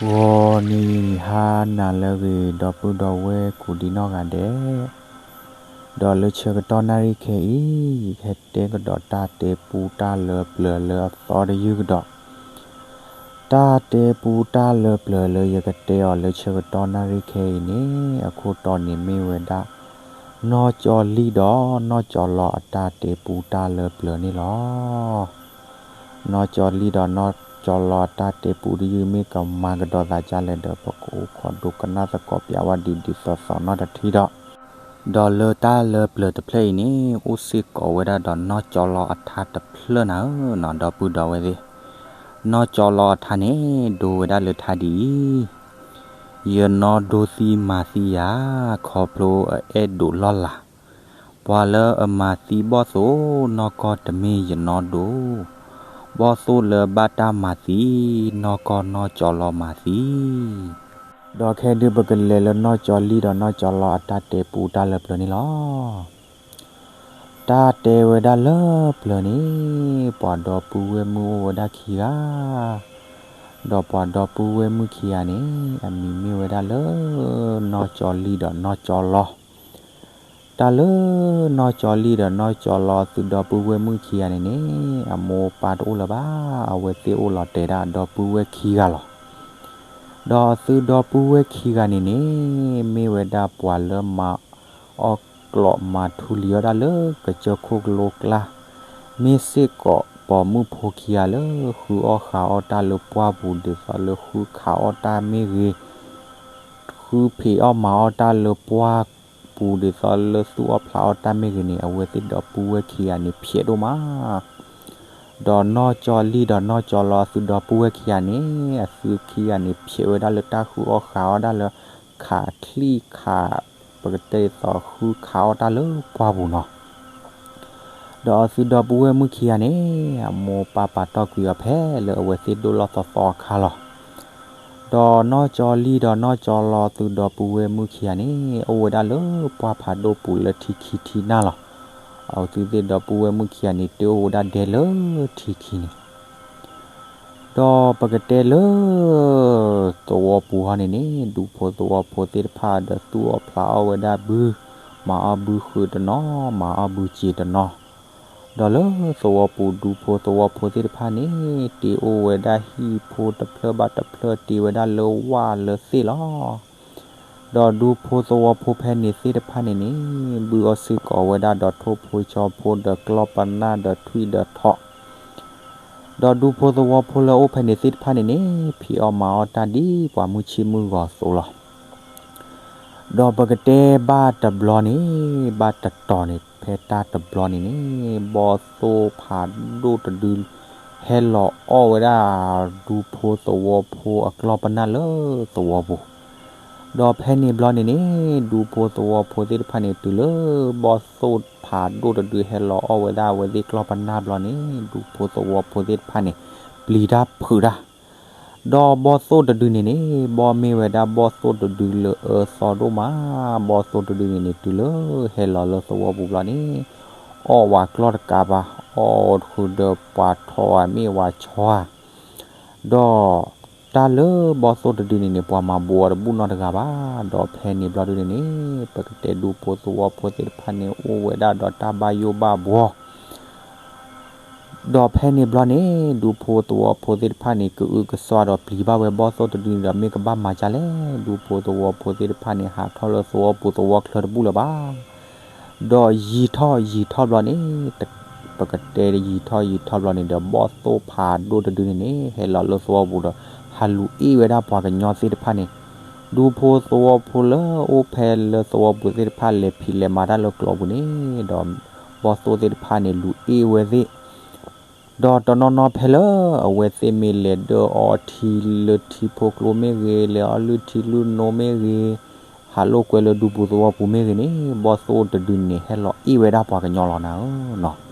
ဂီၤနံၤဟါနၤလၢအဂ့ၤ ဒီပုၢ်ဒီဝဲၢ်ကိးဒံနီၢ်ဂၤဒဲး, ဒီးလၢဆၢကတီၢ်နၣ်ရံၣ်ခဲအံၤ ယကဟဲတဲကဒီးတၢ်တဲပူတၢ်လၢပျၢၤလၢအသီတယုၢ်ကဒီး, တၢ်တဲပူတၢ်လၢပျၢၤလၢယကတဲအီၤလၢဆၢကတီၢ်နၣ်ရံၣ်ခဲအံၤန့ၣ် အခိၣ်တီန့ၣ်မ့ၢ်ဝဲဒၣ် နီၢ်ကၠီလံၢ်ဒီးနီၢ်ကၠီလီၤအတၢ်တဲပူတၢ်လၢပျၢၤန့ၣ်လီၤ. နီၢ်ကၠီလံၢ်ဒီးနီၢ်ကၠီလီၤအတၢ်တဲပူတယုၢ် မ့ၢ်ကမၤကဒီးသးဒ်လဲၣ်ဒီး ပကအိၣ်ခိးဒိကနၣ်သကိးပၠးဝဲဒ်ဒ်သိးသိးနီတထံၣ်ဒီး, ဒီးလၢတၢ်လၢပျၢၤတဖျၢၣ်အံၤန့ၣ် အိၣ်စ့ၢ်ကီးဝဲဒၣ်ဒီးနီၢ်ကၠီလီၤအထါတဖျၢၣ်နၤဧၢနီၤ ဒီပုၢ်ဒီဝဲၢ်သ့ၣ်, နီၢ်ကၠီလီၤအထါန့ၣ် ဒိဝဲဒၣ်လၢထါဒ်အံၤ, ယနီၢ်ဒိသံမၤသံယၤ, ခီဖျိအအဲၣ်ဒိးလီၢ်လၤ, ပှၤလၢအမၤသံဘီၣ်သိၣ် နီၢ်ကီၢ်တမ့ၢ်ယနီၢ်ဒိ, ဘီၣ်သိၣ်လၢဘၣ်တၢ်မၤသံ နီၢ်ကီၢ်နီၢ်ကၠီလီၤမၤသံ ဒီးခဲဒုးပကလဲၤလၢနီၢ်ကၠီလံၢ်ဒီးနီၢ်ကၠီလီၤအတၢ်တဲပူတၢ်လၢပျၢၤန့ၣ်လီၤ. တၢ်တဲဝဲဒၣ်လၢပျၢၤန့ၣ်, ပှၤဒီပုၢ်ဝဲၢ်မုၣ်အိၣ်ဝဲဒၣ်ခံဂၤ, ဒီးပှၤဒီပုၢ်ဝဲၢ်မုၣ်ခံဂၤန့ၣ် အမံၤမ့ၢ်ဝဲဒၣ်လၢ နီၢ်ကၠီလံၢ်ဒီးနီၢ်ကၠီလီၤ. တၢ်လၢနီၢ်ကၠီလံၢ်ဒီးနီၢ်ကၠီလီၤအသုဒီပုၢ်ဝဲၢ်မုၣ်ခံဂၤန့ၣ်န့ၣ် အမိၢ်ပၢ်တအိၣ်လၢၤဘၣ်, အဝဲသ့ၣ်အိၣ်လီၤတဲာ်ဒၣ်ဒီပုၢ်ဝဲၢ်ခံဂၤလီၤ. ဒီးအသုဒီပုၢ်ဝဲၢ်ခံဂၤန့ၣ်န့ၣ် မ့ၢ်ဝဲဒၣ်ပှၤလၢမၤအီၣ်ကျီးမၤထူလံၤအီၣ်တၢ်လၢကစၢၢ်ခိၣ်ကလိကျါ, မ့ၢ်စ့ၢ်ကီးပိာ်မုၣ်ဖိခံဂၤလၢဃုအီၣ်ဃးအီၣ်တၢ်လၢပှၢ်ပူၤ ဒ်သိးလၢဃုခးအီၣ်တၢ်မ့ၢ်ဂ့ၤ, ဃုဖံးအီၣ်မၤအီၣ်တၢ်လၢပှၢ်ပူၤ ဒ်သိးလၢသူၣ်အီၣ်ဖျးအီၣ်တၢ်မ့ၢ်ဂ့ၤန့ၣ် အဝဲသ့ၣ်ဒီပုၢ်ဝဲၢ်ခံဂၤန့ၣ် ဖျဲးဒိၣ်မး ဒီးနီၢ်ကၠီလံၢ်ဒီးနီၢ်ကၠီလီၤအသုဒီပုၢ်ဝဲၢ်ခံဂၤန့ၣ် အသုခံဂၤန့ၣ် ဖျဲးဝဲဒၣ်လၢတၢ်ဃုအီၣ်ဃးအီၣ်ဒၣ်လၢ ခးချံၣ်ခး, ပကတဲဒ်သိးဃုခးအီၣ်တၢ်လၢပှၢ်ပူၤနီၤ. ဒီးအသုဒီပုၢ်ဝဲၢ်မုၣ်ခံဂၤန့ၣ် အမိၢ်ပၢ်ပာ်တီၢ်ကွံာ်အီၤဖဲလၢအဝဲသ့ၣ်ဒိၣ်လီၢ်သီသီအခါလီၤ. ဒီးနီၢ်ကၠီလံၢ်ဒီးနီၢ်ကၠီလီၤအသုဒီပုၢ်ဝဲၢ်မုၣ်ခံဂၤန့ၣ် အိၣ်ဝဲဒၣ်လၢပှၢ်ဖးဒိၣ်ပူၤလၢထံခံထံနၢ်လီၤ. အသုသ့ၣ်ဒီပုၢ်ဝဲၢ်မုၣ်ခံဂၤန့ၣ် တ့အိၣ်ဝဲဒၣ်ဒဲလၢထံခံန့ၣ် ဒီးပကတဲလၢ သဝီပူၤဟီန့ၣ်န့ၣ် ဒူဖိသဝီဖိသ့ၣ်တဖၣ်ဒီးသူၣ်အီၣ်ဖျးအီၣ်ဝဲဒၣ်ဘု, မၤအီၣ်ဘုဃုာ်တနီၤ, မၤအီၣ်ဘုစ့တနီၤ. ဒီးလၢသဝီပူၤဒူဖိသဝီဖိသ့ၣ်တဖၣ်န့ၣ် တ့အိၣ်ဝဲဒၣ်ဟံၣ်ဖိတဖျၢၣ်ဘၣ်တဖျၢၣ် တ့ဝဲဒၣ်လၢဝၣ်လၢသ့ၣ်လီၤ. ဒီးဒူဖိသဝီဖိဖဲန့ၣ်သ့ၣ်တဖၣ်န့ၣ်န့ၣ် ဘုအီၣ်စ့ၢ်ကီးဝဲဒၣ်ဒီးထိၣ်ဖိဆီဖိဒီးကျီၢ်ပနၢ်ဒီးထွံၣ်ဒီးထိး ဒီးဒူဖိသဝီဖိလၢအအိၣ်ဖဲန့ၣ်သ့ၣ်တဖၣ်န့ၣ်န့ၣ် ဖံးအီၣ်မၤအီၣ်တၢ်ဒ်ပှၤမုၢ်ဆ့ၣ်မုၢ်ဂီၤအသိးလီၤ. ဒီးပကတဲဘၣ်တဘျီန့ၣ် ဘၣ်တတီၤန့ၣ် ဖဲတၢ်တဘျီန့ၣ်န့ၣ် ဘီၣ်သိၣ်ဖးဒိၣ်တဒု ဟဲလီၤအီၣ်ဝဲဒၣ်ဒူဖိသဝီဖိအကျီၢ်ပနၢ်လၢသဝီပူၤ ဒီးဖဲန့ၣ်ဘျီန့ၣ်န့ၣ် ဒူဖိသဝီဖိသ့ၣ်တဖၣ်န့ၣ် တုၤလၢဘီၣ်သိၣ်ဖးဒိၣ်တဒုဟဲလီၤအီၣ်ဝဲဒၣ်အဝဲသ့ၣ်ကျီၢ်ပနၢ်ဘျီန့ၣ် ဒူဖိသဝီဖိသ့ၣ်တဖၣ်န့ၣ် ပျံၤတၢ်ဖုးတၢ် ဒီးဘီၣ်သိၣ်တဒုန့ၣ်န့ၣ် ဘီၣ်မ့ၢ်ဝဲဒၣ်ဘီၣ်သိၣ်တဒုလၢအၢသီဒိၣ်မး ဘီၣ်သိၣ်တဒုန့ၣ်န့ၣ် တုၤလၢဟဲလီၤလၢသဝီပူၤဘျီန့ၣ် အီၣ်ဝဲကျီၢ်တကးဘၣ် အီၣ်ဃုာ်ဒီးပှၤထိးဧါ မ့ၢ်ဝဲဆီဧါ ဒီးတၢ်လၢဘီၣ်သိၣ်တဒုန့ၣ်န့ၣ် ပှၤမၤဘူးအီၤတဘူၣ်နီတဂၤဘၣ်. ဒီးဖဲန့ၣ်ဘျီဒုန့ၣ်န့ၣ် ပကတဲဒူဖိသဝီဖိသ့ၣ်တဖၣ်န့ၣ် အိၣ်ဝဲဒၣ်ဒီးတၢ်ဘၣ်ယိၣ်ဘၣ်ဘှီ ဒီးဖဲန့ၣ်ဘျီန့ၣ် ဒူဖိသဝီဖိသ့ၣ်တဖၣ်န့ၣ် ကအုကစွါဒီးပျံၤဘၣ်ဝဲဘီၣ်သိၣ်တဒုန့ၣ်ဒီး မ့ၢ်ကဘၣ်မၤဒ်လဲၣ်, ဒူဖိသဝီဖိသ့ၣ်တဖၣ်န့ၣ် ဟးထီၣ်လၢသဝီပူၤသဝီချၢတဘူၣ်လၢၤဘၣ်. ဒီးယံာ်ထီၣ်ယံာ်ထီၣ်ဘျီန့ၣ် ပကတဲယံာ်ထီၣ်ယံာ်ထီၣ်ဘျီန့ၣ်ဒီး ဘီၣ်သိၣ်ဖးဒိၣ်တဒုန့ၣ်န့ၣ် ဟဲလီၤလၢသဝီပူၤဒီး ဟးလူၤအ့ၣ်ဝဲဒၣ်ပှၤကညီသ့ၣ်တဖၣ်န့ၣ်, ဒူဖိသဝီဖိလၢအအိၣ်ဖဲလၢသဝီပူၤသ့ၣ်တဖၣ်လဲၤဖံးလဲၤမၤတၢ်လၢကျိာ်ပူၤန့ၣ်ဒီး ဘီၣ်သိၣ်သ့ၣ်တဖၣ်န့ၣ် လူၤအ့ၣ်ဝဲသ့ၣ် ဒီးတနီၤနီၤဖဲလၢအဝဲသ့ၣ်မ့ၢ်လဲၤဒၢအီထံလၢထံဖိကျိမ့ၢ်ဂ့ၤ, လဲၤအီလုၢ်ထံလုၢ်နိမ့ၢ်ဂ့ၤ, ဟးလိာ်ကွဲလၢဒူပူၤသဝီပူၤမ့ၢ်ဂ့ၤန့ၣ် ဘီၣ်သိၣ်တဒုန့ၣ် ဟဲလီၤအ့ၣ်ဝဲဒၣ်ပှၤကညီလီၤနၤဧၢနီၤ.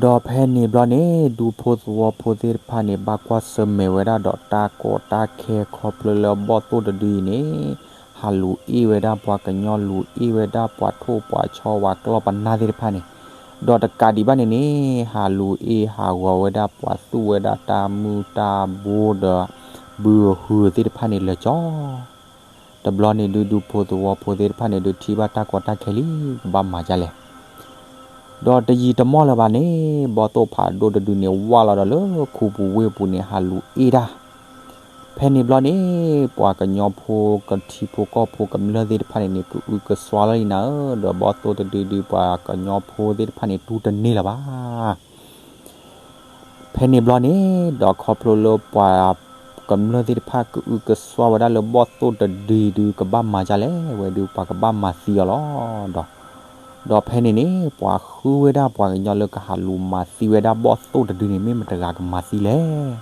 ဒီးဖဲန့ၣ်ဘျီန့ၣ် ဒူဖိသဝီဖိသ့ၣ်တဖၣ်န့ၣ် ဘၣ်ကွၢ်ဆၢၣ်မဲာ်ဝဲဒၣ်ဒီးတၢ်ကီတၢ်ခဲခီဖျိလၢဘီၣ်သိၣ်တဒုအံၤန့ၣ် ဟးလူၤအ့ၣ်ဝဲဒၣ်ပှၤကညီ လူၤအ့ၣ်ဝဲဒၣ်ပှၤထိၣ်ပှၤဆီဝၤကျီၢ်ပနၢ်သ့ၣ်တဖၣ်န့ၣ်, ဒီးတကးဒံးဘၣ်န့ၣ်န့ၣ် ဟးလူၤအ့ၣ်ဟးဂီၤဝဲဒၣ်ပှၤသူၣ်ဝဲဒၣ်တၢ်မုၢ်တၢ်ဘိဒီး ဘုဟုသ့ၣ်တဖၣ်န့ၣ်လၢာ်ကၠီ တဘျီန့ၣ်ဒုး ဒူဖိသဝီဖိသ့ၣ်တဖၣ်န့ၣ်ဒုး ထံၣ်ဘၣ်တၢ်ကီတၢ်ခဲလံ ကဘၣ်မၤဒ်လဲၣ်. ဒီးတယံာ်တမီၢ်လၢၤဘၣ်န့ၣ် ဘီၣ်သိၣ်ဖးဒိၣ်တဒုန့ၣ် ဝၢ်လီၤဒီးလၢခူပူၤဝ့ၢ်ပူၤန့ၣ် ဟးလူၤအ့ၣ်တၢ်. ဖဲန့ၣ်ဘျီန့ၣ် ပှၤကညီဖိကထံဖိကီၢ်ဖိကမျၢၢ်သ့ၣ်တဖၣ်န့ၣ်န့ၣ် ကအုကစွါလီၤလံနၤဧၢ, ဒီးဘီၣ်သိၣ်တဒုဒုး ပှၤကညီဖိသ့ၣ်တဖၣ်န့ၣ် တူၢ်တန့ၢ်လၢၤဘၣ်. ဖဲန့ၣ်ဘျီန့ၣ် ဒီးခီဖျိလၢပှၤကမျၢၢ်သ့ၣ်တဖၣ် ကအုကစွါဝဲဒၣ်လၢဘီၣ်သိၣ်တဒုဒုး ကဘၣ်မၤဒ်လဲၣ်, ဝဲဒုးပှၤကဘၣ်မၤသံအီၤလီၤ. ဒီး ဒီးဖဲန့ၣ်န့ၣ် ပှၤဃုဝဲဒၣ်ပှၤကညီလၢကဟးလူၤမၤသံဝဲဒၣ်ဘီၣ်သိၣ်တဒုန့ၣ် မ့ၢ်မတဂၤကမၤသံလဲၣ်.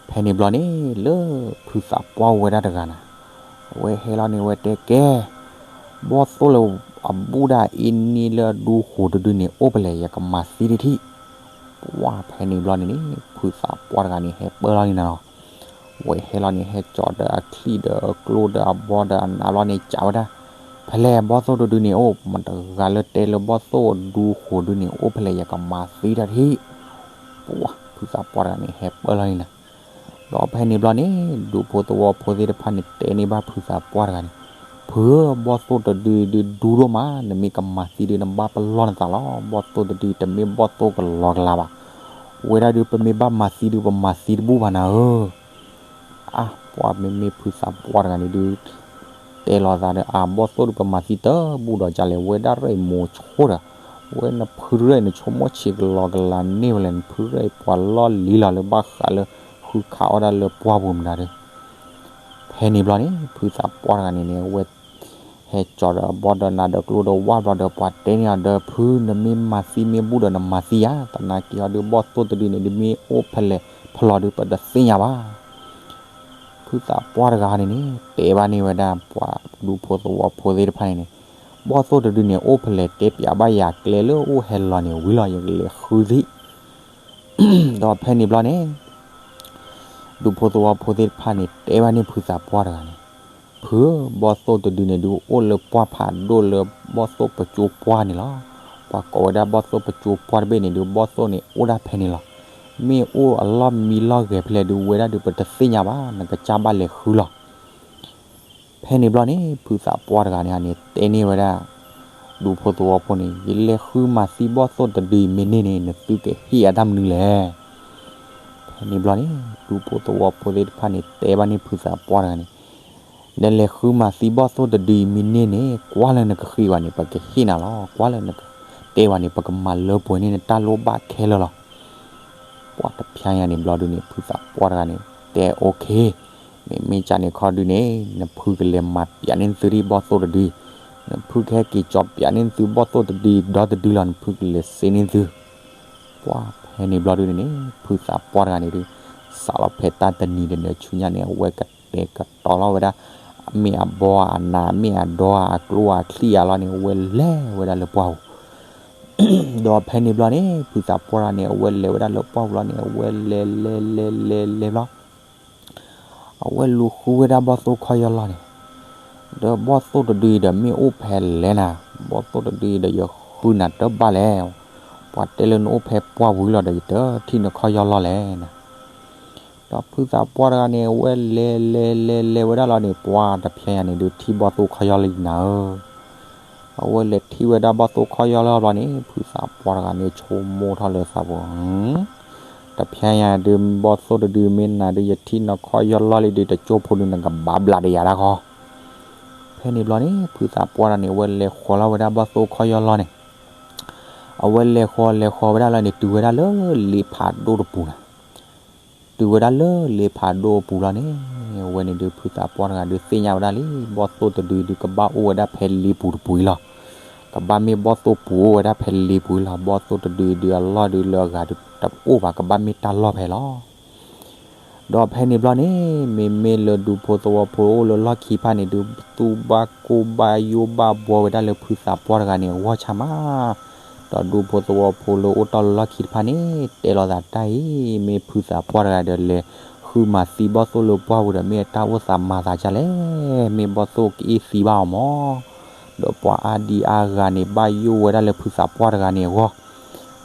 ဖဲန့ၣ်ဘျီန့ၣ် လၢဖုသးပှၢ်အိၣ်ဝဲဒၣ်တဂၤနၤ, အဝဲဟဲလီၤန့ၣ် အဝဲတဲကဲ, ဘီၣ်သိၣ်လၢအဘူးဒၣ်အ့ၣ်န့ၢ်လၢအဒူဃိၤတဒုန့ၣ် အိၣ်ဖဲလဲၣ် ယကမၤသံတထံၣ်. ပှၢ်ဖဲန့ၣ်ဘျီန့ၣ်န့ၣ် ဖုသးပှၢ်တဂၤန့ၣ် ဟဲပၢၢ်လီၤန့ၣ်နၤလီၤ. အဝဲဟဲလီၤန့ၣ် ဟဲကၠီၤဒီးအချံၣ်ဒီးအကျိဒီးအဘီဒီးအနးဘျီန့ၣ် ကးဝဲဒၣ်, ဖဲလဲၣ် ဘီၣ်သိၣ်တဒုန့ၣ်အိၣ်, မတဂၤလၢတဲလၢဘီၣ်သိၣ်အဒူဃိၤဒုန့ၣ် အိၣ်ဖဲလဲၣ် ယကမၤသံတၢ်တထံၣ်. ပှၢ် ဖုသးပှၢ်တဂၤန့ၣ် ဟဲပၢၢ်လီၤန့ၣ်နၤ. ဒီးဖဲန့ၣ်ဘျီန့ၣ် ဒူဖိသဝီဖိသ့ၣ်တဖၣ်န့ၣ် တဲန့ၢ်ဘၣ်ဖုသးပှၢ်တဂၤန့ၣ်, ဖုဧၢ, ဘီၣ်သိၣ်တဒုဒုဒူဒိၣ်မး, နမ့ၢ်ကမၤသံဒုး နဘၣ်ပလီၢ်နသးလီၤ. ဘီၣ်သိၣ်တဒုတမ့ၢ်ဘီၣ်သိၣ်ကလီကလီဘၣ်. ဝဲဒၣ်ဒုး ပမ့ၢ်ဘၣ်မၤသံဒုး ပမၤသံတဘူၣ်ဘၣ်နၤဧၢ. အါ ပှၤမ့မ့ၢ်ဖုသးပှၢ်တဂၤန့ၣ်ဒုး တဲလီၤသးဒီး အါ ဘီၣ်သိၣ်ဒုး ပမၤသံတဘူၣ်ဒီး ကလဲၤဝဲဒၣ်ရဲၣ်မိၤဆိဒီး, ဝဲနဖုရဲၣ် နဆိကမိၣ်ဆံးကလီကလီန့ၢ်ဝဲလဲၣ်, နဖုရဲၣ်ပှၤလီၢ်လံၤလီၤလၢဘၣ်ဃးလၢ ဃုခးအီၣ်ဒၣ်လၢပှၢ်ပူၤမတၤဒီး. ဖဲန့ၣ်ဘျီန့ၣ် ဖုသးပှၢ်တဂၤန့ၣ်န့ၣ် အဝဲ ဟဲကၠီၤဒီးအဘီဒီးနးဒီးကျိဒီးဝၣ်ဘျီဒီး ပှၤတဲန့ၢ်အီၤဒီး ဖု နမ့ၢ်မၤသံမ့ၢ်ဘူၣ်ဒီး နမၤသံယၤ, သနာ်က့အီၤဒုး ဘီၣ်သိၣ်တဒုန့ၣ် ဒုးမ့ၢ်အိၣ်ဖဲလဲၣ်ဖဲလဲၣ်ဒုး ပတသ့ၣ်ညါဘၣ်. ဖုသးပှၢ်တဂၤန့ၣ်န့ၣ် တဲဘၣ်န့ၢ်ဝဲဒၣ်ပှၤဒူဖိသဝီဖိသ့ၣ်တဖၣ်န့ၣ်န့ၣ်, ဘီၣ်သိၣ်တဒုန့ၣ် အိၣ်ဖဲလဲၣ် တဲပၠးဘၣ်ယၤကျဲလၢအိၣ်ဟဲလီၤန့ၣ်ဝံၤလီၤ ယကလဲၤဃုသံ. ဒီးဖဲန့ၣ်ဘျီန့ၣ် ဒူဖိသဝီဖိသ့ၣ်တဖၣ်န့ၣ် တဲဘၣ်န့ၢ်ဖုသးပှၢ်တဂၤန့ၣ်, ဖုဧၢ, ဘီၣ်သိၣ်တဒုန့ၣ်ဒုး အိၣ်လၢပှၢ်ဖးဒိၣ်လၢဘီၣ်သိၣ်ပကၠိပှၢ်န့ၣ်လီၤ. ပှၤကိးဝဲဒၣ်ဘီၣ်သိၣ်ပကၠိပှၢ်တဘ့ၣ်န့ၣ်ဒုး ဘီၣ်သိၣ်န့ၣ်အိၣ်ဒၣ်ဖဲန့ၣ်လီၤ. မ့ၢ်အိၣ်အလီၢ်မံလီၢ်ဂဲၤဖဲလဲၣ်ဒုး ဝဲဒၣ်ဒုး ပတသ့ၣ်ညါဘၣ်, နကစၢ်ဘၣ်လဲၤဃုလီၤ. ဖဲန့ၣ်ဘျီန့ၣ် ဖုသးပှၢ်တဂၤန့ၣ်န့ၣ် တဲန့ၢ်ဝဲဒၣ် ဒူဖိသဝီဖိန့ၣ်, ယလဲၤဃုမၤသံဘီၣ်သိၣ်တဒုအံၤမ့ၢ်န့ၢ်န့ၣ် နသုကဟ့ၣ်အတၢ်မနုၤလဲၣ်. ဖဲန့ၣ်ဘျီန့ၣ် ဒူဖိသဝီဖိသ့ၣ်တဖၣ်န့ၣ် တဲဘၣ်န့ၢ်ဖုသးပှၢ်တဂၤန့ၣ်, နလဲၤဃုမၤသံဘီၣ်သိၣ်တဒုအံၤမ့ၢ်န့ၢ်န့ၣ် ကွၢ်လၢနကဃ့ဝဲန့ၣ် ပကဟ့ၣ်နၤလီၤ, ကွၢ်လၢနကတဲဝဲန့ၣ် ပကမၤလၢပှဲၤန့ၢ်နတၢ်လိၣ်ဘၣ်ခဲလၢာ်လီၤ. ပှၤတဖျါညါန့ၣ်ဘျီဒုးန့ၣ် ဖုသးပှၢ်တဂၤန့ၣ် တဲ OK, မ့မ့ၢ်ကန့ၣ်ခီဒုးန့ၣ် နဖုကလဲၤမၤပၠးန့ၢ်သုဒံးဘီၣ်သိၣ်တဒု, နဖုကဟဲက့ၤကၠီၤပၠးန့ၢ်သုဘီၣ်သိၣ်တဒုဒီတဒုလီၤ, နဖုကလဲၤစ့န့ၢ်သု. ပှၢ်ဖဲန့ၣ်ဘျီဒုးန့ၣ်န့ၣ် ဖုသးပှၢ်တဂၤန့ၣ်ဒုး စးလီၤဖဲတၢ်တနံၤဒီးနဆူညါန့ၣ် အဝဲကတဲာ်ကတီၤလီၤဝဲဒၣ် မ့ၢ်အဘီအနး မ့ၢ်အဒီအကျိအချံၣ်အါလီၤန့ၣ် အဝဲလဲၤဝဲဒၣ်လၢပှၢ်ပူၤ ဒီးဖဲန့ၣ်ဘျီန့ၣ် ဖုသးပှၢ်တဂၤန့ၣ် အဝဲလဲၤဝဲဒၣ်လၢပှၢ်ပူၤလီၤန့ၣ် အဝဲလဲၤလဲၤလဲၤလဲၤလဲၤဘျီ အဝဲလူၤဃုဝဲဒၣ်ဘီၣ်သိၣ်ခီၣ်ယီၢ်လီၢ်န့ၣ်, ဒီးဘီၣ်သိၣ်တဒုအံၤဒီးမ့ၢ်အိၣ်ဖဲလဲၣ်နၤ, ဘီၣ်သိၣ်တဒုအံၤဒီးယဃုနၤတဘၣ်လဲၣ်, ပှၤတဲလၢနအိၣ်ဖဲပှၢ်ပူၤလီၤဒီး ယတထံၣ်နခီၣ်ယီၢ်လီၢ်လဲၣ်နၤ. ဒီးဖုသးပှၢ်တဂၤန့ၣ် အဝဲလဲၤလဲၤလဲၤလဲၤဝဲဒၣ်လီၤန့ၣ် ပှၢ်တဖျါညါန့ၣ်ဒုး ထံၣ်ဘီၣ်သိၣ်ခီၣ်ယီၢ်လီၢ်နၤဧၢ. အဝဲလဲၤထံၣ်ဝဲဒၣ်ဘီၣ်သိၣ်ခီၣ်ယီၢ်လီၢ်ဘျီန့ၣ် ဖုသးပှၢ်တဂၤန့ၣ် ဆိကမိၣ်ထီၣ်လၢသးပူၤ, တဖျါညါဒုး ဘီၣ်သိၣ်တဒုမ့ၢ်နၤဒုး ယထံၣ်နခီၣ်ယီၢ်လီၢ်လံဒုး တကၠိဖိဒုး နကဘၣ်ဘျးတယၤတၢ်ခီ. ဖဲန့ၣ်ဘျီန့ၣ် ဖုသးပှၢ်တဂၤန့ၣ် အဝဲလဲၤဃီၤလီၤဝဲဒၣ်ဘီၣ်သိၣ်ခီၣ်ယီၢ်လီၢ်န့ၣ်, အဝဲလဲၤဃီၤလဲၤဃီၤဝဲဒၣ်လီၤန့ၣ် တုၤဝဲဒၣ်လၢလ့ဖးဒိၣ်တပူၤနၤ တုၤဝဲဒၣ်လၢလ့ဖးဒိၣ်အပူၤလီၤန့ၣ်, အဝဲန့ၣ်ဒုး ဖုသးပှၢ်တဂၤဒုး သ့ၣ်ညါဝဲဒၣ်လံ, ဘီၣ်သိၣ်တဒုဒုး ကဘၣ်အိၣ်ဝဲဒၣ်ဖဲလ့ပူၤတပူၤအံၤလီၤ. ကဘၣ်မ့ၢ်ဘီၣ်သိၣ်ပူၤအိၣ်ဝဲဒၣ်ဖဲလ့ပူၤအံၤလီၤ. ဘီၣ်သိၣ်တဒုဒုး အလီၢ်ဒုးလၢအဂၤဒုးတအိၣ်ဘၣ်, ကဘၣ်မ့ၢ်တၢ်လီၢ်ဖဲလီၤ. ဒီးဖဲန့ၣ်ဘျီန့ၣ် မ့မ့ၢ်လၢဒူဖိသဝီဖိအိၣ်လၢလီၢ်ခံဖၣ်န့ၣ်ဒုး သူၣ်ဘၣ်ကိၢ်ဘၣ်ယိၣ်ဘၣ်ဘှီဝဲဒၣ်လၢဖုသးပှၢ်တဂၤန့ၣ် အဂီၢ်ဆၣ်မး, ဒီးဒူဖိသဝီဖိလၢအိၣ်တ့ၢ်လၢလီၢ်ခံတဖၣ်န့ၣ် တဲလိာ်သးတၢ်အံၤ, မ့ၢ်ဖုသးပှၢ်တဂၤဒီးလဲၤဃုမၤသံဘီၣ်သိၣ်လၢပှၢ်ပူၤဒီး မ့ၢ်အတၢ်အိၣ်သးမၤသးဒ်လဲၣ်, မ့ၢ်ဘီၣ်သိၣ်ကအ့ၣ်သံဘၣ်အီၤမး, ဒီးပှၤအါဒံအါဂၤန့ၣ် ဘၣ်ယိၣ်ဝဲဒၣ်လၢဖုသးပှၢ်တဂၤန့ၣ်အဂီၢ်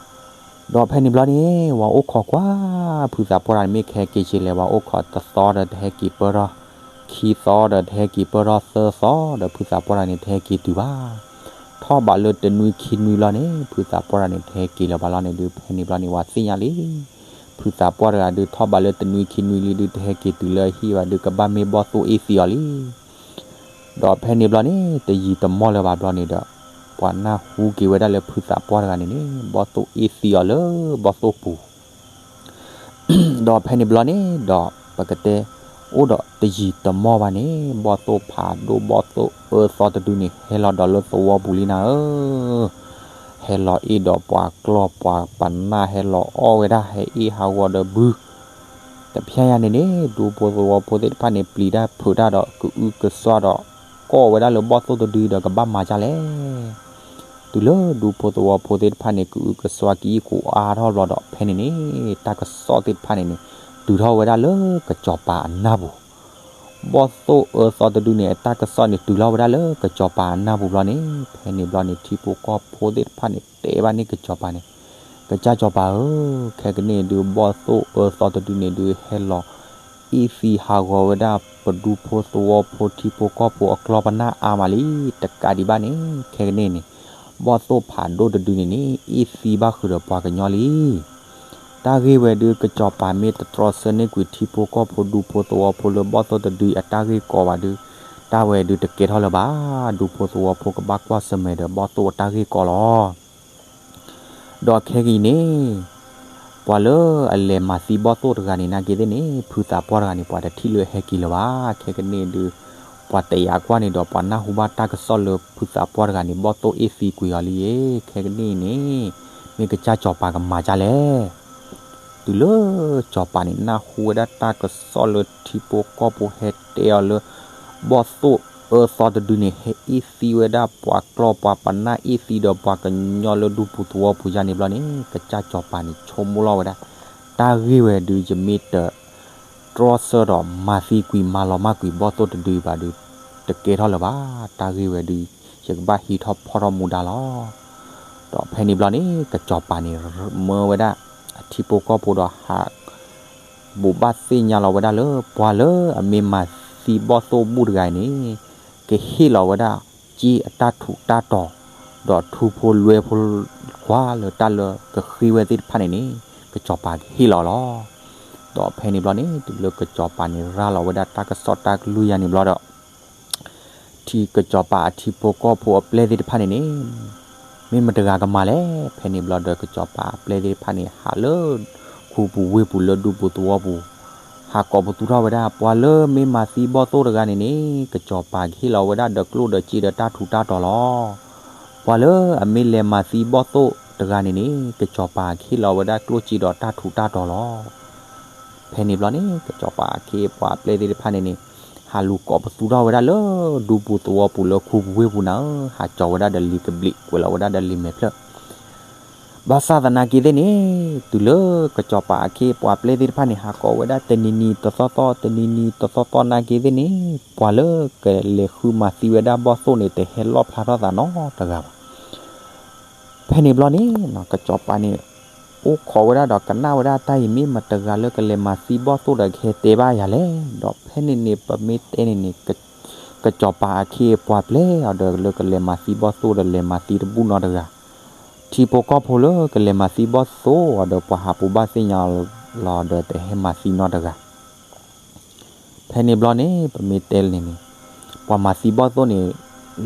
ဒီးဖဲန့ၣ်ဘျီန့ၣ် ဝဲအိၣ်ခိးကွၢ် ဖုသးပှၢ်တဂၤန့ၣ် မ့ၢ်ကဟဲက့ၤက့ၤလဲၣ်, ဝဲအိၣ်ခိးတသီဒီးတဟဲက့ၤပၢၢ်ထီၣ်, ခံသီဒီးတဟဲက့ၤပၢၢ်ထီၣ်, သၢသီဒီး ဖုသးပှၢ်တဂၤန့ၣ် တဟဲက့ၤတုၤဘၣ်. ထီၣ်ဘးလၢတနွံခံနွံလီၤန့ၣ် ဖုသးပှၢ်တဂၤန့ၣ် တဟဲက့ၤလၢၤဘၣ်လီၤန့ၣ်ဒုး ဖဲန့ၣ်ဘျီန့ၣ် ဝဲသ့ၣ်ညါလံ ဖုသးပှၢ်တဂၤဒုး ထီၣ်ဘးလၢတနွံခံနွံလံဒုး တဟဲက့ၤတုၤလၢအဟံၣ်ဘၣ်ဒုး ကဘၣ်မ့ၢ်ဘီၣ်သိၣ်အ့ၣ်သံအီၤလံ. ဒီးဖဲန့ၣ်ဘျီန့ၣ် တယံာ်တမီၢ်လၢၤဘၣ်ဘျီန့ၣ်ဒီး ပှၤနၢ်ဟူက့ၤဝဲဒၣ်လၢဖုသးပှၢ်တဂၤန့ၣ်န့ၣ် ဘီၣ်သိၣ်အ့ၣ်သံအီၤလၢဘီၣ်သိၣ်ပူၤ ဒီးဖဲန့ၣ်ဘျီန့ၣ်ဒီး ပကတဲ အိၣ်ဒီးတယံာ်တမီၢ်ဘၣ်န့ၣ် ဘီၣ်သိၣ်ဖးဒိၣ် ဘီၣ်သိၣ်အၢသီတဒုန့ၣ် ဟဲလီၤဒီးလၢသဝီပူၤလံနၤဧၢ, ဟဲလီၤအ့ၣ်ဒီးပှၤကျီၢ်ပှၤပနၢ် ဟဲလီၤအီၣ်ဝဲဒၣ် ဟဲအ့ၣ်ဟးဂီၤဒီးဘု တဖျဲညါန့ၣ်န့ၣ် ဒူဖိသဝီဖိသ့ၣ်တဖၣ်န့ၣ် ပျံၤတၢ်ဖုးတၢ်ဒီး ကအုကစွါဒီး ကိးဝဲဒၣ်လၢဘီၣ်သိၣ်တဒုဒီး ကဘၣ်မၤဒ်လဲၣ်. တုၤလၢဒူဖိသဝီဖိသ့ၣ်တဖၣ်န့ၣ် ကအုကစွါကအံၣ်ကအိၣ်အါထီၣ်ဘျီဒီး ဖဲန့ၣ်န့ၣ် တၢ်ကစီၣ်သ့ၣ်တဖၣ်န့ၣ်န့ၣ် တုၤထီၣ်ဝဲဒၣ်လၢကစီၤပၤအနၢ်ပူၤ ဘီၣ်သိၣ်အၢသီတဒုန့ၣ် အတၢ်ကစီၣ်န့ၣ် တုၤလီၤဝဲဒၣ်လၢကစီၤပၤအနၢ်ပူၤဘျီန့ၣ် ဖဲန့ၣ်ဘျီန့ၣ် ထံဖိကီၢ်ဖိသ့ၣ်တဖၣ်န့ၣ် တဲဘၣ်န့ၢ်ကစီၤပၤန့ၣ်, ကစၢ်စီၤပၤဧၢ, ခဲကနံၣ်အံၤဒုး ဘီၣ်သိၣ်အၢသီတဒုန့ၣ်ဒုး ဟဲလီၤအ့ၣ်သံဟးဂီၤဝဲဒၣ် ပဒူဖိသဝီဖိထံဖိကီၢ်ဖိအကျီၢ်ပနၢ်အါမးလံ, တကးဒံးဘၣ်န့ၣ် ခဲကနံၣ်န့ၣ် ဘီၣ်သိၣ်ဖးဒိၣ်တဒုန့ၣ်န့ၣ် အ့ၣ်သံဘၣ်ဃုာ်ဒီးပှၤကညီလံ. တၢ်ဂ့ၢ်ဝဲဒုး ကစီၤပၤမ့ၢ်တတြီဆၢန့ၢ်ကွံာ်ထံဖိကီၢ်ဖိဒူဖိသဝီဖိလၢဘီၣ်သိၣ်တဒုအတၢ်ဂ့ၢ်ကီဘၣ်ဒုး တၢ်ဝဲဒုးတကဲထီၣ်လၢၤဘၣ်, ဒူဖိသဝီဖိကဘၣ်ကွၢ်ဆၢၣ်မဲာ်ဒီးဘီၣ်သိၣ်အတၢ်ဂ့ၢ်ကီလီၤ. ဒီးခဲကနံၣ်အံၤန့ၣ် ပှၤလၢအလဲၤမၤသံဘီၣ်သိၣ်တဂၤန့ၣ် နာ်က့သ့ၣ်န့ၣ် ဖုသးပှၢ်တဂၤန့ၣ် ပှၤတထံၣ်လၢဟဲက့ၤလၢၤဘၣ်. ခဲကနံၣ်အံၤဒုး ပှၤတယာ်ကွၢ်န့ၣ်ဒီး ပှၤနၢ်ဟူဘၣ်တၢ်ကစီၣ်လၢဖုသးပှၢ်တဂၤန့ၣ် ဘီၣ်သိၣ်အ့ၣ်သံကွံာ်အီၤလံ. ခဲကနံၣ်အံၤန့ၣ် မ့ၢ်ကစၢ်စီၤပၤကမၤဒ်လဲၣ်. တုၤလၢစီၤပၤန့ၣ် နၢ်ဟူဝဲဒၣ်တၢ်ကစီၣ်လၢထံဖိကီၢ်ဖိဟဲတဲအီၤလၢ ဘီၣ်သိၣ်အၢသီတဒုန့ၣ် ဟဲအ့ၣ်သံဝဲဒၣ်ပှၤကျီၢ်ပှၤပနၢ် အ့ၣ်သံဒီးပှၤကညီလၢဒူပူၤသဝီပူၤယါန့ၣ်ဘျီန့ၣ် ကစၢ်စီၤပၤန့ၣ် ဆိကမိၣ်လီၤဝဲဒၣ် တၢ်ဂ့ၢ်ဝဲဒုး ယမ့ၢ်တတြီဆၢဒီးမၤသံကွံာ် မၤလီၤမၢ်ကွံာ်ဘီၣ်သိၣ်တဒုဘၣ်ဒုး တကဲထီၣ်လၢၤဘၣ်. တၢ်ဂ့ၢ်ဝဲဒုး ယကဘၣ်ဟံးထီၣ်ဖီၣ်ထီၣ်မူဒါလီၤ. ဒီးဖဲန့ၣ်ဘျီန့ၣ် ကစီၤပၤန့ၣ် မၢဝဲဒၣ်အထံဖိကီၢ်ဖိဒီးဟး ဘိးဘၣ်သ့ၣ်ညါလီၤဝဲဒၣ်လၢ ပှၤလၢအမ့ၢ်မၤသံဘီၣ်သိၣ်ဘူၣ်တဂၤအံၤန့ၣ် ကဟ့ၣ်လီၤဝဲဒၣ် စ့အတၢ်ထူးတၢ်တီၤ ဒီးထူဖိလွဲဖိခွါလၢတၢ်လၢကဃ့ဝဲသ့ၣ်တဖၣ်န့ၣ်န့ၣ် ကစီၤပၤကဟ့ၣ်လီၤလီၤ. ဒီးဖဲန့ၣ်ဘျီန့ၣ် တုၤလၢကစီၤပၤန့ၣ် ရၤလီၤဝဲဒၣ်တၢ်ကစီၣ်တၢ်ကလုၢ်ယါန့ၣ်ဘျီဒီး ထံကစီၤပၤအထံဖိကီၢ်ဖိအပျဲၢ်သ့ၣ်တဖၣ်န့ၣ်န့ၣ် မ့ၢ်မတဂၤကမၤလဲၣ်. ဖဲန့ၣ်ဘျီဒီး ကစီၤပၤအပျဲၢ်သ့ၣ်တဖၣ်န့ၣ် ဟးလၢခူပူၤဝ့ၢ်ပူၤလၢဒူပူၤသဝီပူၤ ဟးကိးပသူထီၣ်ဝဲဒၣ် ပှၤလၢမ့ၢ်မၤသံဘီၣ်သိၣ်တဂၤန့ၣ်န့ၣ် ကစီၤပၤကဟ့ၣ်လီၤဝဲဒၣ်ဒီးကျိၣ်ဒီးစ့ဒီးတၢ်ထူးတၢ်တီၤလီၤ. ပှၤလၢအမ့ၢ်လဲၤမၤသံဘီၣ်သိၣ်တဂၤန့ၣ်န့ၣ် ကစီၤပၤကဟ့ၣ်လီၤဝဲဒၣ်ကျိၣ်စ့ဒီးတၢ်ထူးတၢ်တီၤလီၤ. ဖဲန့ၣ်ဘျီန့ၣ် ကစီၤပၤအခ့အပှၤအပျဲၢ်သ့ၣ်တဖၣ်န့ၣ်န့ၣ် ဟးလူၤကိးပသူထီၣ်ဝဲဒၣ်လၢဒူပူၤသဝီပူၤလၢခူပူၤဝ့ၢ်ပူၤနၤဧၢ, ဟးကၠီၤဝဲဒၣ်ဒီးလံာ်ကဘျံး ကွဲးလီၤဝဲဒၣ်ဒီးလံာ်မဲာ်ဖျၢၣ် ဘၣ်ဆၣ်သနာ်က့သ့ၣ်န့ၣ် တုၤလၢကစီၤပၤအခ့အပှၤအပျဲၢ်သ့ၣ်တဖၣ်န့ၣ် ဟးကိးဝဲဒၣ်တနံၤနံၤတသီသီ တနံၤနံၤတသီသီနာ်က့သ့ၣ်န့ၣ် ပှၤလၢကလဲၤဃုမၤသံဝဲဒၣ်ဘီၣ်သိၣ်န့ၣ် တဟဲလီၣ်ဖျါထီၣ်သးနီတဂၤဘၣ်. ဖဲန့ၣ်ဘျီန့ၣ် ကစီၤပၤန့ၣ် အိၣ်ခိးဝဲဒၣ်ဒီးကနၣ်ဝဲဒၣ်တၢ်အံၤ မ့ၢ်မတဂၤလၢကလဲၤမၤသံဘီၣ်သိၣ်ဒီးကဟဲတဲဘၣ်ယၤလဲၣ်. ဒီးဖဲန့ၣ်န့ၣ် ပမ့ၢ်တဲန့ၣ်န့ၣ် ကစီၤပၤအခ့အပှၤပျဲၢ်အီၤဒီးလၢကလဲၤမၤသံဘီၣ်သိၣ်ဒီးလဲၤမၤသံတဘူၣ်နီတဂၤ, ထံဖိကီၢ်ဖိလၢကလဲၤမၤသံဘီၣ်သိၣ်အီၤဒီးပှၤဟးပူၤဘၣ်သ့ၣ်ညါလီၤဒီးတဟဲမၤသံနီတဂၤ ဖဲန့ၣ်ဘျီန့ၣ် ပမ့ၢ်တဲန့ၣ်န့ၣ် ပှၤမၤသံဘီၣ်သိၣ်န့ၣ်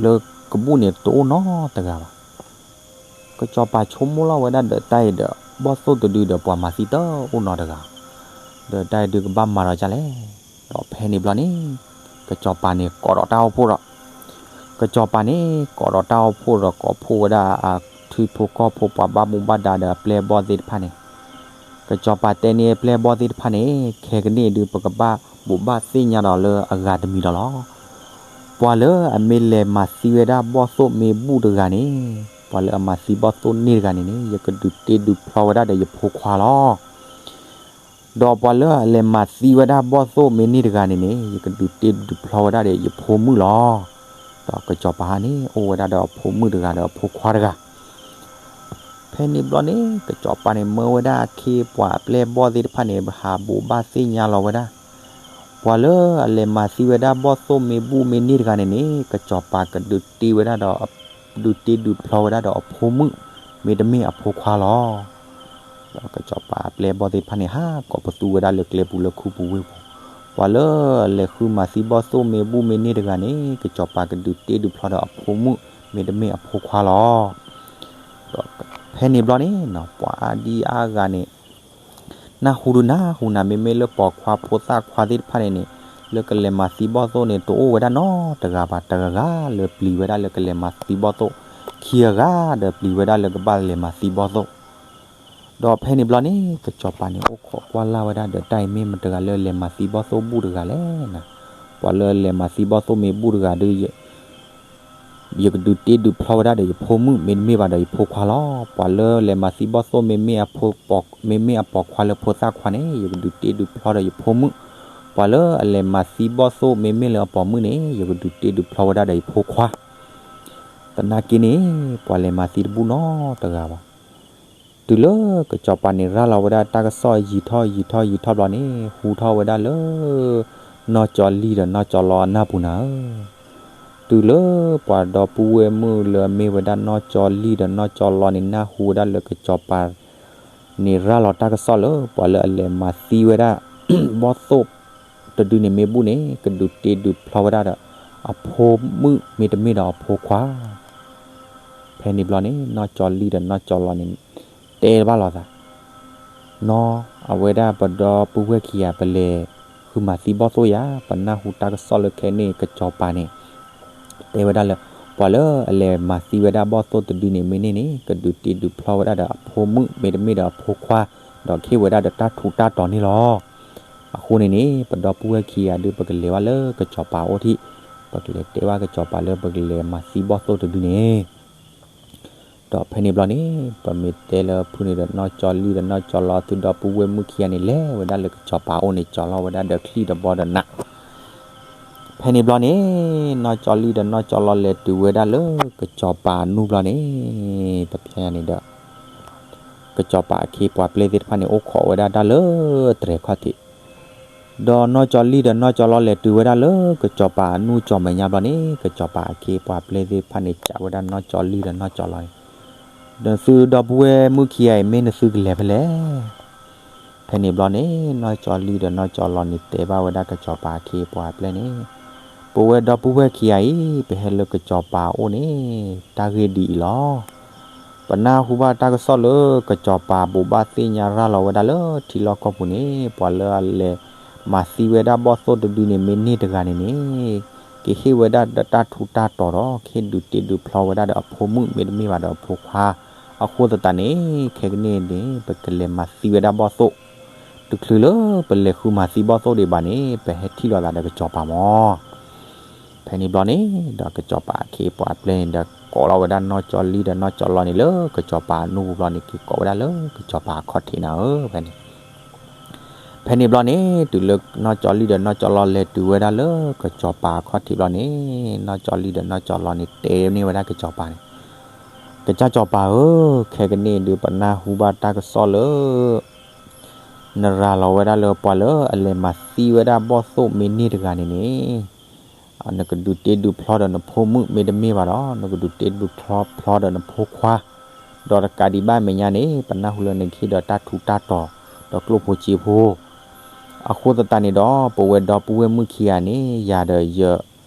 လၢကဘူၣ်န့ၣ်တအိၣ်နီတဂၤဘၣ်. ကစီၤပၤဆိကမိၣ်လီၤဝဲဒၣ်ဒီးတၢ်အံၤဒီး ဘီၣ်သိၣ်တဒုဒီးပှၤမၤသံတအိၣ်နီတဂၤ, ဒီးတၢ်အံၤဒုးကဘၣ်မၤဒီးဒ်လဲၣ်. ဒီးဖဲန့ၣ်ဘျီန့ၣ် ကစီၤပၤန့ၣ်ကိးဒီးတၢ်အိၣ်ဖှိၣ်ဒီး ကစီၤပၤန့ၣ် ကိးဒီးတၢ်အိၣ်ဖှိၣ်ဒီးကိးဖှိၣ်ဝဲဒၣ်အထံဖိကီၢ်ဖိ ပှၤဘၣ်မူဘၣ်ဒါဒီးအပျဲၢ်ဘီၣ်သ့ၣ်တဖၣ်န့ၣ်, ကစီၤပၤတဲန့ၢ်အပျဲၢ်ဘီၣ်သ့ၣ်တဖၣ်န့ၣ် ခဲကနံၣ်အံၤဒုး ပကဘၣ်ဘိးဘၣ်သ့ၣ်ညါဒီးလၢအဂၤတမံၤဒီးလီၤ. ပှၤလၢအမ့ၢ်လဲၤမၤသံဝဲဒၣ်ဘီၣ်သိၣ်မ့ၢ်ဘူၣ်တဂၤန့ၣ်, ပှၤလၢအမၤသံဘီၣ်သိၣ်န့ၢ်တဂၤန့ၣ်န့ၣ် ယကဒုးတ့ဒုးဖျီဝဲဒၣ်ဒီးယဖိခွါလီၤ. ဒီးပှၤလၢအလဲၤမၤသံဝဲဒၣ်ဘီၣ်သိၣ်မ့ၢ်န့ၢ်တဂၤန့ၣ်န့ၣ် ယကဒုးတ့ဒုးဖျီဝဲဒၣ်ဒီးယဖိမုၣ်လီၤ. ဒီးကစီၤပၤန့ၣ် အိၣ်ဝဲဒၣ်ဒီးအဖိမုၣ်တဂၤဒီးအဖိခွါတဂၤ ဖဲန့ၣ်ဘျီန့ၣ် ကစီၤပၤန့ၣ် မၢဝဲဒၣ်အခ့အပှၤအပျဲၢ်အဘီၣ်သ့ၣ်တဖၣ်န့ၣ် ဟးဘိးဘၣ်သ့ၣ်ညါလီၤဝဲဒၣ် ပှၤလၢအလဲၤမၤသံဝဲဒၣ်ဘီၣ်သိၣ်မ့ၢ်ဘူၣ်မ့ၢ်န့ၢ်တဂၤန့ၣ်န့ၣ် ကစီၤပၤကဒုးတ့ဝဲဒၣ်ဒီး ဒုးတ့ဒုးဖျီဝဲဒၣ်ဒီးအဖိမုၣ် မ့တမ့ၢ်အဖိခွါလီၤ. ဒီးကစီၤပၤအပျဲၢ်အဘီၣ်သ့ၣ်တဖၣ်န့ၣ် ဟးကိးပသူဝဲဒၣ်လၢကျဲပူၤလၢခူပူၤဝ့ၢ်ပူၤ, ပှၤလၢအလဲၤဃုမၤသံဘီၣ်သိၣ်မ့ၢ်ဘူၣ်မ့ၢ်န့ၢ်တဂၤန့ၣ် ကစီၤပၤကဒုးတ့ဒုးဖျီဒီးအဖိမုၣ် မ့တမ့ၢ်အဖိခွါလီၤ. ဒီးဖဲန့ၣ်ဘျီန့ၣ် ပှၤအါဒံအါဂၤန့ၣ် နၢ်ဟူဒုးနၢ်ဟူနၤ မ့မ့ၢ်လၢပိာ်ခွါဖိသၣ်ခွါသ့ၣ်တဖၣ်န့ၣ်န့ၣ် လၢကလဲၤမၤသံဘီၣ်သိၣ်န့ၣ် တအိၣ်ဝဲဒၣ်နီတဂၤဘၣ်, တဂၤဂၤလၢပျံၤဝဲဒၣ်လၢကလဲၤမၤသံဘီၣ်သိၣ်, ခံဂၤဂၤဒီးပျံၤဝဲဒၣ်လၢကဘၣ်လဲၤမၤသံဘီၣ်သိၣ်. ဒီးဖဲန့ၣ်ဘျီန့ၣ် ကစီၤပၤန့ၣ် အိၣ်ခိးကွၢ်လၢ်ဝဲဒၣ်ဒီး တၢ်အံၤမ့ၢ်မတဂၤလၢလဲၤမၤသံဘီၣ်သိၣ်ဘူၣ်တဂၤလဲၣ်နၤ, ပှၤလၢလဲၤမၤသံဘီၣ်သိၣ်မ့ၢ်ဘူၣ်တဂၤဒီး ယကဒုးတ့ဒုးဖျီဝဲဒၣ်ဒီးယဖိမုၣ် မ့တမ့ၢ်ဘၣ်ဒီးယဖိခွါလီၤ. ပှၤလၢလဲၤမၤသံဘီၣ်သိၣ် မ့မ့ၢ်အပိာ်ခွါလၢဖိသၣ်ခွါန့ၣ် ယကဒုးတ့ဒုးဖျီဒီးယဖိမုၣ်, ပှၤလၢအလဲၤမၤသံဘီၣ်သိၣ် မ့မ့ၢ်လၢအပိာ်မုၣ်န့ၣ် ယကဒုးတ့ဒုးဖျီဝဲဒၣ်ဒီးယဖိခွါ. သနာ်က့န့ၣ် ပှၤလဲၤမၤသံတဘူၣ်နီတဂၤဘၣ်. တုၤလၢကစီၤပၤန့ၣ်ရၤလီၤဝဲဒၣ်တၢ်ကစီၣ်ယံာ်ထီၣ်ယံာ်ထီၣ်ယံာ်ထီၣ်ဘျီန့ၣ် ဟူထီၣ်ဝဲဒၣ်လၢ နီၢ်ကၠီလံၢ်ဒီးနီၢ်ကၠီလီအနၢ်ပူၤနၤဧၢ, တုၤလၢပှၤဒီပုၢ်ဝဲၢ်မုၣ်လၢအမ့ၢ်ဝဲဒၣ်နီၢ်ကၠီလံၢ်ဒီးနီၢ်ကၠီလီန့ၣ် နၢ်ဟူဝဲဒၣ်လၢကစီၤပၤန့ၣ်ရၤလီၤတၢ်ကစီၣ်လၢ ပှၤလၢအလဲၤမၤသံဝဲဒၣ် ဘီၣ်သိၣ်တဒုန့ၣ်မ့ၢ်ဘူၣ်န့ၣ် ကဒုးတ့ဒုးဖျီဝဲဒၣ်ဒီး အဖိမုၣ်မ့တမ့ၢ်ဒီးအဖိခွါ. ဖဲန့ၣ်ဘျီန့ၣ် နီၢ်ကၠီလံၢ်ဒီးနီၢ်ကၠီလီန့ၣ် တဲဘၣ်လိာ်သး နီၢ် အဝဲဒၣ်ပဒီပုၢ်ဝဲၢ်ခံဂၤ ပလဲၤဃုမၤသံဘီၣ်သိၣ်ယၤ, ပနၢ်ဟူတၢ်ကစီၣ်လၢခဲန့ၣ် ကစီၤပၤန့ၣ် တဲဝဲဒၣ်လၢ ပှၤလၢအလဲၤမၤသံဝဲဒၣ်ဘီၣ်သိၣ်တဒုန့ၣ်မ့ၢ်န့ၢ်န့ၣ် ကဒုးတ့ဒုးဖျီဝဲဒၣ်ဒီးအဖိမုၣ် မ့တမ့ၢ်ဒီးအဖိခွါ, ဒီးကဟ့ၣ်ဝဲဒၣ်ဒီးတၢ်ထူးတၢ်တီၤန့ၣ်လီၤ. အဃိန့ၣ်န့ၣ် ပဒီပုၢ်ဝဲၢ်ခံဂၤဒုး ပကလဲၤဘၣ်လၢကစီၤပၤအအိၣ်ထံး, ပကလဲၤတဲဘၣ်ကစီၤပၤလၢပကလဲၤမၤသံဘီၣ်သိၣ်တဒုန့ၣ် ဒီးဖဲန့ၣ်ဘျီန့ၣ် ပမ့ၢ်တဲလၢဖုန့ၣ်ဒီး နီၢ်ကၠီလံၢ်ဒီးနီၢ်ကၠီလီ သုဒီပုၢ်ဝဲၢ်မုၣ်ခံဂၤန့ၣ် လဲၤဝဲဒၣ်လၢကစီၤပၤအအိၣ်န့ၣ် ကၠီၤလီၤဝဲဒၣ်ဒီးချံၣ်ဒီးဘီဒီးနး. ဖဲန့ၣ်ဘျီန့ၣ် နီၢ်ကၠီလံၢ်ဒီးနီၢ်ကၠီလီ လဲၤတုၤဝဲဒၣ်လၢကစီၤပၤအနူၢ်ဘျီန့ၣ် တဖဲန့ၣ်ဒီး ကစီၤပၤအခ့အပှၤပျဲၢ်သ့ၣ်တဖၣ်န့ၣ် အိၣ်ခိးဝဲဒၣ်တၢ်လၢတြဲၤခီၣ်ထံး, ဒီးနီၢ်ကၠီလံၢ်ဒီးနီၢ်ကၠီလီ လဲၤတုၤဝဲဒၣ်လၢကစီၤပၤအနူၢ်ကၠီၤမဲာ်ညါဘျီန့ၣ် ကစီၤပၤအခ့အပှၤပျဲၢ်သ့ၣ်တဖၣ်န့ၣ် စံးဝဲဒၣ်နီၢ်ကၠီလံၢ်ဒီးနီၢ်ကၠီလီန့ၣ်, နသုဒီပုၢ်ဝဲၢ်မုၣ်ခံဂၤအံၤ မ့ၢ်နသုကလဲၤဖဲလဲၣ်. ဖဲန့ၣ်ဘျီန့ၣ် နီၢ်ကၠီလံၢ်ဒီးနီၢ်ကၠီလီန့ၣ် တဲဘၣ်ဝဲဒၣ်ကစီၤပၤအခ့အပှၤပျဲၢ်န့ၣ်, ပဝဲဒီပုၢ်ဝဲၢ်ခံဂၤအံၤ ပဟဲလၢကစီၤပၤအအိၣ်န့ၣ် တၢ်ဂ့ၢ်ဒ်အံၤလီၤ. ပနၢ်ဟူဘၣ်တၢ်ကစီၣ်လၢကစီၤပၤဘိးဘၣ်သ့ၣ်ညါရၤလီၤဝဲဒၣ်လၢထံလီၢ်ကီၢ်ပူၤန့ၣ် ပှၤလၢအလဲၤမၤသံဝဲဒၣ်ဘီၣ်သိၣ်တဒုန့ၣ် မ့ၢ်န့ၢ်တဂၤန့ၣ်န့ၣ် ကဟ့ၣ်ဝဲဒၣ်ဒီးတၢ်ထူးတၢ်တီၤဒီး ကဟ့ၣ်ဒုးတ့ဒုးဖျီဝဲဒၣ်ဒီးအဖိမုၣ် မ့တမ့ၢ်ဘၣ်ဒီးအဖိခွါ. အဃိသတးန့ၣ် ခဲကနံၣ်န့ၣ် ပကလဲၤမၤသံဝဲဒၣ်ဘီၣ်သိၣ် တချုးလၢပလဲၤဃုမၤသံဘီၣ်သိၣ်ဒံးဘၣ်န့ၣ် ပဟဲထံၣ်လိာ်သးဒီးကစီၤပၤမၢ်. ဖဲန့ၣ်ဘျီန့ၣ် ဒီးကစီၤပၤအခ့အပှၤပျဲၢ်န့ၣ်ဒီး ကိးလီၤဝဲဒၣ်နီၢ်ကၠီလံၢ်ဒီးနီၢ်ကၠီလီန့ၣ် လၢကစီၤပၤအနူၢ်ပူၤဘျီန့ၣ် က့ၤကိးဝဲဒၣ်လၢကစီၤပၤအခီၣ်ထံးနၤဧၢ ဖဲန့ၣ် ဖဲန့ၣ်ဘျီန့ၣ် တုၤလၢနီၢ်ကၠီလံၢ်ဒီးနီၢ်ကၠီလီလဲၤတုၤဝဲဒၣ်လၢကစီၤပၤအခီၣ်ထံးဘျီန့ၣ် နီၢ်ကၠီလံၢ်ဒီးနီၢ်ကၠီလီန့ၣ် တဲန့ၢ်ဝဲဒၣ်ကစီၤပၤန့ၣ်, ကစၢ်စီၤပၤဧၢ, ခဲကနံၣ်အံၤဒုး ပနၢ်ဟူဘၣ်တၢ်ကစီၣ်လၢ နရၤလီၤဝဲဒၣ်လၢပှၤလၢအလဲၤမၤသံဝဲဒၣ်ဘီၣ်သိၣ်မ့ၢ်န့ၢ်တဂၤန့ၣ်န့ၣ် နကဒုးတ့ဒုးဖျီဒီးနဖိမုၣ် မ့တမ့ၢ်ဘၣ်ဒီး နကဒုးတ့ဒုးဖျီဒီးနဖိခွါ, ဒီးတကးဒံးဘၣ်အမဲာ်ညါန့ၣ် ပနၢ်ဟူလၢနကဟ့ၣ်ဒီးတၢ်ထူးတၢ်တီၤ ဒီးကျိၣ်ဖိစ့ဖိ, အဃိသတးန့ၣ်ဒီး ပဝဲဒီပုၢ်ဝဲၢ်မုၣ်ခံဂၤန့ၣ် ယၤဒီးယ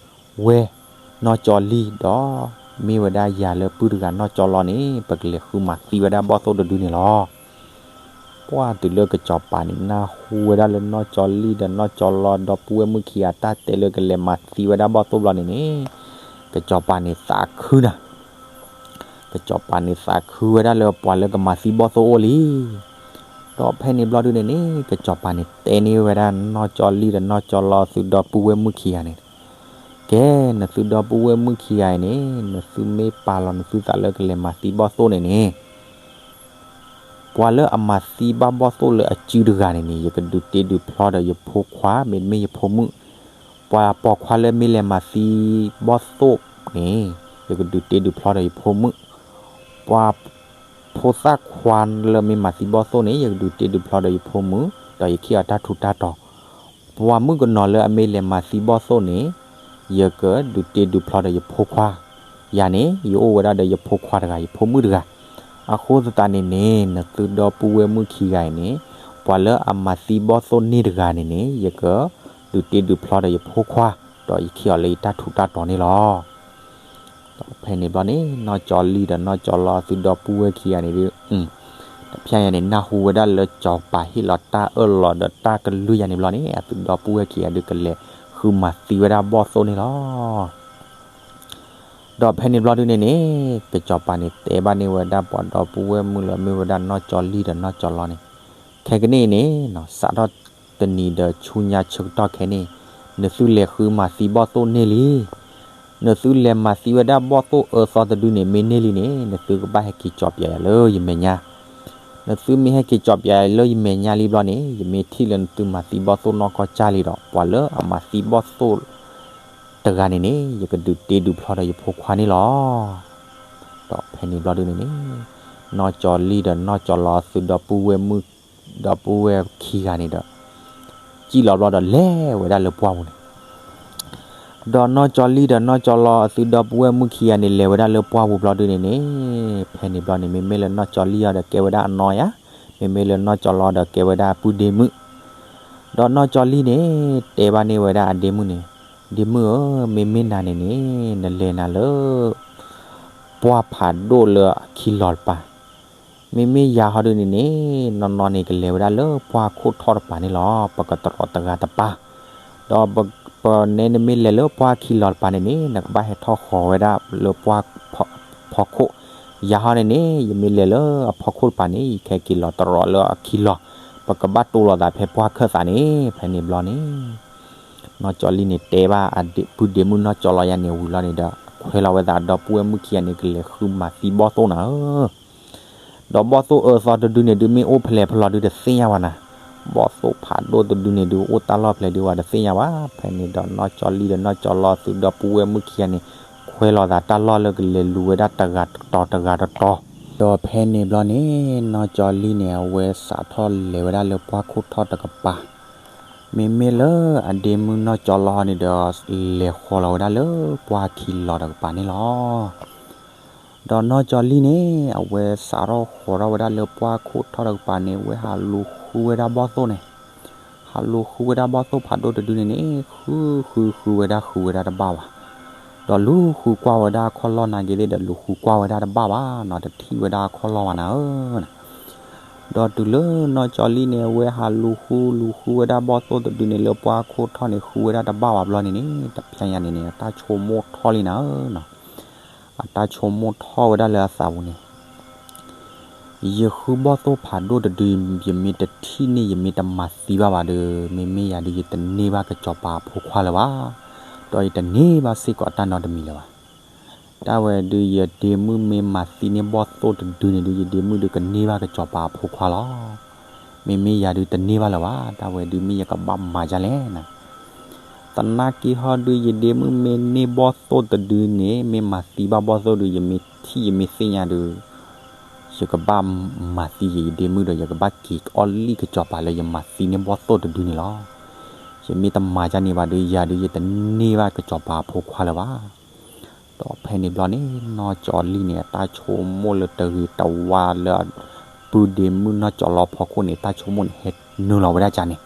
ဝဲၢ် နီၢ်ကၠီလံၢ်ဒီး မ့ၢ်ဝဲဒၣ်ယၤလၢပုၢ်တဂၤနီၢ်ကၠီလီန့ၣ် ပကလဲၤဃုမၤသံဝဲဒၣ်ဘီၣ်သိၣ်တဒုန့ၣ်လီၤ. ပှၢ်တုၤလၢကစီၤပၤန့ၣ် နၢ်ဟူဝဲဒၣ်လၢနီၢ်ကၠီလံၢ်ဒီးနီၢ်ကၠီလီ ဒီပုၢ်ဝဲၢ်မုၣ်ခံဂၤတၢ်တဲလၢကလဲၤမၤသံဝဲဒၣ်ဘီၣ်သိၣ်ဘျီန့ၣ်န့ၣ် ကစီၤပၤန့ၣ်သးခုနၤ, ကစီၤပၤန့ၣ်သးခုဝဲဒၣ်လၢပှၤလၢကမၤသံဘီၣ်သိၣ်အိၣ်လံ. ဒီးဖဲန့ၣ်ဘျီဒုန့ၣ်န့ၣ် ကစီၤပၤန့ၣ်တဲန့ၢ်ဝဲဒၣ်နီၢ်ကၠီလံၢ်ဒီးနီၢ်ကၠီလီ သုဒီပုၢ်ဝဲၢ်မုၣ်ခံဂၤန့ၣ်, ကဲ နသုဒီပုၢ်ဝဲၢ်မုၣ်ခံဂၤအံၤန့ၣ် နသုမ့ၢ်ပာ်လီၤနသုသးလၢကလဲၤမၤသံဘီၣ်သိၣ်န့ၣ်န့ၣ် ပှၤလၢအမၤသံဘၣ်ဘီၣ်သိၣ်လၢအစုတဂၤန့ၣ်န့ၣ် ယကဒုးတ့ဒုးဖျီဒီးယဖိခွါ မ့တမ့ၢ်ယဖိမုၣ်, ပှၤပိာ်ခွါလၢမ့ၢ်လဲၤမၤသံဘီၣ်သိၣ်န့ၣ် ယကဒုးတ့ဒုးဖျီဒီးယဖိမုၣ်, ပှၤ ဖိသၣ်ခွါလၢမ့ၢ်မၤသံဘီၣ်သိၣ်န့ၣ် ယကဒုးတ့ဒုးဖျီဒီးယဖိမုၣ်, ဒီးယခံအီၤတၢ်ထူးတၢ်တီၤ. ပှၤမုၣ်ကနီၤလၢအမ့ၢ်လဲၤမၤသံဘီၣ်သိၣ်န့ၣ် ယကဒုးတ့ဒုးဖျီဒီးယဖိခွါ. ယၤန့ၣ် ယအိၣ်ဝဲဒၣ်ဒီးယဖိခွါတဂၤ ယဖိမုၣ်တဂၤ. အဃိသတးန့ၣ်န့ၣ် နသုဒီပုၢ်ဝဲၢ်မုၣ်ခံဂၤအံၤန့ၣ် ပှၤလၢအမၤသံဘီၣ်သိၣ်န့ၢ်တဂၤန့ၣ်န့ၣ် ယကဒုးတ့ဒုးဖျီဒီးယဖိခွါ, ဒီးယခံအီၤလၢယတၢ်ထူးတၢ်တီၤန့ၣ်လီၤ. ဒီးဖဲန့ၣ်ဘျီန့ၣ် နီၢ်ကၠီလံၢ်ဒီးနီၢ်ကၠီလီ အသုဒီပုၢ်ဝဲၢ်ခံဂၤန့ၣ်ဒုး, တဖျဲညါန့ၣ် နၢ်ဟူဝဲဒၣ်လၢစီၤပၤဟ့ၣ်လီၤတၢ်အၢၣ်လီၤဒီးတၢ်ကလုၢ်ယၤန့ၣ်ဘျီန့ၣ် အသုဒီပုၢ်ဝဲၢ်ခံဂၤဒုးကလဲၤဃုမၤသံဝဲဒၣ်ဘီၣ်သိၣ်န့ၣ်လီၤ. ဒီးဖဲန့ၣ်ဘျီဒုးန့ၣ်န့ၣ် ကစီၤပၤန့ၣ်တဲဘၣ်န့ၢ်ဝဲဒၣ်ပှၤဒီပုၢ်ဝဲၢ်မုၣ်လၢမ့ၢ်ဝဲဒၣ်နီၢ်ကၠီလံၢ်ဒီးနီၢ်ကၠီလီန့ၣ်, ခဲကနံၣ်အံၤန့ၣ် စးထီၣ်တနံၤဒီးဆူညါဆၢကတီၢ်ခဲန့ၣ် နသုလဲၤဃုမၤသံဘီၣ်သိၣ်န့ၢ်လံ. နသုလဲၤမၤသံဝဲဒၣ်ဘီၣ်သိၣ်အၢသီတဒုန့ၣ် မ့ၢ်န့ၢ်လံန့ၣ် နသုကဘၣ်ဟဲက့ၤကၠီပၠးယၤလၢယမဲာ်ညါ. နသုမ့ၢ်ဟဲက့ၤကၠီပၠးယၤလၢယမဲာ်ညါလံဘျီန့ၣ် ယမ့ၢ်ထံၣ်လၢနသုမၤသံဘီၣ်သိၣ်နီၢ်ကီၢ်ကၢ်လံဒီး ပှၤလၢအမၤသံဘီၣ်သိၣ်တဂၤန့ၣ်န့ၣ် ယကဒုးတ့ဒုးဖျီဒီးယဖိခွါန့ၣ်လီၤ. ဒီးဖဲန့ၣ်ဘျီဒုးန့ၣ်န့ၣ် နီၢ်ကၠီလံၢ်ဒီးနီၢ်ကၠီလီအသုဒီပုၢ်ဝဲၢ်မုၣ်, ဒီပုၢ်ဝဲၢ်ခံဂၤန့ၣ်ဒီး စံၣ်လီၤဘျီဒီးလဲၤဝဲဒၣ်လၢပှၢ်ပူၤန့ၣ် ဒီးနီၢ်ကၠီလံၢ်ဒီးနီၢ်ကၠီလီအသုဒီပုၢ်ဝဲၢ်မုၣ်ခံဂၤန့ၣ် လဲၤဝဲဒၣ်လၢပှၢ်ပူၤဘျီဒုးန့ၣ်န့ၣ်, ဖဲန့ၣ်ဘျီန့ၣ် မ့မ့ၢ်လၢနီၢ်ကၠီလံၢ်အီၤဒီးကဲဝဲဒၣ်အနီၢ်ယၤ, မ့မ့ၢ်လၢနီၢ်ကၠီလီဒီးကဲဝဲဒၣ်ပုၢ်ဒ့မုၣ်. ဒီးနီၢ်ကၠီလံၢ်န့ၣ် တဲဘၣ်န့ၢ်ဝဲဒၣ်အဒ့မုၣ်န့ၣ်, ဒ့မုၣ်ဧၢ, မ့မ့ၢ်နၤန့ၣ်န့ၣ် နလဲၤနၤလၢ ပှၢ်ဖးဒိၣ်လၢအခံလီၤတပၤ မ့မ့ၢ်ယၤဟီဒုးန့ၣ်န့ၣ် နီၢ်နီၢ်န့ၣ် ကလဲၤဝဲဒၣ်လၢပှၢ်ခိၣ်ထီၣ်တပၤန့ၣ်လီၤ. ပကတြီတဂၤတပၤ, ဒီးပနဲနမ့ၢ်လဲၤလၢပှၢ်ခံလီၤတပၤန့ၣ်န့ၣ် နကဘၣ်ဟဲထီၣ်ဃီၤဝဲဒၣ်လၢပှၢ်ဖီခိၣ်. ယၤဟီန့ၣ်န့ၣ် ယမ့ၢ်လဲၤလၢအဖီခိၣ်တပၤန့ၣ် ယကဟဲက့ၤလီၤတြီလၢအခံလီၤ. ပကဘၣ်တိၢ်လိာ်သးဖဲပှၢ်ခၢၣ်သးန့ၣ်. ဖဲန့ၣ်ဘျီန့ၣ် နီၢ်ကၠီလံၢ်န့ၣ် တဲဘၣ်အပုၢ်ဒ့မုၣ်နီၢ်ကၠီလီယၤန့ၣ်ဝံၤလီၤန့ၣ်ဒီး ခွဲလီၤဝဲသးဒီပုၢ်ဝဲၢ်မုၣ်ခံဂၤန့ၣ် ကလဲၤဃုမၤသံဘီၣ်သိၣ်နၤဧၢ ဒီးဘီၣ်သိၣ်အၢသီတဒုန့ၣ်ဒုး မ့ၢ်အိၣ်ဖဲလဲၣ်ဖဲလဲၣ်ဒုးတသ့ၣ်ညါဘၣ်နၤ, ဘီၣ်သိၣ်ဖးဒိၣ်တဒုန့ၣ်ဒုး အိၣ်တၢ်လီၢ်ဖဲလဲၣ်ဒုးဝဲတသ့ၣ်ညါဘၣ်. ဖဲန့ၣ်ဒီးနီၢ်ကၠီလံၢ်ဒီးနီၢ်ကၠီလီသုဒီပုၢ်ဝဲၢ်မုၣ်ခံဂၤန့ၣ် ခွဲလီၤသးတၢ်လီၢ်လၢကလဲၤလူၤဝဲဒၣ်တဂၤတတီၤတဂၤတတီၤ. ဒီးဖဲန့ၣ်ဘျီန့ၣ် နီၢ်ကၠီလံၢ်န့ၣ် အဝဲစးထီၣ်လဲၤဝဲဒၣ်လၢပှၢ်ခိၣ်ထီၣ်တကပၤ, မ့မ့ၢ်လၢအဒ့မုၣ်နီၢ်ကၠီလီန့ၣ်ဒီး လဲၤဃီၤလီၤဝဲဒၣ်လၢပှၢ်ခံလီၤတကပၤန့ၣ်လီၤ. ဒီးနီၢ်ကၠီလံၢ်န့ၣ် အဝဲစးထီၣ်ဃီၤထီၣ်ဝဲဒၣ်လၢပှၢ်ခိၣ်ထီၣ်တကပၤန့ၣ် အဝဲဟးလူၤဃုဝဲဒၣ်ဘီၣ်သိၣ်န့ၣ်, ဟးလူၤဃုဝဲဒၣ်ဘီၣ်သိၣ်ဖးဒိၣ်တဒုန့ၣ်န့ၣ် ဃုဃုဃုဝဲဒၣ်ဃုဝဲဒၣ်တဘၣ်ဘၣ်. ဒီးလူၤဃုကွၢ်ဝဲဒၣ်အခီၣ်လီၢ်နာ်က့ၤသ့ၣ်ဒီး လူၤဃုကွၢ်ဝဲဒၣ်တဘၣ်ဘၣ်နီၤ, တထံၣ်ဝဲဒၣ်အခီၣ်လီၢ်ဘၣ်နၤဧၢ. ဒီးတုၤလၢနီၢ်ကၠီလံၢ်န့ၣ် အဝဲဟးလူၤဃုလူၤဃုဝဲဒၣ်ဘီၣ်သိၣ်တဒုန့ၣ် လၢပှၢ်ခိၣ်ထီၣ်န့ၣ် ဃုဝဲဒၣ်တဘၣ်ဘၣ်ဘျီန့ၣ်န့ၣ် တဖျဲညါန့ၣ်န့ၣ် အတၢ်ဆိကမိၣ်ထီၣ်လံနၤဧၢနီၤ. အတၢ်ဆိကမိၣ်ထီၣ်ဝဲဒၣ်လၢအသးပူၤန့ၣ် ယဃုဘီၣ်သိၣ်ဖးဒိၣ်တဒု ယမ့ၢ်တထံၣ်န့ၢ် ယမ့ၢ်တမၤသံဘၣ်ဘၣ်ဒီး မ့မ့ၢ်ယၤဒုး ယတန့ၢ်ဘၣ်ကစီၤပၤအဖိခွါလၢၤဘၣ်, ဒီးယတန့ၢ်ဘၣ်စ့ၢ်ကီးတၢ်နီတမံၤလၢၤဘၣ်. တၢ်ဝဲဒုး ယဒ့မုၣ်မ့ၢ်မၤသံန့ၢ်ဘီၣ်သိၣ်တဒုန့ၣ်ဒုး ယဒ့မုၣ်ဒုးကန့ၢ်ဘၣ်ကစီၤပၤအဖိခွါလီၤ. မ့မ့ၢ်ယၤဒုးတန့ၢ်ဘၣ်လၢၤဘၣ်, တၢ်ဝဲဒုးမ့ၢ်ယကဘၣ်မၤဒ်လဲၣ်နၤ. သနာ်က့ဟီဒုး ယဒ့မုၣ်မ့ၢ်န့ၢ်ဘီၣ်သိၣ်တဒုန့ၣ် မ့ၢ်မၤသံဘၣ်ဘီၣ်သိၣ်ဒုး ယမ့ၢ်ထံၣ်ယမ့ၢ်သ့ၣ်ညါဒုး ယကဘၣ်မၤသံယဒ့မုၣ်ဒီး ယကဘၣ်က့ၤအီၣ်လံၣ်ကစီၤပၤလၢယမၤသံန့ၢ်ဘီၣ်သိၣ်တဒုန့ၣ်လီၤ. ယမ့ၢ်တမၤဒ်န့ၣ်ဘၣ်ဒုး ယၤဒုး ယတန့ၢ်ဘၣ်ကစီၤပၤအဖိခွါလၢၤဘၣ်. ဒီးဖဲန့ၣ်ဘျီန့ၣ် နီၢ်ကၠီလံၢ်န့ၣ် အတၢ်ဆိကမိၣ်လၢတဂ့ၤတဝါလၢ ပုၢ်ဒ့မုၣ်နီၢ်ကၠီလီဖီခိၣ်န့ၣ် တၢ်ဆိကမိၣ်န့ၣ် ဟဲနုာ်လီၤဝဲဒၣ်ကန့ၣ်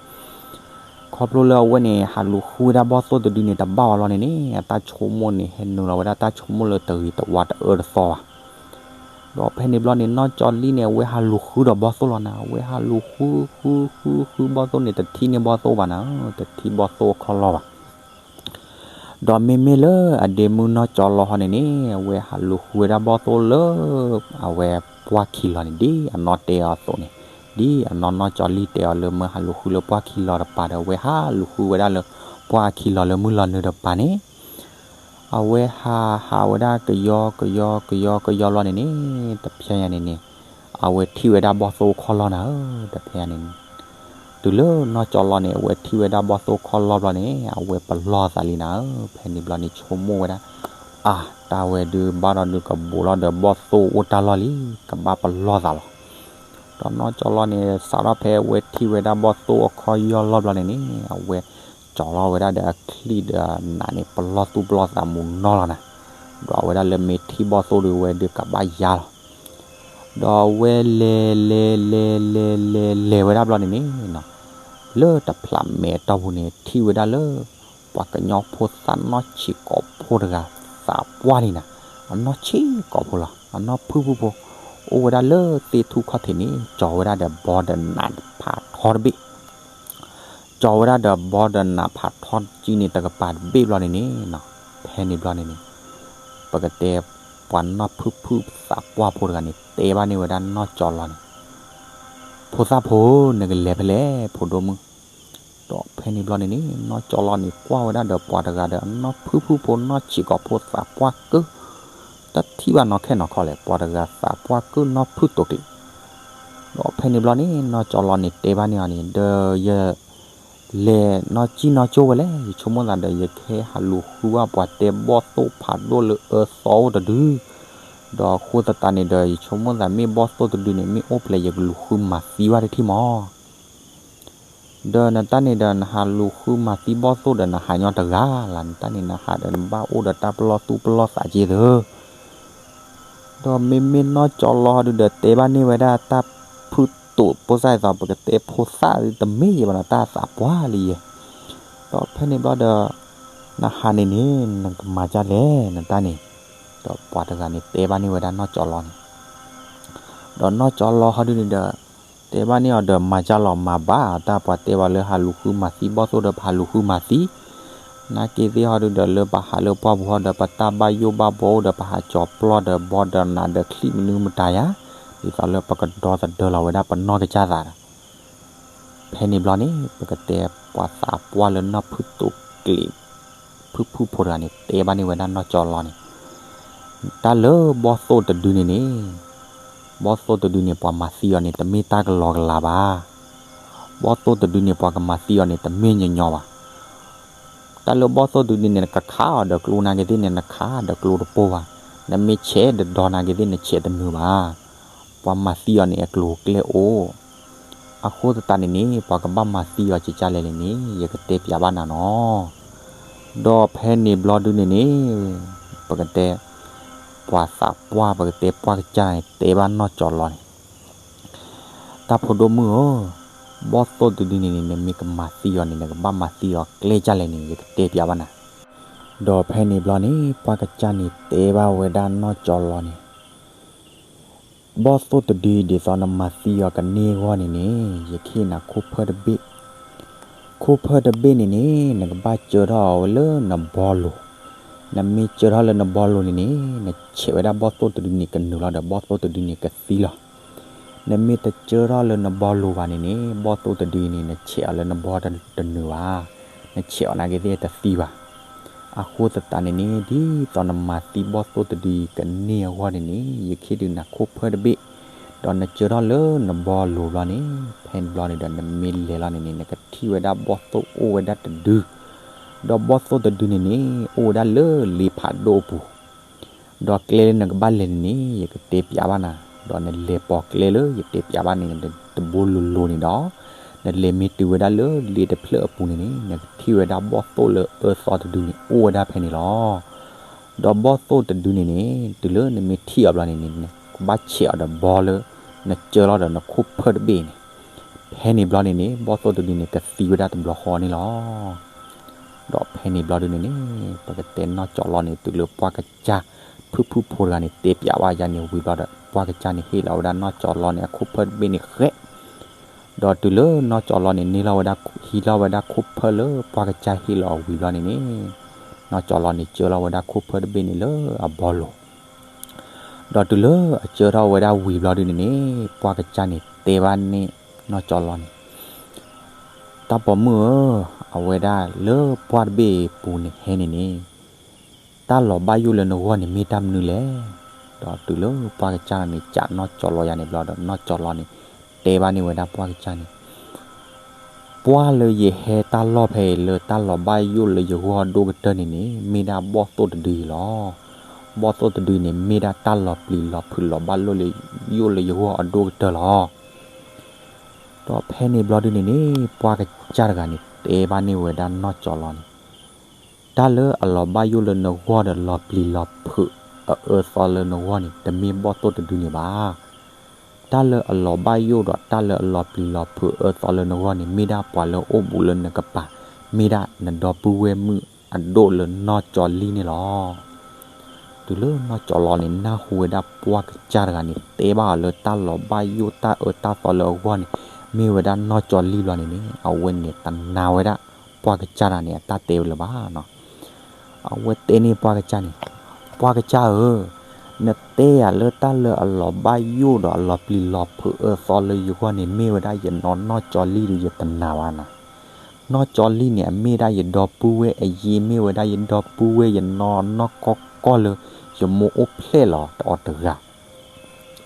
ခီဖျိလၢအဝဲန့ၣ် ဟးလူၤဃုဝဲဒၣ်ဘီၣ်သိၣ်တဒုန့ၣ် တဘၣ်အီၤလီၤန့ၣ်န့ၣ် အတၢ်ဆိကမိၣ်န့ၣ် ဟဲနုာ်လီၤဝဲဒၣ်တၢ်ဆိကမိၣ်လၢတဂ့ၤတဝါတအၢတသီဘၣ်. ဒီးဖဲန့ၣ်ဘျီန့ၣ် နီၢ်ကၠီလံၢ်န့ၣ် အဝဲဟးလူၤဃုဒီးဘီၣ်သိၣ်လီၤနၤ, အဝဲဟးလူၤဃု ဃု ဃု ဃုဘီၣ်သိၣ်န့ၣ် တထံၣ်န့ၢ်ဘီၣ်သိၣ်ဘၣ်နၤ, တထံၣ်ဘီၣ်သိၣ်အခီၣ်လီၢ်ဘၣ်. ဒီးမ့မ့ၢ်လၢအဒ့မုၣ်နီၢ်ကၠီလီဟီန့ၣ်န့ၣ် အဝဲဟးလူၤဃုဝဲဒၣ်ဘီၣ်သိၣ်လၢ အဝဲပှၢ်ခံလီၤန့ၣ် ဒ်အနီၢ်တဲအီၤအသိးန့ၣ်, ဒ်အနီၢ်နီၢ်ကၠီလံၢ်တဲအီၤလၢမၢဟးလူၤဃုလၢပှၢ်ခံလီၤတပၤဒီး အဝဲဟးလူၤဃုဝဲဒၣ်လၢ ပှၢ်ခံလီၤလၢမုၢ်လီၤနုာ်တပၤန့ၣ် အဝဲဟးဟးဝဲဒၣ်ကယီကယီကယီကယီဘျီန့ၣ်န့ၣ် တဖျဲညါန့ၣ်န့ၣ် အဝဲထံၣ်ဝဲဒၣ်ဘီၣ်သိၣ်အခီၣ်လီၢ်နၤဧၢ, တဖျဲညါန့ၣ် တုၤလၢနီၢ်ကၠီလီန့ၣ် အဝဲထံၣ်ဝဲဒၣ်ဘီၣ်သိၣ်အခီၣ်လီၢ်ဘျီန့ၣ် အဝဲပလီၢ်သးလံနၤဧၢ, ဖဲန့ၣ်ဘျီန့ၣ်ဆိကမိၣ်ဝဲဒၣ် အါ တၢ်ဝဲဒုးဘၣ်ဒီးဒုးကဘူးလီၤဒီးဘီၣ်သိၣ်အိၣ်တၢ်လီၢ်လံ, ကဘၣ်ပလီၢ်သးလီၤ. ဒီးနီၢ်ကၠီလီန့ၣ် စးထီၣ်ဖဲဝဲထံၣ်ဝဲဒၣ်ဘီၣ်သိၣ်အခီၣ်ယီၢ်လီၢ်ဘျီန့ၣ်န့ၣ် အဝဲကၠီလီၤဝဲဒၣ်ဒီးအချံၣ်ဒီးနးန့ၣ် ပလီၢ်သူၣ်ပလီၢ်သးမူနီၢ်လီၤနၤ. ဒီးအဝဲဒၣ်လၢမ့ၢ်ထံၣ်ဘီၣ်သိၣ်ဒုးဝဲဒုးကဘၣ်ယါလီၤ. ဒီးအဝဲလဲၤလဲၤလဲၤလဲၤလဲၤလဲၤဝဲဒၣ်ဘျီန့ၣ်န့ၣ်နီၤ, လၢတဖျးမဲာ်တီၢ်ပူၤန့ၣ် ထံၣ်ဝဲဒၣ်လၢ ပှၤကညီဖိသၣ်နီၢ်ဆံးကိာ်ဖိတဂၤ သးပှၢ်လံနၤ, အနီၢ်ဆံးကိာ်ဖိလီၤ, အနီၢ်ဖုၣ်ဖုၣ်ဖိ, အိၣ်ဝဲဒၣ်လၢသ့ၣ်ထူၣ်ခီၣ်ထံးန့ၣ် ကၠီဝဲဒၣ်ဒီးဘီဒီးနးဖးထီတဘ့ၣ် ကၠီဝဲဒၣ်ဒီးဘီဒီးနးဖးထီကံန့ၣ် တကပၤတဘ့ၣ်ဘျီန့ၣ်န့ၣ်နီၤ, ဖဲန့ၣ်ဘျီန့ၣ်န့ၣ် ပကတဲ ပှၤနီၢ်ဖုၣ်ဖုၣ်သးပှၢ်ဖိတဂၤန့ၣ် တဲဘၣ်န့ၢ်ဝဲဒၣ်နီၢ်ကၠီလီန့ၣ်, ဖိသၣ်ဖိ, နကလဲၤဖဲလဲၣ် ဖိဒိၣ်မုၣ်. ဒီးဖဲန့ၣ်ဘျီန့ၣ်န့ၣ် နီၢ်ကၠီလီန့ၣ် ကွၢ်ဝဲဒၣ်ဒီးပှၤတဂၤဒီး နီၢ်ဖုၣ်ဖုၣ်ဖိနီၢ်ဆံးကိာ်ဖိသးပှၢ်ကုၢ် တထံၣ်ဘၣ်နီၢ်ခဲနီၢ်ခီလဲၣ်, ပှၤတဂၤသးပှၢ်ကုၢ်နီၢ်ဖုၣ်တိာ်ကျ့း. ဒီးဖဲန့ၣ်ဘျီန့ၣ် နီၢ်ကၠီလီန့ၣ်တဲဘၣ်န့ၢ်အီၤန့ၣ် ဒီးယ လဲၤနီၢ်ကံၢ်နီၢ်ကၠိဝဲလဲၣ်, ယဆိကမိၣ်သးဒီး ယကဟဲဟးလူၤဃုဘၣ်ပှၤတဲဘီၣ်သိၣ်ဖးဒိၣ်လၢအၢသီအိၣ်တဒု, ဒီးအဃိသတးန့ၣ်ဒီး ယဆိကမိၣ်သးမ့ၢ်ဘီၣ်သိၣ်တဒုန့ၣ် မ့ၢ်အိၣ်ဖဲလဲၣ် ယကလူၤဃုမၤသံဘၣ်တထံၣ်မး. ဒီးနတၢ်န့ၣ်ဒီး နဟးလူၤဃုမၤသံဘီၣ်သိၣ်ဒီး နဟးညီတဂၤလၢ်, နတၢ်န့ၣ် နဟးဒီးနဘၣ်အိၣ်ဒီးတၢ်ပလီၢ်သူၣ်ပလီၢ်သးက့သၢ ဒီးမ့မ့ၢ်နီၢ်ကၠီလီဟီဒုဒီး တဲဘၣ်န့ၢ်ဝဲဒၣ်တၢ်ဖုၣ်တိာ်ဖိစၢ်အသိး ပကတဲဖိသၣ်ဒုတမ့ၢ်ယဲဘၣ်နီၤ, တၢ်သးပှၢ်လံယဲ. ဒီးဖဲန့ၣ်ဘျီဒီး နဟးန့ၣ်န့ၣ် နကမၤဒ်လဲၣ် နတၢ်န့ၣ်, ဒီးပှၤတဂၤန့ၣ်တဲဘၣ်န့ၢ်ဝဲဒၣ်နီၢ်ကၠီလီန့ၣ် ဒီးနီၢ်ကၠီလီဟီဒုန့ၣ်ဒီး တဲဘၣ်န့ၢ်အီၤဒီး မၤဒ်လီၤမၤဘၣ်, တၢ်ပှၤတဲဝဲလၢဟးလူၤဃုမၤသံဘီၣ်သိၣ်ဒီး ပဟးလူၤဃုမၤသံ, နာ်က့သ့ၣ်ဟီဒုဒီး လၢပဟးလၢပှၢ်ပူၤဟီဒီး ပတၢ်ဘၣ်ယိၣ်ဘၣ်ဘီအိၣ်ဒီး ပဟးကၠီၤပျီၢ်ဒီးဘီဒီးနးဒီးချံၣ်မနုၤမတၤယၤ, ဒ်သိးလၢပကဒီသဒၢလီၤဝဲဒၣ်ပနီၢ်ကစၢ်သးဒီး ဖဲန့ၣ်ဘျီန့ၣ် ပကတဲပှၤသးပှၢ်လၢနီၢ်ဖုၣ်တိာ်ကျ့း ဖုၣ်ဖုၣ်ဖိတဂၤန့ၣ် တဲဘၣ်န့ၢ်ဝဲဒၣ်နီၢ်ကၠီလီန့ၣ်, တၢ်လၢဘီၣ်သိၣ်တဒုန့ၣ်န့ၣ်, ဘီၣ်သိၣ်တဒုန့ၣ် ပှၤမၤသံအီၤန့ၣ် တမ့ၢ်တၢ်ကလီကလီဘၣ်. ဘီၣ်သိၣ်တဒုန့ၣ် ပှၤကမၤသံအီၤန့ၣ် တမ့ၢ်ညီညီဘၣ်. တၢ်လၢဘီၣ်သိၣ်တဒုန့ၣ် နကခးအီၤဒီးကျိနာ်က့သ့ၣ်န့ၣ် နခးဒီးကျိတပိၢ်ဘၣ်. နမ့ၢ်ဆဲးဒီးဒီနာ်က့သ့ၣ် နဆဲးတနုာ်ဘၣ်. ပှၤမၤသံအီၤန့ၣ် အကျိၤအကျဲအိၣ် အဃိသတးန့ၣ်န့ၣ် ပှၤကဘၣ်မၤသံအီၤကကၢ်လဲၣ်န့ၣ်န့ၣ် ယကတဲပၠးဘၣ်နၤနီၤ. ဒီးဖဲန့ၣ်ဘျီဒုန့ၣ်န့ၣ် ပကတဲ ပှၤသးပှၢ် ပကတဲပှၢ်ကစၢ်န့ၣ် တဲဘၣ်နီၢ်ကၠီလီန့ၣ်, တၢ်ဖိဒိၣ်မုၣ်ဧၢ, ဘီၣ်သိၣ်တဒုန့ၣ်န့ၣ် နမ့ၢ်ကမၤသံအီၤန့ၣ် နကဘၣ်မၤသံအီၤကျဲကၢ်လဲၣ်န့ၣ် ယကတဲပၠးဘၣ်နၤ. ဒီးဖဲန့ၣ်ဘျီန့ၣ် ပှၢ်ကစၢ်န့ၣ်တဲဘၣ်ဝဲဒၣ်နီၢ်ကၠီလီန့ၣ် ဘီၣ်သိၣ်တဒု ဒ်သိးနမၤသံအီၤကန့ၢ်အဂီၢ်န့ၣ်န့ၣ် ယကဟ့ၣ်နၤခိၣ်ဖၢတဘ့ၣ်, ခိၣ်ဖၢတဘ့ၣ်န့ၣ်န့ၣ် နကဘၣ်ကၢထီၣ်အီၤဝဲလၢနဘီလိၤ, နမ့ၢ်ကၢထီၣ်လၢနဘီလိၤန့ၣ်န့ၣ် နဆဲးဝဲဒၣ်ဘီၣ်သိၣ်တဒုန့ၣ်ကနုာ်လီၤဒီး ဘီၣ်သိၣ်တဒုန့ၣ်ကသံလီၤ. နမ့ၢ်တကၢထီၣ်လၢနဘီလိၤဘၣ်န့ၣ်န့ၣ် ဘီၣ်သိၣ်တဒုန့ၣ် နဆဲးအီၤလၢနဘီတနုာ်ဘၣ်, နဆဲးအီၤနာ်က့သ့ၣ်တသံဘၣ်. အဃိသတးန့ၣ်န့ၣ် ဒ်သိးနမၤသံဘီၣ်သိၣ်တဒုကန့ၢ်အဂီၢ်န့ၣ်န့ၣ် ယကဟ့ၣ်ဒုးနၤခိၣ်ဖၢတဘ့ၣ်, ဒီးနကၢထီၣ်လၢနဘီလိၤဘျီန့ၣ် ဖဲန့ၣ်ဘျီန့ၣ်ဒီး နမ့ၢ်လဲၤလီၤန့ၣ်န့ၣ် နကထံၣ်ဝဲဒၣ်ဘီၣ်သိၣ်အိၣ်ဝဲဒၣ်တဒု, ဒီးဘီၣ်သိၣ်တဒုန့ၣ်န့ၣ် အိၣ်ဝဲဒၣ်လၢလ့ဖးဒိၣ်အပူၤ ဒီးကျဲလၢနကဘၣ်လဲၤန့ၣ်န့ၣ် ယကတဲပၠးဘၣ်နၤ, ဒီးနလဲၤပိာ်ကျဲလၢယတဲပၠးဘၣ်န့ၣ် တဘိလိၤလိၤန့ၣ်ဒီး နလဲၤမ့ၢ်တုၤဝဲဒၣ်လၢလ့တဖျၢၣ်အပူၤန့ၣ်န့ၣ် နကထံၣ်ဝဲဒၣ်ဘီၣ်သိၣ်လၢအၢသီတဒုန့ၣ် အိၣ်ဝဲဒၣ်ဖဲန့ၣ်လီၤ. ဒီးဘီၣ်သိၣ်တဒုန့ၣ်န့ၣ် တုၤလၢနမ့ၢ်ထံၣ်အီၤဘျီန့ၣ်န့ၣ် နကဘၣ်ဆဲးအီၤဒီးဘီလၢ နကၢထီၣ်ဒီးနခိၣ်ဖၢတဘ့ၣ်န့ၣ်, ဖဲန့ၣ်ဘျီန့ၣ်န့ၣ် ဘီၣ်သိၣ်တဒုန့ၣ် ကသံဝဲဒၣ်တဘျီဃီန့ၣ်လီၤ. ဒီးဖဲန့ၣ်ဘျီဒုန့ၣ်န့ၣ် ပကတဲနီၢ်ကၠီလီန့ၣ် တုၤလၢပှၢ်ကစၢ် ဖုၣ်ဖုၣ်ဖိတဂၤန့ၣ် တဲပၠးဘၣ်ယၤန့ၣ်ဝံၤဘျီဒီး ပှၢ်ကစၢ်န့ၣ် ဟ့ၣ်လီၤဝဲဒၣ်နီၢ်ကၠီလီန့ၣ် အခိၣ်ဖၢတဘ့ၣ်န့ၣ်ဃဲး, ဒီးတုၤလၢနီၢ်ကၠီလီန့ၣ် န့ၢ်လီၤဝဲဒၣ် ဟံးလီၤဝဲဒၣ်ခိၣ်ဖၢလၢပှၢ်ကစၢ်ဟ့ၣ်လီၤအီၤဝံၤဘျီန့ၣ်န့ၣ်, နီၢ်ကၠီလီန့ၣ် ကၢလီၤဝဲဒၣ်ခိၣ်ဖၢတဘ့ၣ်န့ၣ်လၢအဘီလိၤ ဒီးတုၤလၢအကၢထီၣ်ဝဲဒၣ်ဝံၤဘျီဒုန့ၣ်န့ၣ် ပှၢ်ကစၢ်န့ၣ်တဲဘၣ်န့ၣ် နီၢ်ကၠီလီန့ၣ်, တၢ်ပိာ်မုၣ်ဧၢ, အဝဲဒၣ်လၢပှၢ်တဘ့ၣ်အပူၤန့ၣ်ဟဲန့ၣ်န့ၣ် တၢ်လီၤဘၣ်ယိၣ်လၢနဂီၢ်န့ၣ်မ့ၢ်တၢ်မနုၤလဲၣ်. ဒီးတုၤလၢပှၢ်ကစၢ်န့ၣ် ကးနီၢ်ကၠီလီယၤန့ၣ်ဘျီဒီး နီၢ်ကၠီလီန့ၣ် တဲဘၣ်န့ၢ်ဝဲဒၣ်ပှၢ်ကစၢ်န့ၣ် ပှၢ်လၢယဟဲတၢ်လီၢ်ဖဲအံၤလၢတၢ်လီၤဘၣ်ယိၣ်လၢယဂီၢ်အဒိၣ်ကတၢၢ်န့ၣ်န့ၣ် မ့ၢ်ဒၣ်ဘီၣ်သိၣ်တဒုအံၤလီၤ. ဘီၣ်သိၣ်တဒုန့ၣ် မ့ၢ်ဒၣ်တၢ်လီၤပျံၤလီၤဖုးလီၤဘၣ်လိၣ်လၢယိၣ်လၢယဂီၢ်အဒိၣ်ကတၢၢ်လီၤ. ဒီးဖဲန့ၣ်ဘျီဒုန့ၣ်န့ၣ် ပှၢ်ကစၢ်တဂၤန့ၣ် တဲဘၣ်န့ၢ်ဝဲဒၣ်နီၢ်ကၠီလီန့ၣ်, တၢ်လၢအလီၤဘၣ်ယိၣ်လၢနဂီၢ်ဒီးလီၤပျံၤလီၤဖုးအအၢသီလၢနဂီၢ်န့ၣ် တမ့ၢ်ဘီၣ်သိၣ်တဒုန့ၣ်ဘၣ်. တၢ်လၢအလီၤဘၣ်ယိၣ်ဒီးတၢ်လၢအလီၤပျံၤလီၤဖုးအအၢသီလၢနဂီၢ်န့ၣ် မ့ၢ်ဒၣ်ပှၤလၢအိၣ်ဘူးလၢနကပၤ, မ့ၢ်ဒၣ်နဒီပုၢ်ဝဲၢ်မုၣ်အဒိၣ်လၢနီၢ်ကၠီလံန့ၣ်လီၤ. တုၤလၢနီၢ်ကၠီလီန့ၣ် နၢ်ဟူဝဲဒၣ်ပှၢ်ကစၢ်တဂၤန့ၣ် တဲဘၣ်အီၤလၢတၢ်လီၤဘၣ်ယိၣ်တၢ်အၢတၢ်သီလၢအဂီၢ်န့ၣ် မ့ၢ်ဝဲဒၣ်နီၢ်ကၠီလံဘျီန့ၣ်န့ၣ် အဝဲန့ၣ်တနာ်ဝဲဒၣ်ပှၢ်ကစၢ်တဂၤန့ၣ် အတၢ်တဲဝဲလၢၤဘၣ်နီၤ. အဝဲတဲန့ၢ်ပှၢ်ကစၢ်န့ၣ်, ပှၢ်ကစၢ်ဧၢ, နတဲယၤလၢတၢ်လၢအလီၤဘၣ်ယိၣ်ဒီးအလီၤပျံၤလီၤဖုးအၢသီလၢယဂီၢ်န့ၣ် မ့ၢ်ဝဲဒၣ်ယနီၢ်နီၢ်ကၠီလံဒီး ယတနာ်ဘၣ်နီၤ. နီၢ်ကၠီလံန့ၣ် အမ့ၢ်ဒၣ်ယဒီပုၢ်ဝဲၢ်အယ့ မ့ၢ်ဝဲဒၣ်ယဒီပုၢ်ဝဲၢ်ယနီၢ်နီၢ်ကီၢ်ကီၢ်လၢ ယမိၢ်အိၣ်ဖျဲၣ်လီၤတအီၤတဂၤ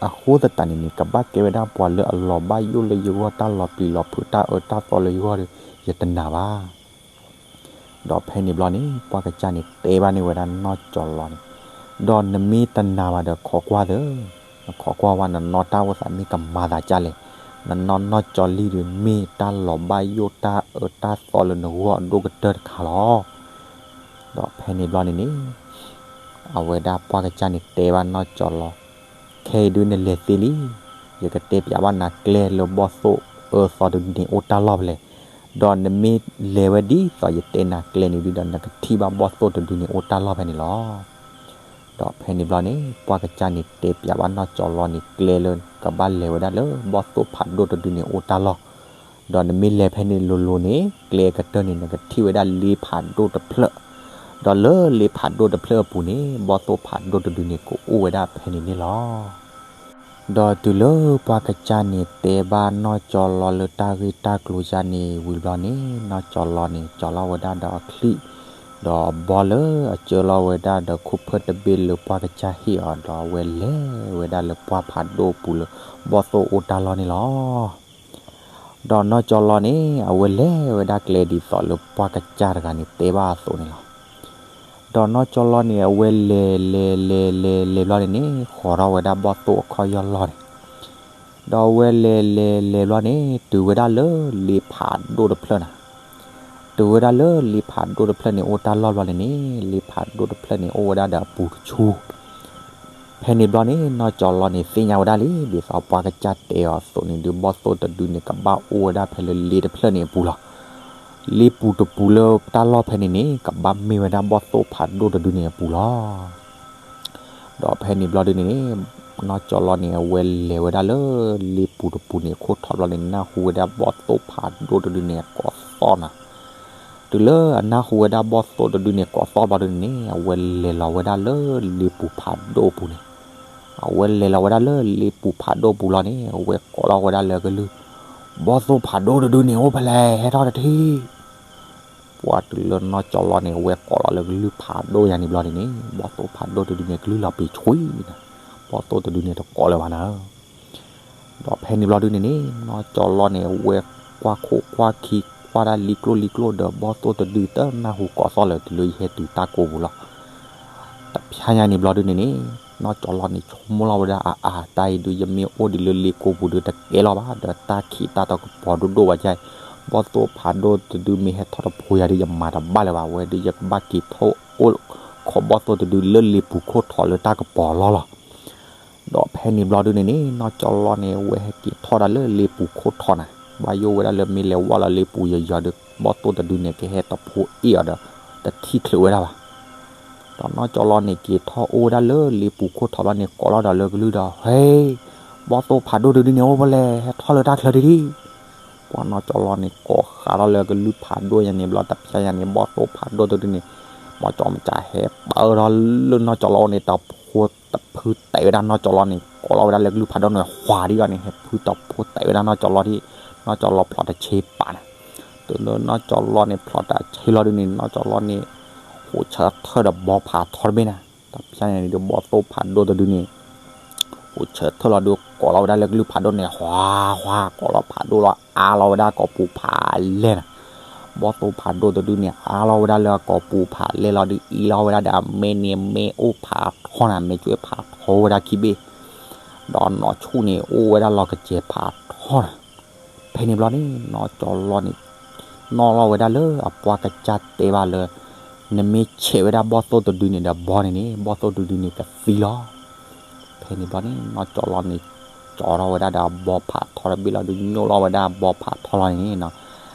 အဃိသတးန့ၣ်န့ၣ် ကဘၣ်ကဲဝဲဒၣ်ပှၤလၢအလီၤဘၣ်ယိၣ်လၢယဂီၢ်တၢ်လီၤပျံၤလီၤဖုးတၢ်အၢတၢ်သီလၢယဂီၢ်ဒီး ယတနာ်ဘၣ်. ဒီးဖဲန့ၣ်ဘျီန့ၣ် ပှၢ်ကစၢ်န့ၣ်တဲဘၣ်န့ၢ်ဝဲဒၣ်နီၢ်ကၠီလီန့ၣ်, ဒီးနမ့ၢ်တနာ်ဘၣ်ဒီးခိးကွၢ်သၢ, နခိးကွၢ်ဝဲနနီၢ်တၢ်အိၣ်သးမ့ၢ်ကမၤသးဒ်လဲၣ်, နနီၢ်နီၢ်ကၠီလံဒီးမ့ၢ်တၢ်လီၤဘၣ်ယိၣ်တၢ်အၢတၢ်သီလၢနဂီၢ်အဒိၣ်ကတၢၢ်တခါလီၤ. ဒီးဖဲန့ၣ်ဘျီန့ၣ်န့ၣ် အဝဲဒၣ်ပှၢ်ကစၢ်န့ၣ်တဲဘၣ်နီၢ်ကၠီလီ, ခဲအံၤဒုးနလဲၤသ့လံ, ယကတဲပျးဘၣ်နၤကျဲလၢဘီၣ်သိၣ်အၢသီတဒုန့ၣ်အိၣ်တၢ်လီၢ်ဖဲလဲၣ်, ဒီးနမ့ၢ်လဲၤဝဲဒ်သိးယတဲနၤကျဲန့ၣ်ဒုးဒီး နကထံၣ်ဘၣ်ဘီၣ်သိၣ်တဒုန့ၣ်အိၣ်တၢ်လီၢ်ဖဲန့ၣ်လီၤ. ဒီးဖဲန့ၣ်ဘျီန့ၣ် ပှၢ်ကစၢ်န့ၣ်တဲပျးဘၣ်နီၢ်ကၠီလီန့ၣ် ကျဲလၢကဘၣ်လဲၤဝဲဒၣ်လၢဘီၣ်သိၣ်ဖးဒိၣ်တဒုန့ၣ်အိၣ်တၢ်လီၢ်, ဒီးနမ့ၢ်လဲၤဖဲန့ၣ်လိၤလိၤန့ၣ် ကျဲကတၢၢ်န့ၣ် နကထံၣ်ဝဲဒၣ်လ့ဖးဒိၣ်တဖျၢၣ်, ဒီးလၢလ့ဖးဒိၣ်တဖျၢၣ်အပူၤန့ၣ် ဘီၣ်သိၣ်ဖးဒိၣ်တဒုန့ၣ် ကအိၣ်ဝဲဒၣ်ဖဲန့ၣ်န့ၣ်လီၤ. ဒီးတုၤလၢပှၢ်ကစၢ်န့ၣ်တဲဘၣ်နီၢ်ကၠီလီလၢတၢ်ဂ့ၢ်တၢ်ကျိၤယါန့ၣ်ဝံၤဘျီန့ၣ် နီၢ်ကၠီလီန့ၣ် ကၠီလီဝဲဒၣ်ဒီးအချံၣ်, ဒီးအဘီလၢအကၢလီၤဝဲဒၣ်ဒီးခိၣ်ဖၢၣ်တဘ့ၣ်လၢပှၢ်ကစၢ်ဟ့ၣ်အီၤ ဒီးအဝဲလဲၤဝဲဒၣ်လၢပှၢ်ဖးဒိၣ်အပူၤလၢ ဘီၣ်သိၣ်အိၣ်တၢ်လီၢ်န့ၣ်လီၤ. ဒီးနီၢ်ကၠီလီန့ၣ် အဝဲလဲၤဝဲဒၣ်ကျဲဒ်သိးလၢပှၢ်ကစၢ်တဂၤန့ၣ်တဲဘၣ်အသိးန့ၣ်လီၤ. ဒီးနီၢ်ကၠီလီန့ၣ် အဝဲလဲၤလဲၤလဲၤလဲၤလဲၤဘျီန့ၣ်န့ၣ် ဃီၤထီၣ်ဝဲဒၣ်ဘီၣ်သိၣ်အခီၣ်ယီၢ်လီၢ်န့ၣ်, ဒီးအဝဲလဲၤလဲၤလဲၤဘျီန့ၣ် တုၤဝဲဒၣ်လၢလ့ဖးဒိၣ်တဖျၢၣ်နၤ, တုၤဝဲဒၣ်လၢလ့ဖးဒိၣ်တဖျၢၣ်န့ၣ်အိၣ်တၢ်လီၢ်ဘျီန့ၣ်န့ၣ် လ့ဖးဒိၣ်တဖျၢၣ်န့ၣ်အိၣ်ဝဲဒၣ်ဒီးအပူၤတဆူ ဖဲန့ၣ်ဘျီန့ၣ် နီၢ်ကၠီလီန့ၣ်သ့ၣ်ညါဝဲဒၣ်လံ ဒ်သိးပှၢ်ကစၢ်တဲအီၤအသိးန့ၣ်ဒုး ဘီၣ်သိၣ်တဒုန့ၣ် ကဘၣ်အိၣ်ဝဲဒၣ်ဖဲလၢလ့တဖျၢၣ်န့ၣ်အပူၤလီၤ. လ့ပူၤတပူၤလၢတၢ်လီၢ်ဖဲန့ၣ်န့ၣ် ကဘၣ်မ့ၢ်ဝဲဒၣ်ဘီၣ်သိၣ်ဖးဒိၣ်တဒုန့ၣ်အပူၤလီၤ. ဒီးဖဲန့ၣ်ဘျီဒုန့ၣ်န့ၣ် နီၢ်ကၠီလီန့ၣ် အဝဲလဲၤဝဲဒၣ်လၢလ့ပူၤတပူၤန့ၣ်အခိၣ်ထီးဘျီန့ၣ် နၢ်ဟူဝဲဒၣ်ဘီၣ်သိၣ်ဖးဒိၣ်တဒုန့ၣ်အကိးသီၣ်နၤ, တုၤလၢအနၢ်ဟူဝဲဒၣ်ဘီၣ်သိၣ်တဒုန့ၣ်ကိးသီၣ်ဘျီဒုန့ၣ်န့ၣ် အဝဲလဲၤလီၤဝဲဒၣ်လၢလ့ပူၤဖးဒိၣ်အပူၤန့ၣ်, အဝဲလဲၤလီၤဝဲဒၣ်လၢလ့ပူၤဖးဒိၣ်အပူၤလီၤန့ၣ် အဝဲကိးလီၤဝဲဒၣ်လၢကလုၢ်, ဘီၣ်သိၣ်ဖးဒိၣ်တဒုန့ၣ်အိၣ်ဖဲလဲၣ် ဟဲထီၣ်တထံၣ်. ပှၢ်တုၤလၢနီၢ်ကၠီလီန့ၣ် အဝဲကိးလီၤလၢကလုၢ်ဖးဒိၣ်ယါန့ၣ်ဘျီန့ၣ်န့ၣ် ဘီၣ်သိၣ်ဖးဒိၣ်တဒုန့ၣ် ကလုၢ်လီၤပံၤဆှံနၤ, ဘီၣ်သိၣ်တဒုန့ၣ်တကိးလၢၤဘၣ်နၤ. ဒီးဖဲန့ၣ်ဘျီဒုန့ၣ်န့ၣ် နီၢ်ကၠီလီန့ၣ် အဝဲကွၢ်ခိၣ်ကွၢ်ခံ ကွၢ်တၢ်လံကျိၣ်လံကျိၣ်ဒီး ဘီၣ်သိၣ်တဒုတနၢ်ဟူကိးသီၣ်လၢၤ တုၤလၢယဟဲတုၤတၢ်ကိးပူၤလီၤ. တဖျါညါန့ၣ်ဘျီဒုန့ၣ်န့ၣ် နီၢ်ကၠီလီန့ၣ် ဆိကမိၣ်လီၤဝဲဒၣ်အါအါ တၢ်အံၤဒုးယမ့ၢ်အိၣ်ဒံးလၢလ့ကိးပူၤဒုးတကဲလီၤဘၣ် ဒီးတၢ်ခံးတၢ်တကပီၤဒိၣ်ဒိၣ်ဝဲဒၣ်, ဘီၣ်သိၣ်ဖးဒိၣ်တဒုမ့ၢ်ဟဲထီၣ်တဖိယၤဒုး ယမၤတဘၣ်လၢၤဘၣ် ဝဲဒုးယကဘၣ်က့ၤထီၣ်အိၣ်ခိးဘီၣ်သိၣ်တဒုလၢလ့ပူၤခိၣ်ထီးလၢတၢ်ကပီၤလီၢ်လီၤ. ဒီးဖဲန့ၣ်ဘျီဒုန့ၣ်န့ၣ် နီၢ်ကၠီလီန့ၣ် အဝဲဟဲက့ၤထီၣ်ဒၣ်လၢလ့ပူၤခိၣ်ထီးနၤ, ဘၣ်ယိၣ်ဝဲဒၣ်လၢမ့ၢ်လဲၤဝီလီၤလ့ပူၤယီၤယီၤဒီး ဘီၣ်သိၣ်တဒုန့ၣ် ကဟဲတဖိအ့ၣ်အီၤဒီး တထံၣ်ချုးဝဲဒၣ်ဘၣ်. ဒီးနီၢ်ကၠီလီန့ၣ် က့ၤထီၣ်အိၣ်ဝဲဒၣ်လၢလ့ပူၤခိၣ်ထီးဘျီန့ၣ် ကိးလီၤဒီးလၢကလုၢ်ဒီး ဟဲ, ဘီၣ်သိၣ်ဖးဒိၣ်တဒုန့ၣ်အိၣ်ဖဲလဲၣ် ဟဲထီၣ်လၢတၢ်ချၢဒံးဒံး. ပှၢ်နီၢ်ကၠီလီန့ၣ် ကိးဃးထီၣ်လၢကလုၢ်ဖးဒိၣ်ယါန့ၣ်ဘျီ တဖျါယါန့ၣ် ဘီၣ်သိၣ်ဖးဒိၣ်တဒုန့ၣ် မ့ၢ်ကၠီမ့ၢ်ကၠးဟဲပၢထီၣ်လၢနီၢ်ကၠီလီန့ၣ် တဖိတဖုတဲာ်ဝဲဒၣ်နီၢ်ကၠီလီန့ၣ် ကိးလီၤဝဲဒၣ်လၢကလုၢ်ဖးဒိၣ်န့ၣ် ဟှးဒံးအီၤန့ၣ် ဟဲဖုတဖိတဲာ်ဝဲဒၣ်နီၢ်ကၠီလီဒံး, နီၢ်ကၠီလီဖျိးတဆ့ပာ်နၤ. တုၤလၢနီၢ်ကၠီလီန့ၣ်ဖျိးတဆ့လီၤဒုန့ၣ် နီၢ်ကၠီလီန့ၣ် ဟူးဆၢထၢၣ်ဒီးဘီဖးထီတဘ့ၣ်နၤ. တဖျါန့ၣ်ဒုး ဘီၣ်သိၣ်ဖးဒိၣ်တဒုန့ၣ် ဟူးဆၢထၢၣ်လီၤဒုး ကိးလီၤဝဲဒၣ်လၢကလုၢ်ဖးဒိၣ်န့ၣ် ဟှးဟှး ကိးလီၤဖးဒိၣ်လီၤ အါလီၤဝဲဒၣ်ကိးပူၤဖးလဲၢ်နၤ. ဘီၣ်သိၣ်ဖးဒိၣ်တဒုန့ၣ် အါလီၤဝဲဒၣ်လၢအကိာ်ပူၤဖးလဲၢ်လီၤဒုး အ့ၣ်လီၤဝဲဒၣ်ဒီးအမဲန့ၣ် မဲအိၣ်ဖးထီနၤ မဲာ်ကွဲဖးထီဝဲဒၣ်ခံဘ့ၣ်, ဒီးနီၢ်ဆူၣ်န့ၣ်အိၣ်ဝဲဒၣ်လီၤကစဲၤဖးထီနၤ. ဖဲန့ၣ်ဘျီန့ၣ် နီၢ်ကၠီလီန့ၣ် နီၣ်လီၤဝဲဒၣ်လၢအပှၢ်ကစၢ်တဲဘၣ်လၢ နမ့ၢ်ဆဲးဝဲဒၣ်ဘီၣ်သိၣ်တဒုန့ၣ်ဒီးဘီန့ၣ်န့ၣ် ဘီၣ်သိၣ်တဒုန့ၣ်ကသံလီၤ. ဖဲန့ၣ်ဘျီန့ၣ် နီၢ်ကၠီလီန့ၣ် ကၠီထီၣ်ဝဲဒၣ်ဒီးအဘီဖးထီတဘ့ၣ်လီၤဒုး ညိၣ်လီၤဝဲဒၣ်အဘီဖးထီလီၤန့ၣ်နီၤ,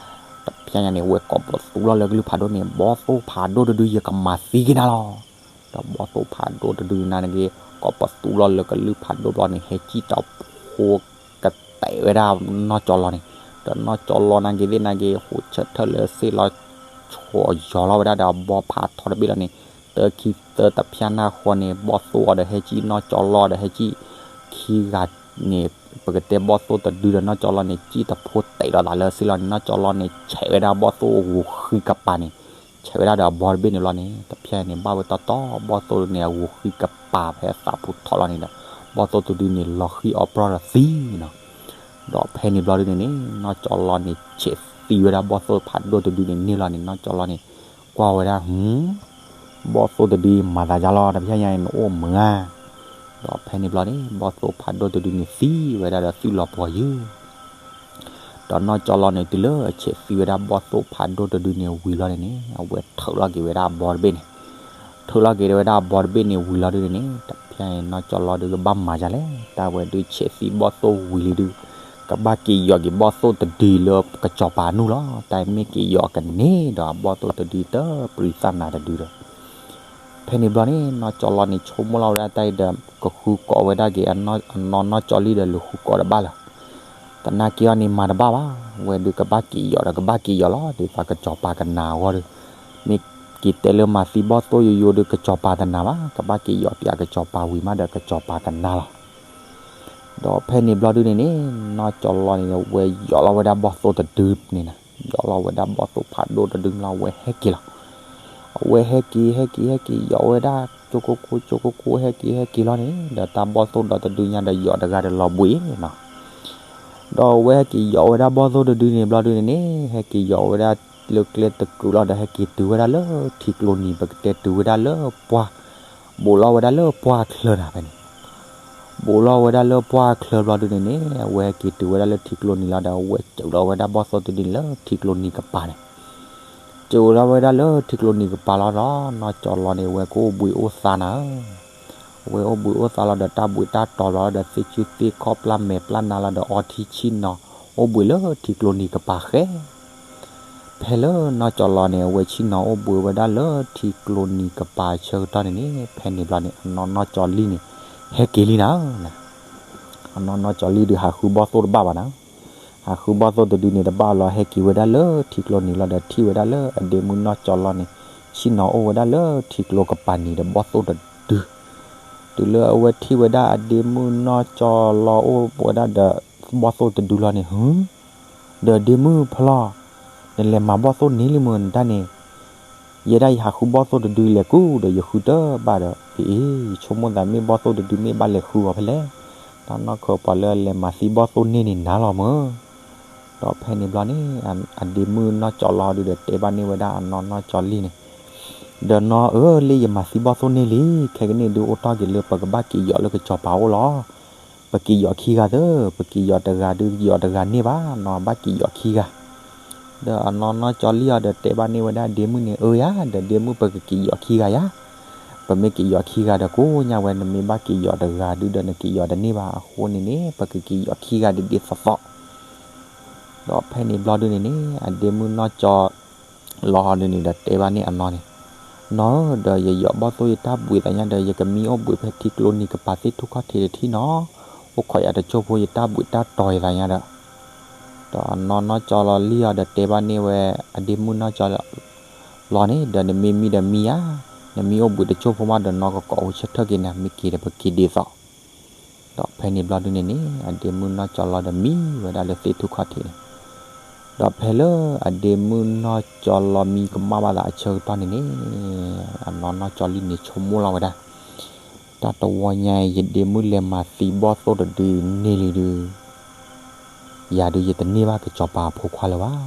တဖျဲညါန့ၣ် ဝဲကိးပသူလီၤလၢကလုၢ်ဖးဒိၣ်န့ၣ် ဘီၣ်သိၣ်ဖးဒိၣ်တဒု ယကမၤသံက့ၤနၤလီၤ. ဒီးဘီၣ်သိၣ်ဖးဒိၣ်တဒုန့ၣ်က့ၤ ကိးပသူလီၤလၢကလုၢ်ဖးဒိၣ်ဘျီန့ၣ် ဟဲစံၣ်တီဖိကတဲာ်ဝဲဒၣ်နီၢ်ကၠီလီန့ၣ်, ဒီးနီၢ်ကၠီလီန့ၣ်က့ၤသ့ၣ်န့ၣ်က့ၤ ဟူးဆၢထၢၣ်လၢစ့ၣ်လီၤ ဆှီယီၤလီၤဝဲဒၣ်ဒီးအဘီဖးထီတဘ့ၣ်လီၤန့ၣ်, တၢခံသၢတဖျဲနၢ်ဃီန့ၣ် ဘီၣ်သိၣ်အီၤဒီးဟဲစံၣ်နီၢ်ကၠီလီဒီးဟဲစံၣ်ခံဂၤန့ၣ်, ပကတဲဘီၣ်သိၣ်တဒုဒီးနီၢ်ကၠီလီန့ၣ် စံၣ်တဖိတဲာ်လီၤသးလၢစ့ၣ်လီၤန့ၣ် နီၢ်ကၠီလီန့ၣ် ဆဲးဝဲဒၣ်ဘီၣ်သိၣ်အဂိၤဃံကပၤန့ၣ်, ဆဲးဝဲဒၣ်ဒီးအဘီတဘ့ၣ်န့ၣ်ဘျီန့ၣ် တဖျဲန့ၣ် ဘၣ်ဝဲတီတီ ဘီၣ်သိၣ်န့ၣ် အဂိၤဃံကပၤဖဲအသးပူၤထီၣ်လီၤန့ၣ်ဒီး ဘီၣ်သိၣ်တဒုန့ၣ်လီၤဃံအီၣ်ပြီၢ်ဒီးသံနီၤ. ဒီးဖဲန့ၣ်ဘျီဒုန့ၣ်န့ၣ် နီၢ်ကၠီလီန့ၣ် ဆဲးသံဝဲဒၣ်ဘီၣ်သိၣ်ဖးဒိၣ်တဒုန့ၣ်န့ၣ်လီၤန့ၣ် နီၢ်ကၠီလီန့ၣ် ကွၢ်ဝဲဒၣ် ဘီၣ်သိၣ်တဒုမၤသးဒ်လီၤ တဖျဲညါန့ၣ် နအိၣ်မုာ်ဧါ. ဒီးဖဲန့ၣ်ဘျီန့ၣ် ဘီၣ်သိၣ်ဖးဒိၣ်တဒုန့ၣ်သံဝဲဒၣ်ဒီးသွံၣ်လီၤပှီၤယုၢ် ဒီးနီၢ်ကၠီလီန့ၣ် တုၤလၢအဆဲးသံဝဲဒၣ်ဘီၣ်သိၣ်ဖးဒိၣ်တဒုန့ၣ်ဝံၤလီၤန့ၣ်န့ၣ် အဝဲထုးလီၤက့ၤဝဲဒၣ်အဘီတဘ့ၣ်န့ၣ်, ထုးလီၤက့ၤဝဲဒၣ်အဘီတဘ့ၣ်န့ၣ်ဝံၤလီၤဒုန့ၣ်န့ၣ် တဖျဲန့ၣ် နီၢ်ကၠီလီဒုကဘၣ်မၤဒ်လဲၣ်, တၢ်ဝဲဒုဆဲးသံဘီၣ်သိၣ်ဝံၤလံဒု ကဘၣ်က့ၤယီၤက့ၤဘီၣ်သိၣ်တဒုလၢကစီၤပၤနူၢ်လီၤ. တၢ်မ့ၢ်က့ၤယီၤကန့ၢ်ဒီးအဘီၣ်သိၣ်တဒုတပျံၤသၣ်နၤတဒုဒီး ဖဲန့ၣ်ဘျီန့ၣ် နီၢ်ကၠီလီန့ၣ် ဆိကမိၣ်လီၤဝဲဒၣ်တၢ်အံၤဒီး ကဃုကိးဝဲဒၣ်က့ၤအနီၢ်နီၢ်ကၠီလံဒီး လူၤဃုကိးတဘၣ်လၢၤ, သနာ်က့အီၤန့ၣ်မၤတဘၣ်ဘၣ်, ဝဲဒုကဘၣ်က့ၤယီၤဒီးကဘၣ်က့ၤယီၤလီၤ, ဒ်သိးကစီၤပၤကနာ်အဂီၢ်ဒီး, မ့ၢ်က့ၤတဲလၢမၤသံဘီၣ်သိၣ်ယိယိဒု ကစီၤပၤတနာ်ဘၣ်, ကဘၣ်က့ၤယီၤပၠးကစီၤပၤဝံၤမးဒီး ကစီၤပၤကနာ်လီၤ. ဒီးဖဲန့ၣ်ဘျီဒုန့ၣ်န့ၣ် နီၢ်ကၠီလီန့ၣ် ဝဲယီၤလီၤဝဲဒၣ်ဘီၣ်သိၣ်တဒုန့ၣ်နီၤ, ယီၤလီၤဝဲဒၣ်ဘီၣ်သိၣ်ဖးဒိၣ်တဒုန့ၣ်လီၤ ဝဲဟဲက့ၤလီၤ. အဝဲဟဲက့ၤ ဟဲက့ၤ ဟဲက့ၤ ယီၤဝဲဒၣ် ကၠိကိၢ်ကိၢ် ကၠိကိၢ်ကိၢ် ဟဲက့ၤ ဟဲက့ၤလီၤန့ၣ် ဒီးတၢ်ဘီၣ်သိၣ်ဒီတဒုညါဒီးယီၤတဂၤဒီးလီၤဘှံးနီၤ. ဒီးအဝဲဟဲက့ၤယီၤဝဲဒၣ်ဘီၣ်သိၣ်တဒုန့ၣ်ဘျီဒုန့ၣ်န့ၣ် ဟဲက့ၤယီၤဝဲဒၣ်လၢကျဲတကုာ်လီၤဒီး ဟဲက့ၤတုၤဝဲဒၣ်လၢထံကျိနံၤ ပကတဲတုၤဝဲဒၣ်လၢပှၢ်, ဘူးလီၤဝဲဒၣ်လၢပှၢ်ချၢနၤဖဲန့ၣ် ဘူးလီၤဝဲဒၣ်လၢပှၢ်ချၢဘျီဒုန့ၣ်န့ၣ် အဝဲဟဲက့ၤတုၤဝဲဒၣ်လၢထံကျိနံၤလီၤဒီး အဝဲစၢးလီၤဝဲဒၣ်ဘီၣ်သိၣ်တဒုန့ၣ်လၢထံကျိနံၤကပၤန့ၣ်, စၢးလီၤဝဲဒၣ်လၢထံကျိနံၤကပၤလီၤဒီး နီၢ်ကၠီလီန့ၣ် အဝဲကအိၣ်ဘှံးအိၣ်သါနၤဧၢ, အဝဲအိၣ်ဘှံးအိၣ်သါလီၤဒီး တၢ်ဘှံးတၢ်တီၤလီၤဒီး သ့ၣ်ဆူၣ်သ့ၣ်ခီၣ် ပျၢ်မဲာ်ပျၢ်နါလီၤဒီး အီထံဆံၣ်နီၤ အိၣ်ဘှံးလၢထံကျိနံၤကပၤဃဲ ဖဲလၢနီၢ်ကၠီလီန့ၣ် အဝဲဆံၣ်နီၤအိၣ်ဘှံးဝဲဒၣ်လၢထံကျိနံၤကပၤအဆၢကတီၢ်န့ၣ်န့ၣ် ဖဲန့ၣ်ဘျီန့ၣ် အနီၢ်နီၢ်ကၠီလံန့ၣ် ဟဲက့ၤလံနၤ, အနီၢ်နီၢ်ကၠီလံဒုး ဟးဃုဘီၣ်သိၣ်တဘၣ်ဘၣ်နၤ, ဟးဃုဘီၣ်သိၣ်တဒုန့ၣ်တဘၣ်လီၤ ဟဲက့ၤဝဲဒၣ်လၢထံကျိနံၤလီၤဒီး ထံၣ်ဝဲဒၣ်လၢအဒ့မုၣ်နီၢ်ကၠီလီန့ၣ် ဆံၣ်နီၤအိၣ်ဝဲဒၣ်လၢထံကျိကပၤနံၤဒီးဘီၣ်သိၣ်တဒု တုၤလၢအဝဲထံၣ်ဝဲဒၣ်အဒ့မုၣ်နီၢ်ကၠီလီအိၣ်ဝဲဒၣ်ဒီး ဘီၣ်သိၣ်တဒုလီၤန့ၣ် ဟု ဒီးဒ့မုၣ်ဖျီၣ်, နလဲၤမၤဘီၣ်သိၣ်န့ၢ်လံမုၢ်နတၢ်န့ၣ်, ယဲဒၣ်ယဟးဃုဘီၣ်သိၣ်တဒုလဲၤကူဒီးယဃုတဘၣ်ဒီး အ့ ယဆိကမိၣ်သးမ့ၢ်ဘီၣ်သိၣ်တဒုမ့ၢ်ဘၣ်လဲၤဃုအီၤဖဲလဲၣ်, တၢ်နီၢ်ခိပှၤလၢအလဲၤမၤသံဘီၣ်သိၣ်န့ၢ်န့ၣ်နၤလီၤမုၢ် ဒီးဖဲန့ၣ်ဘျီန့ၣ် အဒ့မုၣ်နီၢ်ကၠီလီဒုဒီးတဲဘၣ်န့ၢ်ဝဲဒၣ်အနီၢ်နီၢ်ကၠီလံန့ၣ်, ဒီးနီၢ်ဧၢ လၢယမၤသံဘီၣ်သိၣ်န့ၢ်လံ, ခဲကနံၣ်ဒုအိၣ်တီၢ်က့ၤလၢပကဘၣ်က့ၤယီၤလၢကစီၤပၤအိၣ်လီၤ, ပက့ၤယီၤခံဂၤသၢ, ပက့ၤယီၤတဂၤဒုးယီၤတဂၤန့ၢ်ဘၣ်, နီၢ်ဘၣ်က့ၤယီၤခံဂၤ ဒီးအနီၢ်နီၢ်ကၠီလံအီၤဒီးတဲဘၣ်န့ၢ်ဝဲဒၣ်ဒ့မုၣ်န့ၣ် အၢယၤ ဒီးဒ့မုၣ်ပကက့ၤယီၤခံဂၤယၤ, ပမ့ၢ်က့ၤယီၤခံဂၤဒီးကိးညါဝဲ နမ့ၢ်ဘၣ်က့ၤယီၤတဂၤဒုဒီးနက့ၤယီၤတန့ၢ်ဘၣ်, အဃိန့ၣ်န့ၣ် ပကက့ၤယီၤခံဂၤဒ်ဒ်သိးသိး ဒီးဖဲန့ၣ်ဘျီဒုန့ၣ်န့ၣ် အဒ့မုၣ်နီၢ်ကၠီလီဒုန့ၣ်ဒီးတဲဘၣ်န့ၢ်အနီၢ်န့ၣ်, နီၢ်ဧၢ ဒီးယယီၤဘီၣ်သိၣ်ယတၢ်ဘှံးသးညါဒီး ယကမံအိၣ်ဘှံးဖဲထံကျိနံၤကပၤသ့ၣ်ထူၣ်ခီၣ်ထံးတထံၣ်နီၤ, အိၣ်ခိးယၤတကၠိၢ်ဖိယတၢ်ဘှံးတၢ်တီၤယသးညါဒီး, ဒီးအနီၢ်နီၢ်ကၠီလီလံအီၤဒီးတဲဘၣ်န့ၢ်ဝဲ အဒ့မုၣ်နီၢ်ကၠီလီန့ၣ် ဒီးနမ့ၢ်မံဒီးမံယၤ, နမံအိၣ်ဘှံးတကၠိၢ်ဖိမးဒီးနီၢ်ကကိးဟူးဆၢထၢၣ်က့ၤနၤ မ့ၢ်က့ၤဒီးပက့ၤဒ်သိး ဒီးဖဲန့ၣ်ဘျီဒုန့ၣ်န့ၣ် အဒ့မုၣ်နီၢ်ကၠီလီဒီးမံဝဲဒၣ်လၢသ့ၣ်ထူၣ်ခီၣ်ထံးန့ၣ်, ဒီးဖဲလၢအဒ့မုၣ်နီၢ်ကၠီလီမံကမၣ်ဘၣ်သးအဆၢကတီၢ်န့ၣ်န့ၣ်, အနီၢ်နီၢ်ကၠီလံန့ၣ်ဆိကမိၣ်လီၤဝဲဒၣ်, တၢ်တဝီညါအံၤ ယဒ့မုၣ်လဲၤမၤသံဘီၣ်သိၣ်တဒုန့ၢ်လံဒုး, ယၤဒုးယတန့ၢ်ဘၣ်ကစီၤပၤအဖိခွါလၢၤဘၣ်.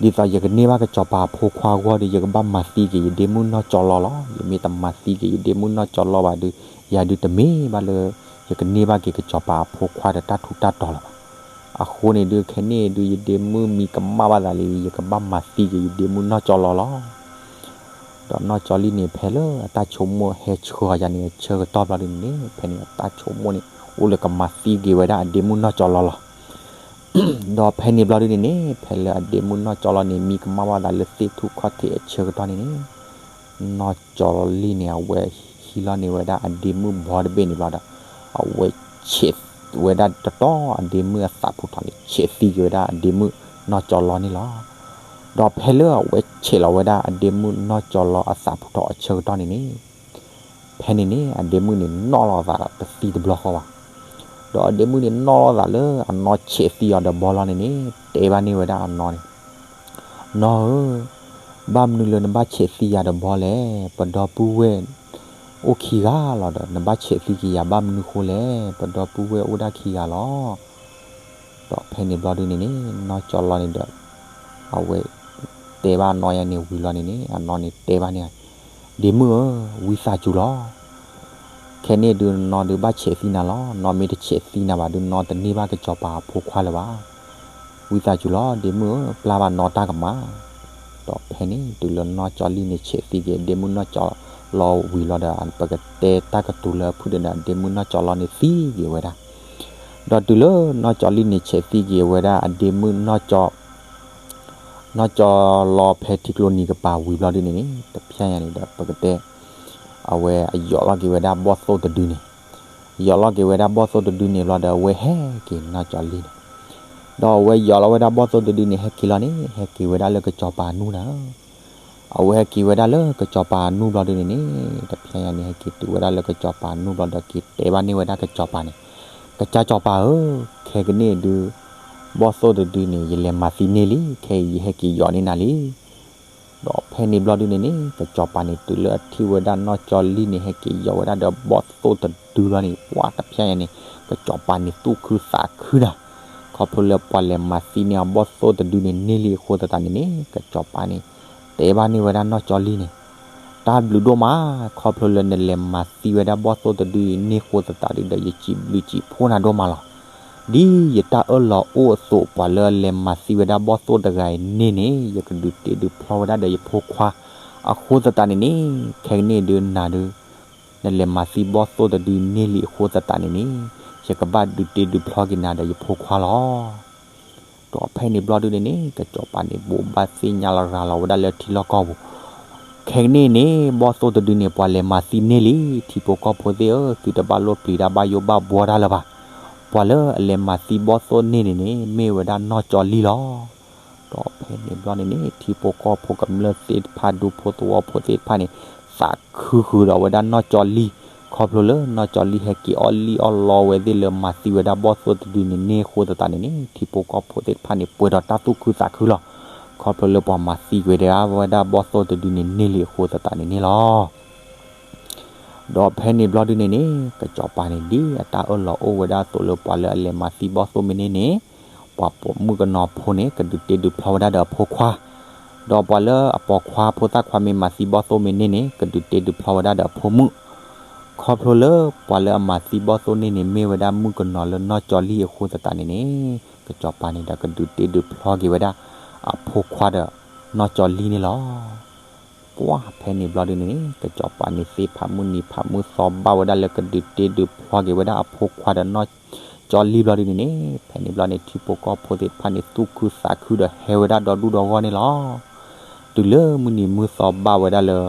ဒ်သိးယကန့ၢ်ဘၣ်ကစီၤပၤအဖိခွါအဂီၢ်ဒီး ယကဘၣ်မၤသံက့ၤယဒ့မုၣ်နီၢ်ကၠီလီၤလီၤ. ယမ့ၢ်တမၤသံက့ၤယဒ့မုၣ်နီၢ်ကၠီလီၤဘၣ်ဒီး ယၤဒုးတမ့ၢ်ဘၣ်လၢ ယကန့ၢ်ဘၣ်က့ၤကစီၤပၤအဖိခွါဒီးတၢ်ထူးတၢ်တီၤလၢၤဘၣ်. အဃိန့ၣ်ဒုး ခဲန့ၣ်ဒုး ယဒ့မုၣ်မံကမၣ်ဘၣ်သးလံ ယကဘၣ်မၤသံက့ၤယဒ့မုၣ်နီၢ်ကၠီလီၤလီၤ. ဒီးနီၢ်ကၠီလံၢ်န့ၣ် ဖဲလၢအတၢ်ဆိကမိၣ်ဟဲဆှၢအီၤယၤန့ၣ် ဆၢကတီၢ်ဘျီဒုန့ၣ်န့ၣ် ဖဲန့ၣ်အတၢ်ဆိကမိၣ်န့ၣ် အိၣ်လၢကမၤသံက့ၤဝဲဒၣ်အဒ့မုၣ်နီၢ်ကၠီလီၤလီၤ. ဒီးဖဲန့ၣ်ဘျီဒုန့ၣ်န့ၣ် ဖဲလၢအဒ့မုၣ်နီၢ်ကၠီလီၤန့ၣ် မံကမၣ်ဘၣ်သးလၢသ့ၣ်ထူၣ်ခီၣ်ထံးအဆၢကတီၢ်န့ၣ်န့ၣ် နီၢ်ကၠီလံၢ်န့ၣ် အဝဲဟံးလီၤန့ၢ်ဝဲဒၣ်အဒ့မုၣ်ဘီတဘ့ၣ်န့ၣ်ဘျီဒီး အဝဲဆဲးဝဲဒၣ်တတီၤအဒ့မုၣ်အသးဖူထီၣ်န့ၣ် ဆဲးသံက့ၤဝဲဒၣ်အဒ့မုၣ်နီၢ်ကၠီလီန့ၣ်လီၤ. ဒီးဖဲလၢအဝဲဆဲးလီၤဝဲဒၣ်အဒ့မုၣ်နီၢ်ကၠီလီအသးဖူထီၣ်အဆၢကတီၢ်န့ၣ်န့ၣ် ဖဲန့ၣ်န့ၣ် အဒ့မုၣ်န့ၣ်နီၣ်လီၤအသးဒီးတသံတဘျီဃီဘၣ်. ဒီးအဒ့မုၣ်န့ၣ်နီၣ်လီၤသးလၢအနီၢ်ဆဲးသံအီၤဒီးဘီလီန့ၣ်န့ၣ် တဲဘၣ်န့ၢ်ဝဲဒၣ်အနီၢ်န့ၣ်, နီၢ်ဧၢ, ဘၣ်မနုၤလၢနဘၣ်ဆဲးသံယၤဒီးဘီလဲၣ်. ပဒီပုၢ်ဝဲၢ်အိၣ်ခံဂၤလီၤဒီး နဘၣ်ဆဲးသံက့ၤယၤဘၣ်မနုၤဃိလဲၣ်. ပဒီပုၢ်ဝဲၢ်အိၣ်ဒၣ်ခံဂၤလီၤ. ဒီးဖဲန့ၣ်ဘျီဒုန့ၣ်န့ၣ် နီၢ်ကၠီလီန့ၣ်ဒီး အဝဲတဲဘၣ်အနီၢ်ယၤန့ၣ်ဝံၤလီၤန့ၣ်န့ၣ် အနီၢ်န့ၣ်တဲဘၣ်န့ၢ်, ဒ့မုၣ်ဧၢ, ဝံသးစူၤလီၤ. ခဲန့ၣ်ဒုးနီၢ်ဒုးဘၣ်ဆဲးသံနၤလီၤ. နီၢ်မ့ၢ်တဆဲးသံနၤဘၣ်ဒုး နီၢ်တန့ၢ်ဘၣ်ကစီၤပၤအဖိခွါလၢၤဘၣ်. ဝံသးစူၤလီၤ ဒ့မုၣ်ဧၢ, ပျၢ်ဘၣ်နီၢ်တၢ်ကမၣ်. ဒီးဖဲန့ၣ်တုၤလၢနီၢ်ကၠီလံၢ်န့ၣ်ဆဲးသံက့ၤဒ့မုၣ်နီၢ်ကၠီလီဝံၤလီၤဒီး ပကတဲတၢ်ကတိၤလၢအဖုၣ်ဒၢးန့ၣ် ဒ့မုၣ်နီၢ်ကၠီလီန့ၣ်သံက့ၤဝဲဒၣ်. ဒီးတုၤလၢနီၢ်ကၠီလံၢ်န့ၣ်ဆဲးသံက့ၤဝဲဒၣ်အဒ့မုၣ်နီၢ်ကၠီ နီၢ်ကၠီလီဖဲထံကျိနံၤကပၤဝံၤဘျီဒုန့ၣ်န့ၣ် တဖျဲညါန့ၣ်ဒီး ပကတဲ အဝဲအယီၣ်လီၤက့ၤဝဲဒၣ်ဘီၣ်သိၣ်တဒုန့ၣ်, ယီၣ်လီၤက့ၤဝဲဒၣ်ဘီၣ်သိၣ်တဒုန့ၣ်ဘျီဒီး အဝဲဟဲက့ၤနီၢ်ကၠီလံၢ်န့ၣ်, ဒီးအဝဲယီၣ်လီၤဝဲဒၣ်ဘီၣ်သိၣ်တဒုန့ၣ် ဟဲက့ၤလီၤန့ၣ် ဟဲက့ၤဝဲဒၣ်လၢကစီၤပၤအနူၢ်နၤ အဝဲဟဲက့ၤဝဲဒၣ်လၢကစီၤပၤအနူၢ်ဘျီဒုန့ၣ်န့ၣ် တဖျဲညါန့ၣ် ဟဲက့ၤတုၤဝဲဒၣ်လၢကစီၤပၤအနူၢ်ဘျီဒီး က့ၤတဲဘၣ်န့ၢ်ဝဲဒၣ်ကစီၤပၤန့ၣ်, ကစၢ်စီၤပၤဧၢ, ခဲကနံၣ်အံၤဒုး ဘီၣ်သိၣ်တဒုန့ၣ် ယလဲၤမၤသံန့ၢ်လံ, ခဲအံၤယဟဲက့ၤယီၣ်န့ၢ်နၤလံ. ဒီးဖဲန့ၣ်ဘျီဒုန့ၣ်န့ၣ် ကစီၤပၤန့ၣ်တုၤလၢအထံၣ်ဝဲဒၣ်နီၢ်ကၠီလံၢ်န့ၣ် ဟဲက့ၤယီၣ်ဝဲဒၣ်ဒီးဘီၣ်သိၣ်တဒုလီၤန့ၣ် ပှၤတဖျဲညါန့ၣ် ကစီၤပၤန့ၣ်သူၣ်ခုသးခုနၤ, ခီဖျိလၢပှၤလဲၤမၤသံန့ၢ်အီၤဘီၣ်သိၣ်တဒုန့ၣ်န့ၢ်လံအဃိသတးန့ၣ်န့ၣ် ကစီၤပၤန့ၣ် တဲဘၣ်န့ၢ်ဝဲဒၣ်နီၢ်ကၠီလံၢ်န့ၣ်, တၢ်ဘျုးဒိၣ်မး, ခီဖျိလၢနလဲၤမၤသံဝဲဒၣ်ဘီၣ်သိၣ်တဒုအံၤန့ၢ်အဃိသတးဒုဒီး ယစံးဘျုးစံးဖှိၣ်နၤဒိၣ်မးလီၤ. ဒ်ယတၢ်အၢၣ်လီၤအိၣ်အသိး ပှၤလၢအလဲၤမၤသံဝဲဒၣ်ဘီၣ်သိၣ်တဂၤအံၤန့ၢ်န့ၣ် ယကဒုးတ့ဒုးဖျီဝဲဒၣ်ဒီးယဖိခွါ, အဃိသတးန့ၣ်န့ၣ် ခဲကနံၣ်အံၤဒုးနၤဒုး နလဲၤမၤသံဘီၣ်သိၣ်တဒုန့ၢ်လံအဃိသတးန့ၣ်န့ၣ် ယကဘၣ်ဒုးတ့ဒုးဖျီက့ၤနၤဒီးယဖိခွါလီၤ. ဒီးဖဲန့ၣ်ဘျီဒုန့ၣ်န့ၣ် ကစီၤပၤန့ၣ် ဘိးဘၣ်သ့ၣ်ညါလီၤရၤလီၤဝဲဒၣ်လၢထံလီၢ်ကီၢ်ပူၤ, ခဲကနံၣ်န့ၣ် ဘီၣ်သိၣ်တဒုန့ၣ် ပှၤလဲၤမၤသံန့ၢ်လံ, ထံဖိကီၢ်ဖိသ့ၣ်ဧၢ, သုတဘၣ်လိၣ်ပျံၤတၢ်ဘၣ်ယိၣ်ဘၣ်ဘှီတၢ်လၢၤဘၣ်. ပှၤလၢအလဲၤမၤသံဘီၣ်သိၣ်န့ၢ်န့ၣ်န့ၣ် မ့ၢ်ဝဲဒၣ်နီၢ်ကၠီလံၢ်လီၤ. ဒီးဖဲန့ၣ်ဘျီန့ၣ်န့ၣ် ထံဖိကီၢ်ဖိကမျၢၢ်သ့ၣ်တဖၣ် ဒူဖိသဝီဖိသ့ၣ်တဖၣ်န့ၣ် သးခုဃုာ်ဒီးဝဲဒၣ်နီၢ်ကၠီလံၢ်, ခီဖျိလၢနီၢ်ကၠီလံၢ်ဟဲက့ၤအီၣ်လံၣ်အီၣ်လီဝဲသ့ၣ်လၢမၤသံဝဲဒၣ်ဘီၣ်သိၣ်တဒုန့ၣ်န့ၢ်အဃိသတးန့ၣ်န့ၣ် ထံဖိကီၢ်ဖိသ့ၣ်တဖၣ်န့ၣ် ပှဲၤဒီးတၢ်သူၣ်ခုသးခုလီၤ. ခီဖျိလၢပှၤမၤသံကွံာ်ဒၣ်ဝဲဒၣ်ဘီၣ်သိၣ်တဒုန့ၣ်န့ၢ်လံအဃိသတးန့ၣ်န့ၣ်လီၤ. ဒီးဖဲန့ၣ်ဘျီဒုန့ၣ်န့ၣ် ကစီၤပၤန့ၣ် ဒ်အတၢ်အၢၣ်လီၤအိၣ်ဝဲဒၣ်အသိးလၢပှၤလၢအလဲၤမၤသံဘီၣ်သိၣ်မ့ၢ်န့ၢ်န့ၣ် ပှၤပိာ်မုၣ်ကနီၤဖိန့ၣ် ကဒုးတ့ဒုးဖျီဝဲဒၣ်ဒီးအဖိခွါ, ဒီးပှၤလၢအပိာ်ခွါဖိသၣ်ခွါမ့ၢ်မၤသံဘီၣ်သိၣ်မ့ၢ်န့ၢ်န့ၣ် ကဒုးတ့ဒုးဖျီဝဲဒၣ်ဒီးအဖိမုၣ်, ခီဖျိလၢပှၤလၢအမၤသံဘီၣ်သိၣ်န့ၢ်န့ၣ် မ့ၢ်ဝဲဒၣ်မုၣ်ကနီၤလၢနီၢ်ကၠီလံၢ်အဃိသတးန့ၣ်န့ၣ် ကစီၤပၤန့ၣ်ဒီးကဒုးတ့ဒုးဖျီက့ၤဝဲဒၣ် အဖိခွါဒီးနီၢ်ကၠီလံၢ်န့ၣ်လီၤ. ပှၢ်ဖဲန့ၣ်ဘျီဒုန့ၣ် ကစီၤပၤန့ၣ်သ့ၣ်ဖးမုၢ်နံၤဖးမုၢ်သီဘၣ်ဝဲဒၣ်လၢကဒုးတ့ဒုးဖျီက့ၤဝဲဒၣ်အဖိခွါဒီးနီၢ် ကၠီလံၢ်ဘျီဒုန့ၣ်န့ၣ် ဖဲန့ၣ်ဘျီန့ၣ် ထံဖိကီၢ်ဖိသ့ၣ်တဖၣ်န့ၣ် သူၣ်ခုသးခုဒီးဟဲဝဲဒၣ်ဒီဒူၣ်ဒီဂီၢ်န့ၣ်လီၤ. တုၤလၢမုၢ်နံၤမုၢ်သီဘၣ်ဝဲဒၣ်လၢ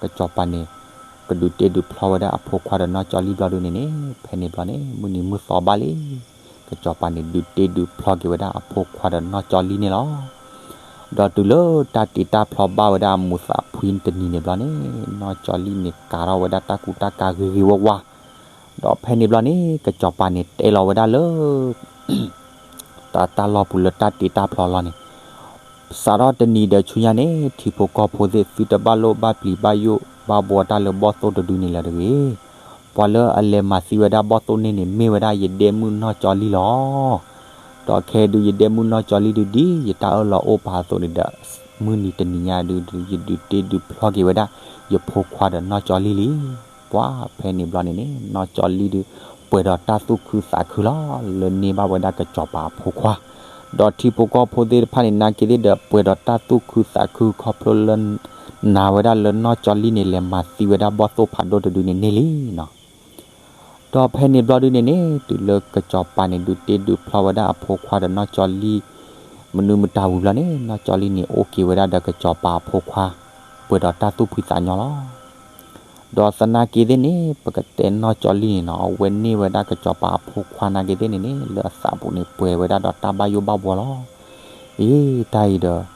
ကစီၤပၤန့ၣ် ကဒုးတ့ဒုးဖျီဝဲဒၣ်အဖိခွါဒီးနီၢ်ကၠီလံၢ်ဘျီဒုန့ၣ်န့ၣ် ဖဲန့ၣ်ဘျီန့ၣ် မုၢ်နံၤမုၢ်သီဘၣ်လံ ကစီၤပၤန့ၣ် ဒုးတ့ဒုးဖျီက့ၤဝဲဒၣ်အဖိခွါဒီးနီၢ်ကၠီလံၢ်န့ၣ်လီၤ. ဒီးတုၤလၢတၢ်တ့တၢ်ဖျီဘၣ်ဝဲဒၣ်အမူးသးဖှံတနံၤန့ၣ်ဘျီန့ၣ် နီၢ်ကၠီလံၢ်န့ၣ် ကၤထီၣ်ဝဲဒၣ်တၢ်ကူတၢ်ကၤဂ့ၤဂ့ၤဝါဝါ, ဒီးဖဲန့ၣ်ဘျီန့ၣ် ကစီၤပၤန့ၣ် တဲလီၤဝဲဒၣ်လၢ တၢ်တၢ်လီၢ်ပူၤလၢတၢ်တ့တၢ်ဖျီလီၤန့ၣ် စးထီၣ်တနံၤဒီးဆူညါန့ၣ် ထံဖိကီၢ်ဖိသ့ၣ် သုတဘၣ်လိၣ်ဘၣ်ပျံၤဘၣ်ယိၣ်ဘၣ်ဘှီတၢ်လၢဘီၣ်သိၣ်တဒုန့ၣ်လၢၤတဂ့ၤ. ပှၤလၢအလဲၤမၤသံဝဲဒၣ်ဘီၣ်သိၣ်န့ၢ်န့ၣ် မ့ၢ်ဝဲဒၣ်ယဒဲမုၣ်နီၢ်ကၠီလံၢ်လီၤ. ဒီးခဲဒုးယဒဲမုၣ်နီၢ်ကၠီလံၢ်ဒုး ဒ်ယတၢ်အၢၣ်လီၤအိၣ်ပာ်အသိးန့ၣ်ဒီး မုၢ်နံၤတနံၤညါဒုး ယဒုးတ့ဒုးဖျီက့ၤဝဲဒၣ် ယဖိခွါဒီးနီၢ်ကၠီလံၢ်လံ. ပှၤဖဲန့ၣ်ဘျီန့ၣ်န့ၣ် နီၢ်ကၠီလံၢ်ဒုး ပှဲၤဒီးတၢ်သူၣ်ခုသးခုလီၤ လၢန့ၢ်ဘၣ်ဝဲဒၣ်ကစီၤပၤအဖိခွါ, ဒီးထံဖိကီၢ်ဖိသ့ၣ်တဖၣ်န့ၣ် နာ်က့ၤသ့ၣ်ဒီး ပှဲၤဒီးတၢ်သူၣ်ခုသးခုခီဖျိလၢ နာ်ဝဲဒၣ်လၢနီၢ်ကၠီလံၢ်န့ၣ် လဲၤမၤသံဝဲဒၣ်ဘီၣ်သိၣ်ဖးဒိၣ်တဒုန့ၣ်န့ၢ်လံနီၤ. ဒီးဖဲန့ၣ်ဘျီဒုန့ၣ်န့ၣ် တုၤလၢကစီၤပၤန့ၣ် ဒုးတ့ဒုးဖျီဝဲဒၣ်အဖိခွါဒီးနီၢ်ကၠီလံၢ် မနုၤမတၤဝံၤဘျီန့ၣ် နီၢ်ကၠီလံၢ်န့ၣ် အိၣ်က့ၤဝဲဒၣ်ဒီးကစီၤပၤအဖိခွါ ပှဲၤဒီးတၢ်သူၣ်ဖှံသးညီလီၤ. ဒီးသနာ်က့ၤသ့ၣ်န့ၣ် ပကတဲနီၢ်ကၠီလံၢ်န့ၣ်နီၤ အဝဲန့ၢ်ဝဲဒၣ်ကစီၤပၤအဖိခွါနာ်က့ၤသ့ၣ်န့ၣ်န့ၣ် လၢအသးပူၤန့ၣ် ပှဲၤဝဲဒၣ်ဒီးတၢ်ဘၣ်ယိၣ်ဘၣ်ဘှီလီၤ. အ့ တၢ်အံၤဒီး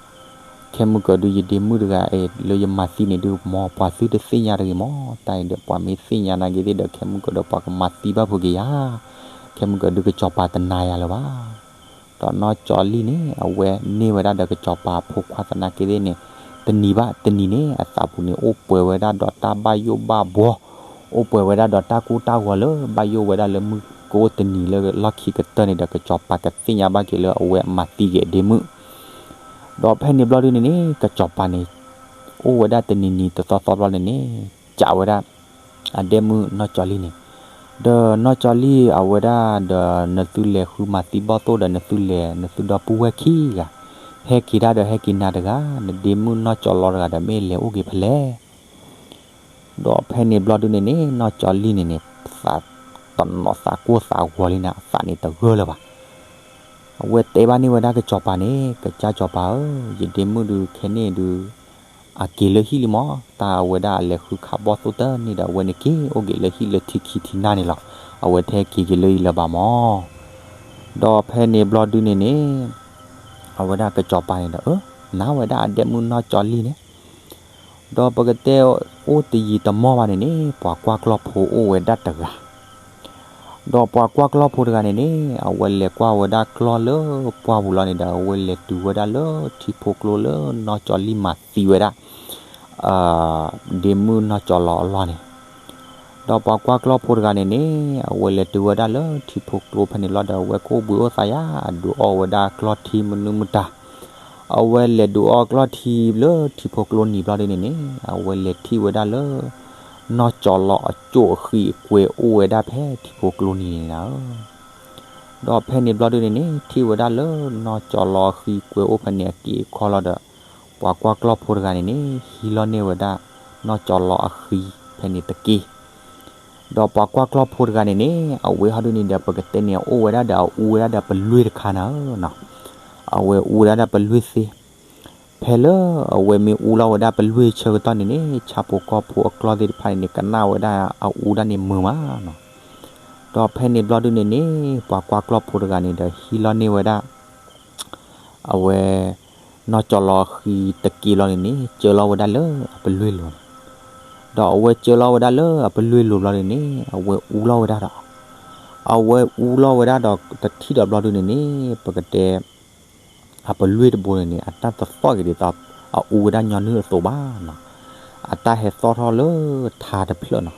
ခဲမုၢ်ကၢၤဒုးယဒ့မုၣ်တဂၤအံၤ လၢယမၤသံန့ၣ်ဒုး မ်ပှၤသုတသ့ၣ်ညါတဂ့ၤမး, တၢ်အံၤဒီးပှၤမ့ၢ်သ့ၣ်ညါနာ်က့ၤသ့ၣ်ဒီး ခဲမုၢ်ကၢၤဒီးပှၤကမၤသံဘၣ်ဖုးက့ၤယၤ, ခဲမုၢ်ကၢၤဒုးကစီၤပၤတနာ်ယၤလၢၤဘၣ်. ဒီးနီၢ်ကၠီလံၢ်န့ၣ် အဝဲန့ၢ်ဝဲဒၣ်ဒီးကစီၤပၤအဖိခွါသနာ်က့ၤသ့ၣ်န့ၣ် တနံၤဘၣ်တနံၤန့ၣ် အသးပူၤန့ၣ် အိၣ်ပှဲၤဝဲဒၣ်ဒီးတၢ်ဘၣ်ယိၣ်ဘၣ်ဘှီ, အိၣ်ပှဲၤဝဲဒၣ်ဒီးတၢ်ကိၢ်တၢ်ဂီၤလၢ ဘၣ်ယိၣ်ဝဲဒၣ်လၢမုၢ်ကအိၣ်တနံၤလၢလီၢ်ခံကတၢၢ်န့ၣ်ဒီး ကစီၤပၤကသ့ၣ်ညါဘၣ်က့ၤလၢအဝဲမၤသံက့ၤအဒ့မုၣ် ဒီးဖဲန့ၣ်ဘျီဒုန့ၣ်န့ၣ် ကစီၤပၤန့ၣ် အိၣ်ဝဲဒၣ်တနံၤနံၤတသီသီဘျီန့ၣ်န့ၣ် ကးဝဲဒၣ် အဒဲမုၣ်နီၢ်ကၠီလံၢ်န့ၣ်, ဒီးနီၢ်ကၠီလံၢ်အဝဲဒၣ်ဒီး နသုလဲၤဃုမၤသံဘီၣ်သိၣ်ဒီး နသုလဲၤ နသုဒီပုၢ်ဝဲၢ်ခံဂၤ, ဟဲက့ၤတၢ်ဒီးဟဲက့ၤနၤတဂၤ, နဒ့မုၣ်နီၢ်ကၠီလီတဂၤဒီး မ့ၢ်လဲၤအိၣ်က့ၤဖဲလဲၣ် ဒီးဖဲန့ၣ်ဘျီဒုန့ၣ်န့ၣ် နီၢ်ကၠီလံၢ်န့ၣ်န့ၣ် သးတနီၤသးကိၢ်သးဂီၤလံန့ၣ် အသးန့ၣ်တဂၢၢ်လၢၤဘၣ်. အဝဲတဲဘၣ်န့ၢ်ဝဲဒၣ်ကစီၤပၤန့ၣ် ကစၢ်စီၤပၤဧၢ, ယဒ့မုၣ်ဒုးခဲန့ၣ်ဒုး အက့ၤလၢဟံၣ်လံမး, တၢ်အဝဲဒၣ်အလဲၤဃုခးဘီၣ်သိၣ်တန့ၢ်ဒီး အဝဲန့ၣ်က့ၤအိၣ်က့ၤလၢဟံၣ်လၢထံခံထံနၢ်န့ၣ်လီၤ. အဝဲတဟဲက့ၤက့ၤလၢယံၤလၢၤဘၣ်မး. ဒီးဖဲန့ၣ်ဘျီဒုန့ၣ်န့ၣ် အဝဲဒၣ်ကစီၤပၤန့ၣ်ဒီး အၢ နာ်ဝဲဒၣ်အဒဲမုၣ်နီၢ်ကၠီလံၢ်န့ၣ် ဒီးပကတဲအိၣ်တယံာ်တမီၢ်ဘၣ်န့ၣ်န့ၣ် ပှၤကွၢ်ကျီၢ်ဖိအိၣ်ဝဲဒၣ်တဂၤ, ဒီးပှၤကွၢ်ကျီၢ်ဖိတဂၤန့ၣ်န့ၣ် အဝဲလဲၤကွၢ်ဝဲဒၣ်ကျီၢ်လၢပှၢ်ပူၤလီၤန့ၣ်ဒီး အဝဲလဲၤတုၤဝဲဒၣ်လၢထံဖိကျိလၢနီၢ်ကၠီလံၢ်မၤသံဝဲဒၣ် ဒ့မုၣ်နီၢ်ကၠီလီအလီၢ်န့ၣ်, ဒီးပှၤကွၢ်ကျီၢ်ဖိတဂၤန့ၣ်န့ၣ် အဝဲလဲၤတုၤဝဲဒၣ်လၢထံဖိကျိဖဲန့ၣ်လီၤဒီး အဝဲကအိၣ်ဘှံးအိၣ်သးယါ အဒုးအီၣ်ဝဲဒၣ်ကျီၢ်ထံမနုၤမတၤ အဝဲလဲၤဒုးအီၣ်ကျီၢ်ထံလၢထံဖိကျိနံၤဘျီဒုန့ၣ်န့ၣ် အဝဲလဲၤထံၣ်ဝဲဒၣ်လၢ နီၢ်ကၠီလီအကၠိၣ်အဃံအကွဲအိၣ်ဝဲဒၣ်ဖဲထံဖိကျိနံၤန့ၣ်လီၤ. ဒီးဖဲန့ၣ်ဘျီဒုန့ၣ်န့ၣ် ထံၣ်ဝဲဒၣ်လၢနီၢ်ကၠီလီအဃံအကွဲအိၣ်ဖဲန့ၣ်အက့အခီလီၤဒီး ပှၤကွၢ်ကျီၢ်ဖိတဂၤန့ၣ်န့ၣ် ဟံးလီၤန့ၢ်ဝဲဒၣ် နီၢ်ကၠီလီအဃံဖဲန့ၣ်တက့ၢ်. ဒီးပှၤကွၢ်ကျီၢ်ဖိတဂၤန့ၣ်န့ၣ် အဝဲဟီဒုန့ၣ်ဒီး ပကတဲန့ၣ် အအိၣ်ဝဲဒၣ်ဒီးအအူဝဲဒၣ်ဒီးပလွ့ၢ်တခါနၤဧၢနီၤ, အဝဲအူဝဲဒၣ်ဒီးပလွ့ၢ်သ့, ဖဲလၢအဝဲမ့ၢ်အူလီၤဝဲဒၣ်ပလွ့ၢ်ဆၢကတီၢ်န့ၣ်န့ၣ် ဆၣ်ဖိကီၢ်ဖိအကျီၢ်သ့ၣ်တဖၣ်န့ၣ်န့ၣ် ကနၣ်ဝဲဒၣ်အအူဒၣ်န့ၣ်မုာ်မးနီၤ. ဒီးဖဲန့ၣ်ဘျီဒုန့ၣ်န့ၣ် ပှၤကွၢ်ကျီၢ်ဖိတဂၤန့ၣ်ဒီး ဟံးလီၤန့ၢ်ဝဲဒၣ် အဝဲ နီၢ်ကၠီလီအဃံတက့ၢ်လီၤန့ၣ်န့ၣ် ကၢလီၤဝဲဒၣ်လၢအပလွ့ၢ်လိၤန့ၣ်, ဒီးအဝဲကၢလီၤဝဲဒၣ်လၢအပလွ့ၢ်လိၤဘျီဒုန့ၣ် အဝဲအူလီၤဝဲဒၣ်ဒီး အဝဲအူလီၤဝဲဒၣ်ဒီးတထံၣ်ဒီးဘျီဒုန့ၣ်န့ၣ် ပကတဲ အပလွ့ၢ်တဘိန့ၣ်န့ၣ် အတၢ်တသီၣ်က့ၤဒ်သိး အအူဝဲဒၣ်ညီနုၢ်အသိးဘၣ်နီၤ, အတၢ်ဟဲသီၣ်ထီၣ်လၢထါတဖျၢၣ်နီၤ,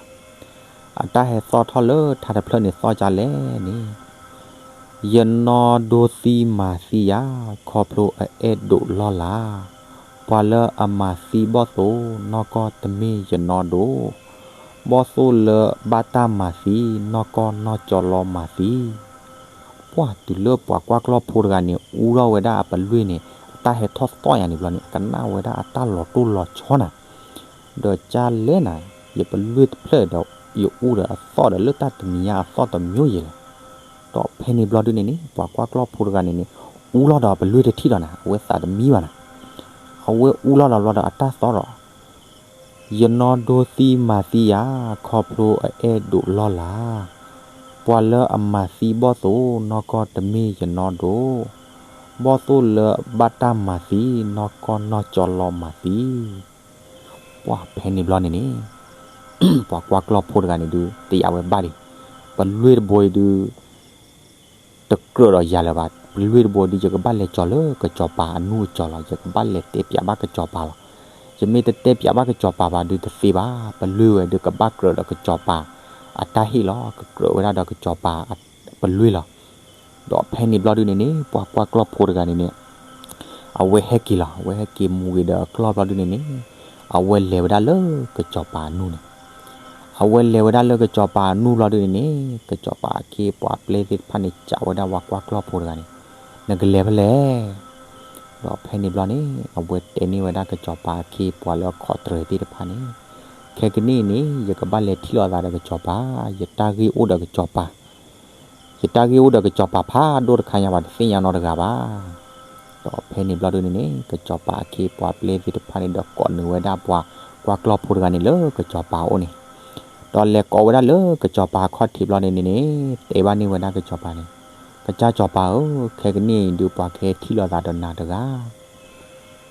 အတၢ်ဟဲသီၣ်ထီၣ်လၢထါတဖျၢၣ်န့ၣ်သီၣ်ကလဲၣ်န့ၣ် ယနီၢ်ဒိသံမၤသံယၤ ခီဖျိအအဲၣ်ဒိးလီၢ်လၤ, ပှၤလၢအမၤသံဘီၣ်သိၣ် နီၢ်ကီၢ်တမ့ၢ်ယနီၢ်ဒိ, ဘီၣ်သိၣ်လၢဘၣ်တၢ်မၤသံ နီၢ်ကီၢ်နီၢ်ကၠီလီမၤသံ. ပှၤတုၤလၢပှၤကွၢ်ကျီၢ်ဖိတဂၤန့ၣ် အူထီၣ်ဝဲဒၣ်အပလွ့ၢ်န့ၣ် အတၢ်ဟဲထီၣ်သီၣ်ယၤန့ၣ်ဘျီန့ၣ် အကနၣ်ဝဲဒၣ်အတၢ်လီၤတိၢ်လီၤဆီနၤ, ဒီးကၢ်လဲၣ်နၤ, ယပလွ့ၢ်တဖျၢၣ်ဒီး ယအူဒီးအသီၣ်ဒီးလၢတၢ်တမံၤညါအသီၣ်တမျိုးယဲၢ်လဲၣ်. ဒီးဖဲန့ၣ်ဘျီဒုန့ၣ်န့ၣ် ပှၤကွၢ်ကျီၢ်ဖိတဂၤန့ၣ်န့ၣ် အူလီၤဒီးအပလွ့ၢ်တထံၣ်ဒီးနၤ အဝဲသးတမံဘၣ်နၤ, အဝဲအူလီၤဒီးဘျီဒီးအတၢ်သီၣ်ဒီး ယနီၢ်ဒိသံမၤသံယၤ ခီဖျိအအဲၣ်ဒိးလီၢ်လၤ, ပှၤလၢအမၤသံဘီၣ်သိၣ် နီၢ်ကီၢ်တမ့ၢ်ယနီၢ်ဒိ, ဘီၣ်သိၣ်လၢဘၣ်တၢ်မၤသံ နီၢ်ကီၢ်နီၢ်ကၠီလီမၤသံ. ပှၤဖဲန့ၣ်ဘျီန့ၣ်န့ၣ် ပှၤကွၢ်ကျီၢ်ဖိတဂၤန့ၣ်ဒုး တယာ်ဝဲဘၣ်ဒံး, ပလွ့ၢ်တဘိအံၤဒုး တကြၢးဒီးယၤလၢၤဘၣ်, ပလွ့ၢ်တဘိဒုး ယကဘၣ်လဲၤကၠီၤလၢကစီၤပၤအနူၢ်အကၠီၤလီၤ, ယကဘၣ်လဲၤတဲပၠးဘၣ်ကစီၤပၤလီၤ. ယမ့ၢ်တတဲပၠးဘၣ်ကစီၤပၤဘၣ်ဒုးတသ့ဘၣ်, ပလွ့ၢ်ဝဲဒုးကဘၣ်ကြၢးဒီးကစီၤပၤအတၢ်ဟ့ၣ်လီၤ, ကကြၢးဝဲဒၣ်ဒီးကစီၤပၤပလွ့ၢ်လီၤ. ဒီးဖဲန့ၣ်ဘျီဒုန့ၣ်န့ၣ် ပှၤကွၢ်ကျီၢ်ဖိတဂၤန့ၣ်န့ၣ် အဝဲဟဲက့ၤလီၤ. အဝဲဟဲက့ၤမူၤက့ၤဒီးအကျီၢ်ဘျီဒုန့ၣ်န့ၣ် အဝဲလဲၤဝဲဒၣ်လၢကစီၤပၤအနူၢ်န့ၣ်. အဝဲလဲၤဝဲဒၣ်လၢကစီၤပၤအနူၢ်ဘျီဒုန့ၣ်န့ၣ် ကစီၤပၤအခ့အပှၤပျဲၢ်သ့ၣ်တဖၣ်န့ၣ် စံးဝဲဒၣ်ပှၤကွၢ်ကျီၢ်ဖိတဂၤန့ၣ်, နကလဲၤဖဲလဲၣ်. ဒီးဖဲန့ၣ်ဘျီန့ၣ် အဝဲတဲန့ၢ်ဝဲဒၣ်ကစီၤပၤအခ့အပှၤလၢအခီၣ်တရံးသ့ၣ်တဖၣ်န့ၣ်, ခဲကနံၣ်အံၤန့ၣ် ယကဘၣ်လဲၤထံၣ်လိာ်သးဒီးကစီၤပၤ, ယတၢ်ဂ့ၢ်အိၣ်ဒီးကစီၤပၤ ယတၢ်ဂ့ၢ်အိၣ်ဒီးကစီၤပၤဖးဒိၣ်တခါညါဘၣ်, တသ့ၣ်ညါနီတဂၤဘၣ်. ဒီးဖဲန့ၣ်ဘျီဒုန့ၣ်န့ၣ် ကစီၤပၤအခ့အပှၤပျဲၢ်သ့ၣ်တဖၣ်န့ၣ်ဒီးကိးနုာ်ဝဲဒၣ်ပှၤကွၢ်ကျီၢ်ဖိတဂၤန့ၣ်လၢကစီၤပၤအအိၣ်န့ၣ်. ဒီးလဲၤကိးဝဲဒၣ်လၢကစီၤပၤအခီၣ်ထံးဘျီန့ၣ်န့ၣ်န့ၣ် တဲဘၣ်န့ၢ်ဝဲဒၣ်ကစီၤပၤန့ၣ်, ကစၢ်စီၤပၤဧၢ, ခဲကနံၣ်အံၤဒုးပှၤကဟဲထံၣ်လိာ်သးဒီးနၤတဂၤ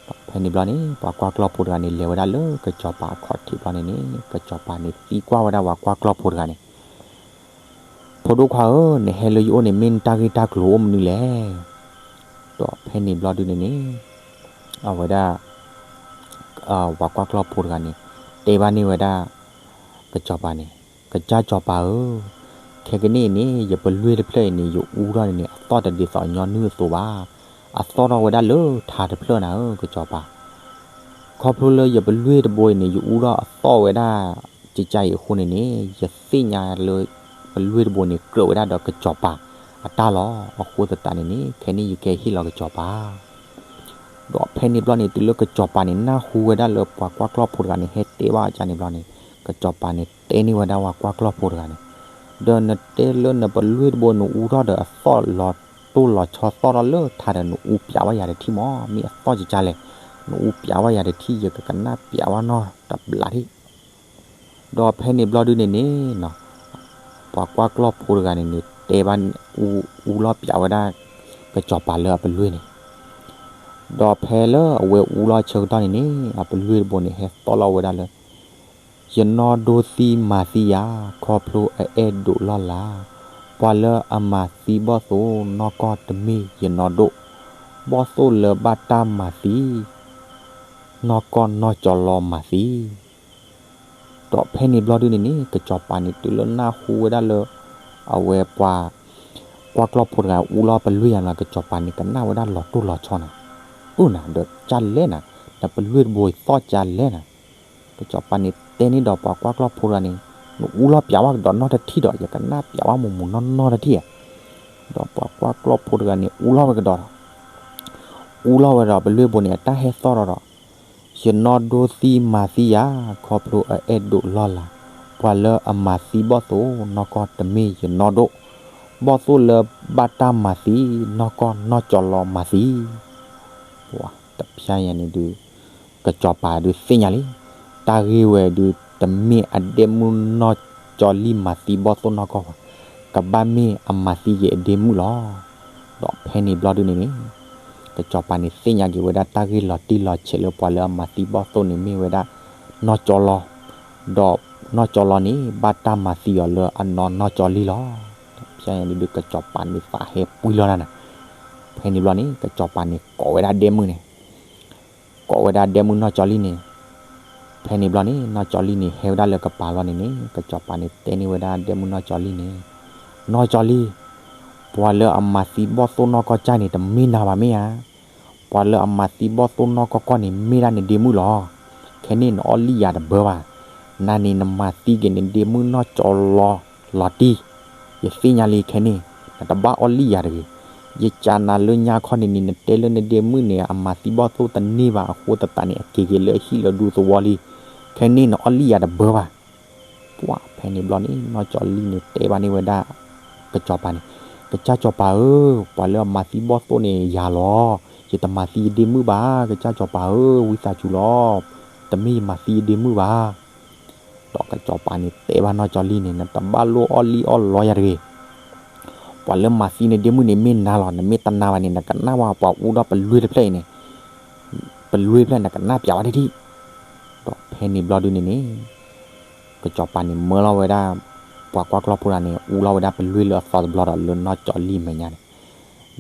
ဒီးဖဲန့ၣ်ဘျီန့ၣ် ပှၤကွၢ်ကျီၢ်ဖိတဂၤန့ၣ် လဲၤဝဲဒၣ်လၢကစီၤပၤအခီၣ်ထံးဘျီန့ၣ်န့ၣ် ကစီၤပၤန့ၣ်သံကွၢ်ဝဲဒၣ်ပှၤကွၢ်ကျီၢ်ဖိတဂၤန့ၣ်, ဖိဒိၣ်ခွါဧၢ, နဟဲလၢယအိၣ်န့ၣ် မ့ၢ်နတၢ်ဂ့ၢ်တၢ်ကျိၤအိၣ်မနုၤလဲၣ်. ဒီးဖဲန့ၣ်ဘျီဒုန့ၣ်န့ၣ် အဝဲဒၣ် ပှၤကွၢ်ကျီၢ်ဖိတဂၤန့ၣ် တဲဘၣ်န့ၢ်ဝဲဒၣ် ကစီၤပၤန့ၣ်, ကစၢ်စီၤပၤဧၢ, ခဲကနံၣ်အံၤန့ၣ် ယပလွ့ၢ်တဖျၢၣ်အံၤန့ၣ် ယအူထီၣ်န့ၣ်န့ၣ် အသီၣ်တဒ်သိးညီနုၢ်အသိးဘၣ်. အသီၣ်ထီၣ်ဝဲဒၣ်လၢထးတဖျၢၣ်နၤဧၢ ကစီၤပၤ. ခီဖျိလၢယပလွ့ၢ်တဘိအံၤန့ၣ် ယအူထီၣ်အသီၣ်ဝဲဒၣ် ကကါအံၤအဃိန့ၣ်န့ၣ် ယသ့ၣ်ညါလၢ ပလွ့ၢ်တဘိန့ၣ် ကြၢးဝဲဒၣ်ဒီးကစီၤပၤအတၢ်လီၤ. အဃိသတးန့ၣ်န့ၣ် ခဲန့ၣ်ယကဟ့ၣ်လီၤကစီၤပၤ ဒီးဖဲန့ၣ်ဘျီန့ၣ် တုၤလၢကစီၤပၤန့ၣ် နၢ်ဟူဝဲဒၣ်လၢပှၤကွၢ်ကျီၢ်ဖိတဂၤန့ၣ် ဟဲတဲဘၣ်အကါန့ၣ်ဘျီန့ၣ် ကစီၤပၤန့ၣ်တဲန့ၢ်ဝဲဒၣ်ပှၤကွၢ်ကျီၢ်ဖိတဂၤန့ၣ်, ဒီးနတဲလၢနပလွ့ၢ်တဘိနအူထီၣ်ဒီးအသီၣ်လီၤတိၢ်လီၤဆီသီၣ်ထီၣ်လၢထးဒီး နအူပျးဝဲယၤတထံၣ်မး, မ့ၢ်အသီၣ်ကကါလဲၣ်, နအူပျးဝဲယၤတထံၣ် ယကကနၣ်ပျးဝဲနီတဘျီထံၣ် ဒီးဖဲန့ၣ်ဘျီဒုန့ၣ်န့ၣ် ပှၤကွၢ်ကျီၢ်ဖိတဂၤန့ၣ်န့ၣ် တဲဘၣ် အူလီၤပျးဝဲဒၣ် ကစီၤပၤလၢအပလွ့ၢ်န့ၣ်, ဒီးဖဲလၢအဝဲအူလီၤဆၢကတီၢ်န့ၣ်န့ၣ် အပလွ့ၢ်တဘိန့ၣ် ဟဲသီၣ်လီၤဝဲဒၣ်လၢ ယနီၢ်ဒိသံမၤသံယၤ ခီဖျိအအဲၣ်ဒိးလီၢ်လၤ, ပှၤလၢအမၤသံဘီၣ်သိၣ်နီၢ်ကီၢ်တမ့ၢ်ယနီၢ်ဒိၣ်, ဘီၣ်သိၣ်လၢဘၣ်တၢ်မၤသံ နီၢ်ကီၢ်နီၢ်ကၠီလီၤမၤသံ ဒီးဖဲန့ၣ်ဘျီဒုန့ၣ်န့ၣ် ကစီၤပၤန့ၣ်တုၤလၢနၢ်ဟူဝဲဒၣ်လၢ အဝဲပှၤ ကွၢ်ကျီၢ်ဖိတဂၤအူလီၤပလွ့ၢ်ယၤန့ၣ် ကစီၤပၤန့ၣ်ကနၣ်ဝဲဒၣ်လီၤတိၢ်လီၤဆီနၤ, အၢနၤ ဒီးကၢ်လဲၣ်နၤ, နပလွ့ၢ်တဘိသီၣ်ကၢ်လဲၣ်နၤ, ကစီၤပၤန့ၣ်တဲန့ၢ်ဒီးပှၤကွၢ်ကျီၢ်ဖိတဂၤန့ၣ်, နအူလီၤပျးဝဲကဒီးနီတထံၣ်ဒီး ယကနၣ်ပျးဝဲမူးမူးနီၢ်နီၢ်တထံၣ်ဧါ, ဒီးပှၤကွၢ်ကျီၢ်ဖိတဂၤန့ၣ် အူလီၤဝဲကဒီးဒီး အူလီၤဝဲဒီးပလွ့ၢ်ဘိန့ၣ် အတၢ်ဟဲသီၣ်ထီၣ်ဒီး, ယနီၢ်ဒိသံမၤသံယၤ ခီဖျိအအဲၣ်ဒိးလီၢ်လၤ, ပှၤလၢအမၤသံဘီၣ်သိၣ်နီၢ်ကီၢ်တမ့ၢ်ယနီၢ်ဒိၣ်, ဘီၣ်သိၣ်လၢဘၣ်တၢ်မၤသံ နီၢ်ကီၢ်နီၢ်ကၠီလီၤမၤသံ ပှၤတဖျါယၤန့ၣ်ဒုး ကစီၤပၤဒုးသ့ၣ်ညါလံ, တၢ်ဂ့ၢ်ဝဲဒုး တမ့ၢ်အဒဲမုၣ်နီၢ်ကၠီလံမၤသံဘီၣ်သိၣ်နီၢ်ကီၢ်ဘၣ်, ကဘၣ်မ့ၢ်အမၤသံက့ၤအဒဲမုၣ်လီၤ. ဒီးဖဲန့ၣ်ဘျီဒုန့ၣ်န့ၣ် ကစီၤပၤန့ၣ်သ့ၣ်ညါက့ၤဝဲဒၣ်တၢ်ဂ့ၢ်လီၤတံၢ်လီၤဆဲးလၢပှၤလၢအမၤသံဘီၣ်သိၣ်န့ၣ်မ့ၢ်ဝဲဒၣ် နီၢ်ကၠီလီၤ, ဒီးနီၢ်ကၠီလီၤန့ၣ် ဘၣ်တၢ်မၤသံအီၤလၢအနီၢ်နီၢ်ကၠီလံလီၤ. ဖဲန့ၣ်ဒုး ကစီၤပၤန့ၣ်သးဟဲပှံၤလီၤနၤန့ၣ်, ဖဲန့ၣ်ဘျီန့ၣ် ကစီၤပၤန့ၣ်ကိးဝဲဒၣ်ဒဲမုၣ်န့ၣ် ကိးဝဲဒၣ်ဒဲမုၣ်နီၢ်ကၠီလံန့ၣ်, ဖဲန့ၣ်ဘျီန့ၣ် နီၢ်ကၠီလံန့ၣ်ဟဲဝဲဒၣ်လၢကပၤလီၤန့ၣ်န့ၣ် ကစီၤပၤန့ၣ်တဲန့ၢ်ဝဲဒၣ်ဒဲမုၣ်နီၢ်ကၠီလံန့ၣ်, နီၢ်ကၠီလံ, ပှၤလၢအမၤသံဘီၣ်သိၣ်နီၢ်ကီၢ်ကၢ်န့ၣ် တမ့ၢ်နၤဘၣ်မ့ၢ်ဧါ, ပှၤလၢအမၤသံဘီၣ်သိၣ်နီၢ်ကီၢ်ကီၢ်န့ၣ် မ့ၢ်ဒၣ်နဒဲမုၣ်လီၤ. ခဲန့ၣ်နအီၣ်လံၣ်ယၤတဘၢဘၣ်, နၤန့ၣ်နမၤသံက့ၤနဒဲမုၣ်နီၢ်ကၠီလီၤလီၤတံၢ်, ယသ့ၣ်ညါလံခဲန့ၣ်, နတဘၣ်အီၣ်လံၣ်ယၤတဂ့ၤ. ယကးနၤလၢညါခီန့ၣ်န့ၣ် နတဲလၢနဒဲမုၣ်န့ၣ် အမၤသံဘီၣ်သိၣ်တန့ၢ်ဘၣ်အဃိသတးန့ၣ် အက့ၤက့ၤလၢဟံၣ်လၢဒူသဝီလံ. ခဲန့ၣ်နအီၣ်လံၣ်ယၤတဘၢဘၣ်. ပှၤဖဲန့ၣ်ဘျီန့ၣ် နီၢ်ကၠီလံန့ၣ်တဲဘၣ်န့ၢ်ဝဲဒၣ် ကစီၤပၤန့ၣ်, ကစၢ်စီၤပၤဧၢ, ပှၤလၢအမၤသံဘီၣ်သိၣ်န့ၣ်ယၤလီၤ. ယတမၤသံယဒဲမုၣ်ဘၣ်, ကစၢ်စီၤပၤဧၢ, ဝံသးစူၤလီၤ. တမ့ၢ်ယမၤသံယဒဲမုၣ်ဘၣ်. ဒီးကစီၤပၤန့ၣ်တဲဘၣ်နီၢ်ကၠီလံန့ၣ် နတဘၣ်လိၣ်အီၣ်လံၣ်အီၣ်လီယၤတဂ့ၤ. ပှၤလၢမၤသံနဒဲမုၣ်န့ၣ်မ့ၢ်နၤလီၤ. နမ့ၢ်တနာ်ဘၣ်န့ၣ် နကနၣ်ဝဲပှၤအူဒီးပလွ့ၢ်တဖျၢၣ်အံၤန့ၣ်, ပလွ့ၢ်ဖျၢၣ်နကနၣ်ပျးဝဲဒၣ်ဒံး. ဒီးဖဲန့ၣ်ဘျီဒုန့ၣ်န့ၣ် ကစီၤပၤန့ၣ်မၢလီၤဝဲဒၣ် ပှၤကွၢ်ကျီၢ်ဖိတဂၤန့ၣ် အူလီၤဝဲဒၣ်ပလွ့ၢ်လၢအသီတဘျီဒီးလၢနီၢ်ကၠီလံမဲာ်ညါန့ၣ်,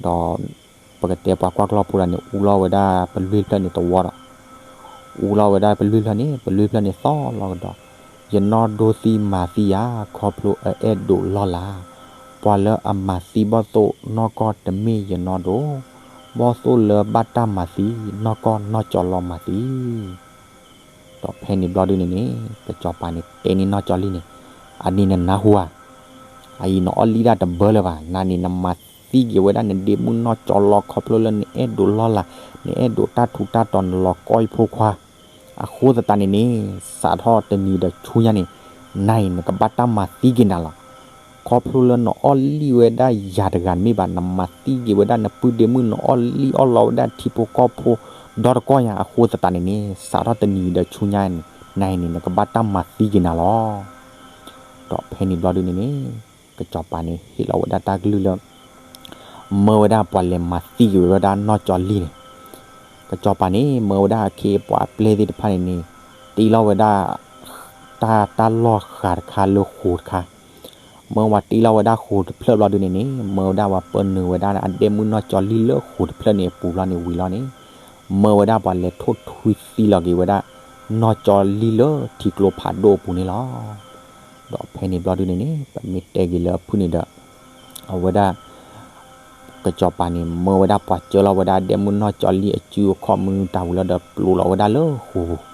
ဒီး ပကတဲပှၤကွၢ်ကျီၢ်ဖိတဂၤန့ၣ် အူလီၤဝဲဒၣ်ပလွ့ၢ်ဖျၢၣ်န့ၣ်တဝီဒီး အူလီၤဝဲဒၣ်ပလွ့ၢ်ဖျၢၣ်န့ၣ် ပလွ့ၢ်ဖျၢၣ်န့ၣ်သီၣ်လီၤကဒီး, ယနီၢ်ဒိသံမၤသံယၤ ခီဖျိအအဲၣ်ဒိးလီၢ်လၤ, ပှၤလၢအမၤသံဘီၣ်သိၣ်နီၢ်ကီၢ်တမ့ၢ်ယနီၢ်ဒိၣ်, ဘီၣ်သိၣ်လၢဘၣ်တၢ်မၤသံနီၢ်ကီၢ်နီၢ်ကၠီလီၤမၤသံ. ဒီးဖဲန့ၣ်ဘျီဒုန့ၣ်န့ၣ် ကစီၤပၤန့ၣ်တဲန့ၢ်နီၢ်ကၠီလံၢ်န့ၣ်, အန့ၣ်နနၢ်ဟူဧါ, အအံၤနအီၣ်လံၢ်ဒၣ်တဘၢလၢၤဘၣ်, နန့ၣ်နမၤသံက့ၤဝဲဒၣ်နဒ့မုၣ်နီၢ်ကၠီလီၤ ခီဖျိလၢနအဲၣ်ဒိးလီၢ်လၤ, နအဲၣ်ဒိးတၢ်ထူးတၢ်တီၤ နလီၤကီၢ်အဖိခွါ အဃိသတးန့ၣ်န့ၣ် စးထီၣ်တနံၤဒီးဆူညါန့ၣ် နအံၤနကဘၣ်တၢ်မၤသံက့ၤနၤလီၤ. ခီဖျိလၢနအီၣ်လံၢ်ဝဲဒၣ်ယၤတဂၤမ့ၢ်ဘၣ်, နမၤသံက့ၤဝဲဒၣ်နပုၢ်ဒ့မုၣ် နအီၣ်လံၢ်အီၣ်လီဝဲဒၣ်ထံဖိကီၢ်ဖိဒီတကီၢ်ညါအဃိသတးန့ၣ်န့ၣ် စးထီၣ်တနံၤဒီးဆူညါန့ၣ် နအံၤန့ၣ် နကဘၣ်တၢ်မၤသံက့ၤနၤလီၤ. ဒီးဖဲန့ၣ်ဘျီဒုန့ၣ်န့ၣ် ကစီၤပၤန့ၣ် ဟ့ၣ်လီၤဝဲဒၣ်တၢ်ကလုၢ်လၢ မၢဝဲဒၣ်ပှၤလဲၤမၤသံက့ၤဝဲဒၣ်နီၢ်ကၠီလံၢ်န့ၣ်, ကစီၤပၤန့ၣ် မၢဝဲဒၣ်အခ့အပှၤအပျဲၢ်သ့ၣ်တဖၣ်န့ၣ်န့ၣ် တ့လီၤဝဲဒၣ် တၢ် တၢ်လီၢ်ဃာ်တခါလၢဃိာ်တခါ, မၢဝဲတ့လီၤဝဲဒၣ်ဃိာ်တဖျၢၣ်ဘျီဒုန့ၣ်န့ၣ် မၢဝဲဒၣ်ပှၤပၢနုာ်ဝဲဒၣ်အဒ့မုၣ်နီၢ်ကၠီလံၢ်လၢဃိာ်တဖျၢၣ်န့ၣ်အပူၤဘျီန့ၣ်ဝံၤလီၤန့ၣ် မၢဝဲဒၣ်ပှၤလဲၤထိၣ်ထွံသံလီၤက့ၤဝဲဒၣ် နီၢ်ကၠီလံၢ်လၢထံကျိဖးဒိၣ်အပူၤန့ၣ်လီၤ. ဒီးဖဲန့ၣ်ဘျီဒုန့ၣ်န့ၣ် ပမ့ၢ်တဲက့ၤလၢအဖုၣ်န့ၣ်ဒီး အဝဲဒၣ် ကစီၤပၤန့ၣ် မၢဝဲဒၣ်ပှၤကၢလီၤဝဲဒၣ်ဒ့မုၣ်နီၢ်ကၠီလံၢ်အစုအခီၣ်မနုၤမတၤဝံၤလီၤဒီး ပျိးလီၤဝဲဒၣ်လၢဃိာ်ပူၤ,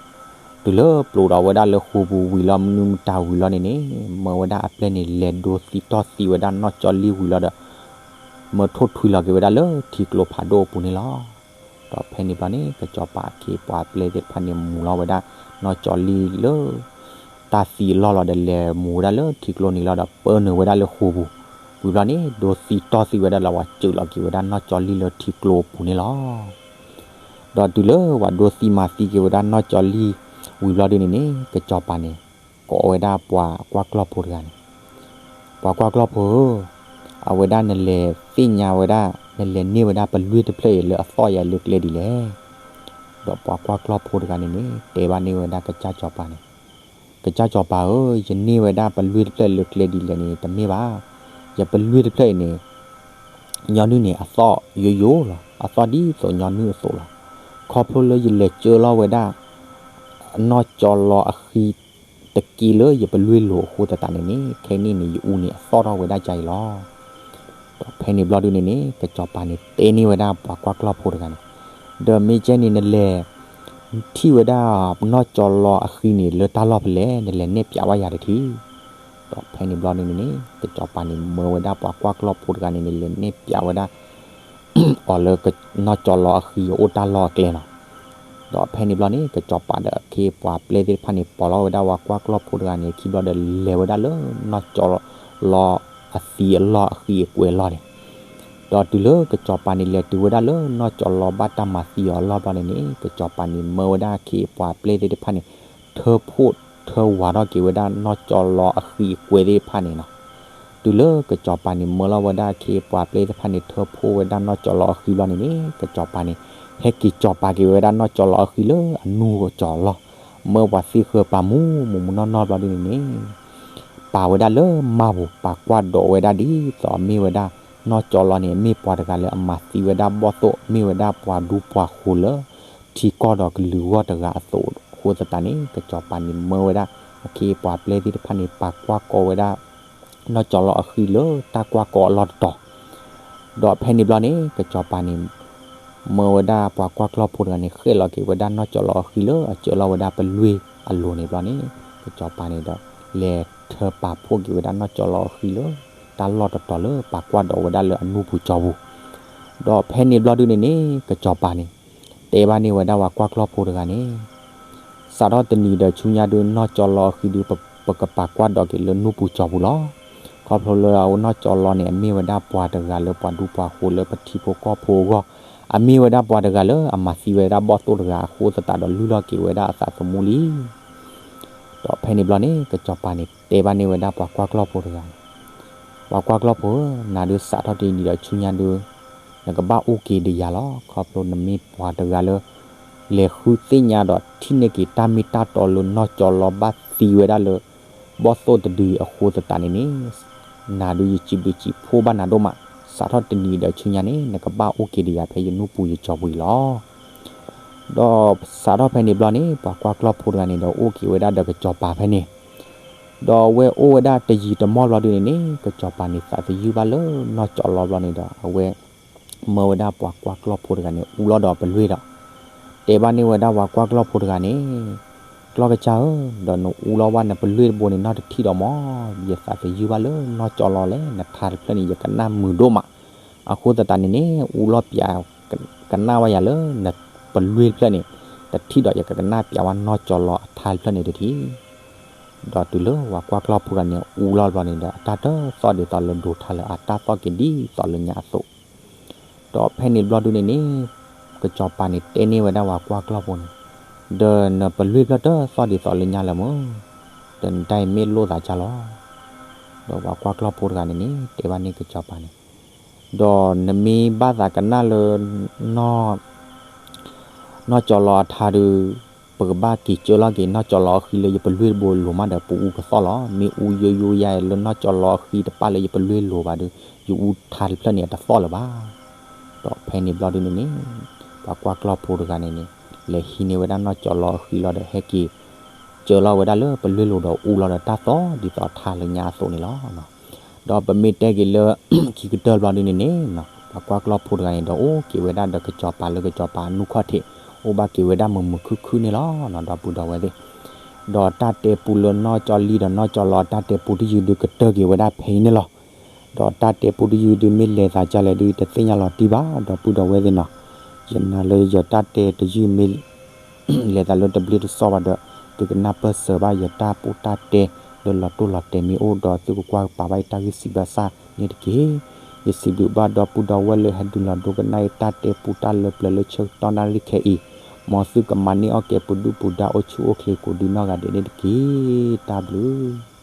တုၤလၢပျိးဒီးဝဲဒၣ်လၢဃိာ်ပူၤဝံၤလီၤမနုၤမတၤဝံၤလီၤန့ၣ်န့ၣ် မၢဝဲဒၣ်အပျဲၢ်န့ၣ် လဲၤဒိသံတီၢ်သံဝဲဒၣ်နီၢ်ကၠီလံၢ်ဝံၤလီၤဒီး မၢထိၣ်ထွံလီၤက့ၤဝဲဒၣ်လၢထံကျိဖးဒိၣ်အပူၤန့ၣ်လီၤ. ဒီးဖဲန့ၣ်ဘျီန့ၣ် ကစီၤပၤအခ့အပှၤအပျဲၢ်သ့ၣ်တဖၣ်န့ၣ် မူၤလီၤဝဲဒၣ်နီၢ်ကၠီလံၢ်လၢ တၢ်သံအလီၢ်လီၤဒီး လဲၤမူၤဝဲဒၣ်လၢထံကျိန့ၣ်လီၤဒီး ပၢနုာ်ဝဲဒၣ်လၢဃိာ်ပူၤ, ဝံၤဘျီန့ၣ် ဒိသံတီၢ်သံဝဲဒၣ်လီၤ ပှၤစၢးလီၤက့ၤဝဲဒၣ်နီၢ်ကၠီလံၢ်လၢထံကျိအပူၤန့ၣ်လီၤ. ဒီးတုၤလၢပှၤဒိသံမၤသံက့ၤဝဲဒၣ်နီၢ်ကၠီလံၢ် ဝံၤဘျီဒုန့ၣ်န့ၣ် ကစီၤပၤန့ၣ် ကိးဝဲဒၣ်ပှၤကွၢ်ကျီၢ်ဖိတဂၤန့ၣ်, ပှၤကွၢ်ကျီၢ်ဖိဧၢ, အဝဲဒၣ်နလဲၤသ့ၣ်ညါဝဲဒၣ် နလဲၤန့ၢ်ဝဲဒၣ်ပလွံၢ်တဖျၢၣ်အံၤလၢအသီၣ်ယၤလၢကျဲဒ်လဲၣ်. ဒီးပှၤကွၢ်ကျီၢ်ဖိတဂၤန့ၣ်န့ၣ် တဲဘၣ်န့ၢ်ဝဲဒၣ်ကစၢ်စီၤပၤန့ၣ်, ကစၢ်စီၤပၤဧၢ, ယန့ၢ်ဝဲဒၣ်ပလွံၢ်တဖျၢၣ်လၢကျဲဒ်လဲၣ်န့ၣ် တမ့ၢ်ဘၣ်. ယပလွံၢ်တဖျၢၣ်အံၤန့ၣ် ညီနုၢ်န့ၣ် အသီၣ်ယိယိလီၤ, အသီၣ်ဒ်သိးညီနုၢ်အသိးလီၤ. ခီဖျိလၢယလဲၤကၢလီၤဝဲဒၣ် နီၢ်ကၠီလီၤအဃံ တက့လၢယပလွံၢ်လိၤအဃိသတးန့ၣ်န့ၣ် ခဲအံၤန့ၣ်န့ၣ် ယအူန့ၣ်အသီၣ်ထီၣ်ဝဲဒၣ်ကါအံၤလီၤ. ဒီးဖဲန့ၣ်ဘျီဒုန့ၣ်န့ၣ် ကစီၤပၤန့ၣ်တဲန့ၢ်ဝဲဒၣ်ပှၤကွၢ်ကျီၢ်ဖိတဂၤန့ၣ်, ဒီးမ့ၢ်ကဲန့ၣ်နလဲၤ ထံၣ်ဝဲဒၣ်နီၢ်ကၠီလီၤအဃံန့ၣ် လၢတၢ်လီၢ်ဖဲလဲၣ်, နလဲၤနဲၣ်ဖျါဝဲယၤတထံၣ်. ဒီးဖဲန့ၣ်ဘျီဒုန့ၣ်န့ၣ် ကစီၤပၤန့ၣ် မၢဝဲဒၣ်ပှၤကွၢ်ကျီၢ်ဖိတဂၤန့ၣ်န့ၣ် လဲၤနဲၣ်ဖျါဝဲဒၣ် အီၤလၢ နီၢ်ကၠီလီၤအဃံအအိၣ်တၢ်လီၢ်အကျဲလီၤ. ဒီးဖဲန့ၣ်ဘျီန့ၣ် ကစီၤပၤဒီးအခ့အပှၤပျဲၢ်သ့ၣ်တဖၣ်န့ၣ် ပိာ်လီၤဝဲဒၣ်ပှၤကွၢ်ကျီၢ်ဖိတဂၤန့ၣ် ခံဘျီဒီးလဲၤဝဲဒၣ်လၢ နီၢ်ကၠီလီၤအသံအလီၢ်အဃံအကွဲးအလီၢ်န့ၣ်, ဒီးတုၤလၢကစီၤပၤန့ၣ် လဲၤတုၤဝဲဒၣ်လၢနီၢ်ကၠီလီၤဘၣ်တၢ်မၤသံအီၤအလီၢ်ဘျီန့ၣ်န့ၣ် ကစီၤပၤန့ၣ် မၢဝဲဒၣ်အခ့အပှၤပျဲၢ်သ့ၣ်တဖၣ်န့ၣ် ထၢဖှိၣ်ထၢဝးထီၣ်က့ၤဝဲဒၣ်နီၢ်ကၠီလီၤအဃံအကွဲးသ့ၣ်တဖၣ်န့ၣ်လီၤ. တုၤလၢကစီၤပၤန့ၣ် မၢလီၤဝဲဒၣ်အခ့အပှၤပျဲၢ်သ့ၣ်တဖၣ်န့ၣ် ထၢဖှိၣ်ဝဲဒၣ်နီၢ်ကၠီလီၤအဃံဘျီန့ၣ်န့ၣ် ကစီၤပၤန့ၣ် ဟဲက့ၤကၠီၤပၤက့ၤဝဲဒၣ်နီၢ်ကၠီလီၤအဃံလၢအနူၢ်ကစၢ်လီၤ. မၢပှၤသ့ၣ်ဃၢၤပာ်မူ မူးမူးနီၢ်နီၢ်ဘျီဒုန့ၣ်န့ၣ် ပာ်ဝဲဒၣ်လၢမါပူၤ ပာ်ကွၢ်ဒိးဝဲဒၣ်ဒ်သိးအမ့ၢ်ဝဲဒၣ် နီၢ်ကၠီလီၤန့ၣ် မ့ၢ်ပှၤတဂၤလၢအမၤသံဝဲဒၣ်ဘီၣ်သိၣ် မ့ၢ်ဝဲဒၣ်ပှၤဒူပှၤဃိၤလၢ ထံကီၢ်ဒီးကလုာ်ဂီၢ်တဂၤအသိးအဃိသတးန့ၣ် ကစီၤပၤန့ၣ်မၢဝဲဒၣ် အခ့အပှၤပျဲၢ်သ့ၣ်တဖၣ်န့ၣ် ပာ်ကွၢ်ကီဝဲဒၣ် နီၢ်ကၠီလီၤအဃံလၢတၢ်ကွၢ်ကီအလီၢ်တတီၤ ဒီးဖဲန့ၣ်ဘျီန့ၣ် ကစီၤပၤန့ၣ် မၢဝဲဒၣ်ပှၤကွၢ်ကျီၢ်ဖိတဂၤန့ၣ် ဃဲၣ်လီၤက့ၤဝဲဒၣ်နီၢ်ကၠီလီၤအဃံလၢအစၢလီၤဝဲဒၣ်ပလွံၢ်အလိၤန့ၣ်ဘျီန့ၣ် ကစီၤပၤန့ၣ်ဒီး လဲၤထၢပာ်ဖှိၣ်က့ၤဝဲဒၣ်နီၢ်ကၠီလီၤအဃံလၢ တၢ်လီၢ်တတီၤလၢပာ်ကွၢ်ဒိးဝဲဒၣ်လၢအနူၢ်ပူၤကၠီပူၤ ဒီးဖဲန့ၣ်ဘျီဒုန့ၣ်န့ၣ် ကစီၤပၤန့ၣ် တဲဘၣ်န့ၢ်ဝဲဒၣ်ပှၤကွၢ်ကျီၢ်ဖိတဂၤန့ၣ် စးထီၣ်တနံၤဒီးဆူညါဒု နီၢ်ကၠီလီၤအဃံဒု ပကပာ်ကွၢ်ဒိးက့ၤလၢနူၢ်ပူၤကၠီပူၤလီၤ. ခီဖျိလၢအနီၢ်ကၠီလီၤန့ၣ် အမ့ၢ်ဝဲဒၣ်ပှၤတဂၤလၢပှၤဒူပှၤဃိၤလၢပထံဖိကီၢ်ဖိအဂီၢ်, အမ့ၢ်ဝဲဒၣ်ပှၤတဂၤလၢအမၤသံဝဲဒၣ်ဘီၣ်သိၣ်တဂၤအဃိသတးဒီးလုၢ်လီၢ်က့ၤဝဲဒၣ်အသးသမူလံ ဒီးဖဲန့ၣ်ဘျီန့ၣ် ကစီၤပၤန့ၣ် တဲဘၣ်န့ၢ်ဝဲဒၣ်ပှၤကွၢ်ကျီၢ်ဖိတဂၤန့ၣ်, ပှၤကွၢ်ကျီၢ်ဖိဧၢ, နၤဒုစးထီၣ်တနံၤဒီးဆူညါဒု နကဘၣ်အိၣ်က့ၤဒီးယၤလီၤ. ခီဖျိနမ့ၢ်ပှၤတဂၤလၢ လဲၤဃုသ့ၣ်ညါဒီးထံၣ်န့ၢ်က့ၤတၢ်မ့ၢ်တၢ်တီလၢနီၢ်ကၠီလီၤဘၣ်သံဝဲဒၣ်လၢ ဘီၣ်သိၣ်တဒုအဃိသတးန့ၣ်န့ၣ်, နၤဒုယစံးဘျုးစံးဖှိၣ်ဘၣ်နၤဒိၣ်မး, စးထီၣ်တနံၤဒီးဆူညါန့ၣ် နကဘၣ်အိၣ်က့ၤဒီးယၤဖဲယနူၢ်ပူၤယကၠီပူၤအံၤလီၤ. ဒီးစးထီၣ်ဖဲန့ၣ်ဘျီန့ၣ် ပှၤကွၢ်ကျီၢ်ဖိတဂၤန့ၣ်ဒီးအိၣ်က့ၤဝဲဒၣ်ဒီးကစီၤပၤဖဲန့ၣ် ဒီးအဝဲအိၣ်ဝဲဒၣ်တယံာ်တမီၢ်ဘျီဒုန့ၣ်န့ၣ် ကစီၤပၤန့ၣ်သးသယုၢ်ဘၣ်လၢနီၢ်ကၠီလီဘျီန့ၣ်ဒီး အဝဲမၢဝဲဒၣ်ပှၤကွၢ်ကျီၢ်ဖိတဂၤန့ၣ် အူလီၢ်ဒီးပလွ့ၢ်ဒီး တဲဘၣ်န့ၢ်ဝဲဒၣ်ပှၤကွၢ်ကျီၢ်ဖိတဂၤန့ၣ်, ကျီၢ်ကစၢ်ဧၢ, ဒီးနအူလီၢ်ဘၣ်နပလွ့ၢ်တဘိန့ၣ် နီၢ်တထံၣ်ဒီးမး, ယသးသယုၢ်ဘၣ်လၢနီၢ်ကၠီလီလဲၣ်, နထါတဖျၢၣ်န့ၣ် ယကနၣ်မုာ်ဒိၣ်မး, အဃိသတးန့ၣ်န့ၣ် အူလီၢ်ပၠး ကနၣ်ဝဲယၤလၢနပလွ့ၢ်တဖျၢၣ်န့ၣ် တထံၣ်ဒီးယကကနၣ်ပၠးဝဲနီၢ်ကၠီလီအထါတဖျၢၣ်န့ၣ်တထံၣ် ဒီးတုၤလၢပှၤကွၢ်ကျီၢ်ဖိတဂၤန့ၣ် အူလီၢ်ဘျီန့ၣ်ဒီး အတၢ်တသီၣ်ဒ်သိးလၢဒိးထါလၢၤ အတၢ်သီၣ်က့ၤဒ်သိးလၢညါအသိး, ဒီးဖဲန့ၣ်ဘျီဒုန့ၣ်န့ၣ် ကစီၤပၤန့ၣ်တဲန့ၢ်ဝဲဒၣ်ပှၤကွၢ်ကျီၢ်ဖိန့ၣ်, ဒီးနပလွ့ၢ်ဖျၢၣ်တသီၣ်ဒ်သိးလၢညါလၢၤမး, ဒီးနတၢ်အံၤမ့ၢ်လိၣ်သးကၢ်လီၤ. ဒီးပှၤကွၢ်ကျီၢ်ဖိတဂၤန့ၣ်န့ၣ် တဲဘၣ်န့ၢ်ကစီၤပၤန့ၣ်, ဒီးနမ့ၢ်ဘၣ်သးကနၣ်လၢ နီၢ်ကၠီလီအထါဒီး ပကဘၣ်က့ၤကၢလီၤက့ၤနီၢ်ကၠီလီအဃံလၢယပလွ့ၢ်တဘိလိၤမးဒီး ပအူကသီၣ်လီၤ. မ့ၢ်အူယိယိယါလၢနီၢ်ကၠီလီအဃံတပၣ်လၢယပလွ့ၢ်လိၤဘၣ်ဒီး ယအူထါတဖျၢၣ်န့ၣ် အတသီၣ်လၢၤဘၣ်. ဒီးဖဲန့ၣ်ဘျီဒုန့ၣ်န့ၣ် ပှၤကွၢ်ကျီၢ်ဖိတဂၤန့ၣ်န့ၣ် လဲၤဟံးန့ၢ်ဝဲဒၣ်နီၢ်ကၠီလီအဃံလီၤဒီး ဟဲက့ၤကၢလီၤဝဲဒၣ်လၢပလွ့ၢ်လိၤဒီးအူလီၤဒီးတၢ်သီၣ်ဒ်သိးထါလၢညါအသိးန့ၣ်လီၤ. ဒီးပမ့ၢ်တဲက့ၤလၢ ခံကတၢၢ်ဘျီဒုန့ၣ်န့ၣ် ပှၤကွၢ်ကျီၢ်ဖိတဂၤန့ၣ်ဒီး အိၣ်က့ၤဝဲဒၣ်ဒီးကစီၤပၤလၢကစီၤပၤအနူၢ်ခီၣ်ထံး အိၣ်ဘၣ်က့ၤဝဲဒၣ်မုာ်မုာ်ခုၣ်ခုၣ်န့ၣ်လီၤ. ဒီပုၢ်ဒီဝဲၢ်သ့ၣ်, ဒီးတၢ်တဲပူလၢနီၢ်ကၠီလံဒီးနီၢ်ကၠီလီအတၢ်တဲပူတယုၢ်ဒုကတၢၢ်က့ၤဝဲဒၣ်ဖဲအံၤန့ၣ်လီၤ. ဒီးတၢ်တဲပူတယုၢ်ဒုမ့ၢ်လဲၤသးကၢ်လဲၣ်ဒု တသ့ၣ်ညါလီၤတံၢ်ဘၣ် ဒီပုၢ်ဒီဝဲၢ်သ့ၣ်နီၤ, ယနာ်လၢယတၢ်တဲတယုၢ်မ့ၢ် လဲၤသးလၢတဘျ့တစီဘၣ်ဒီး သုကနၢ်ပၢၢ်စၢၤဘၣ်ယတၢ်ပူတၢ်တဲလၢလီၤတိၢ်လီၤတဲာ်မ့ၢ်အိၣ်ဒီး သုကကွၢ်ကပၤဘၣ်ယတၢ်ဂ့ၢ်စံးဘၣ်ဆၣ်န့ၣ်တက့ၢ်. ယစံးဘျုးဘၣ်ဒီပုၢ်ဒီဝဲၢ်လၢဟဲဒုးလီၤဒိကနၣ်ယတၢ်တဲပူတၢ်လၢပျၢၤလၢဆၢကတီၢ်နၣ်ရံၣ်ခဲအံၤ, မ်သုကမၤန့ၢ်အီၣ်ကဲၤပဒုၣ်ပဒါအိၣ်ဆူၣ်အိၣ်ချ့ကိးဒုနီၢ်ဂၤဒဲးန့ၣ်တက့ၢ်. တၢ်ဘျုး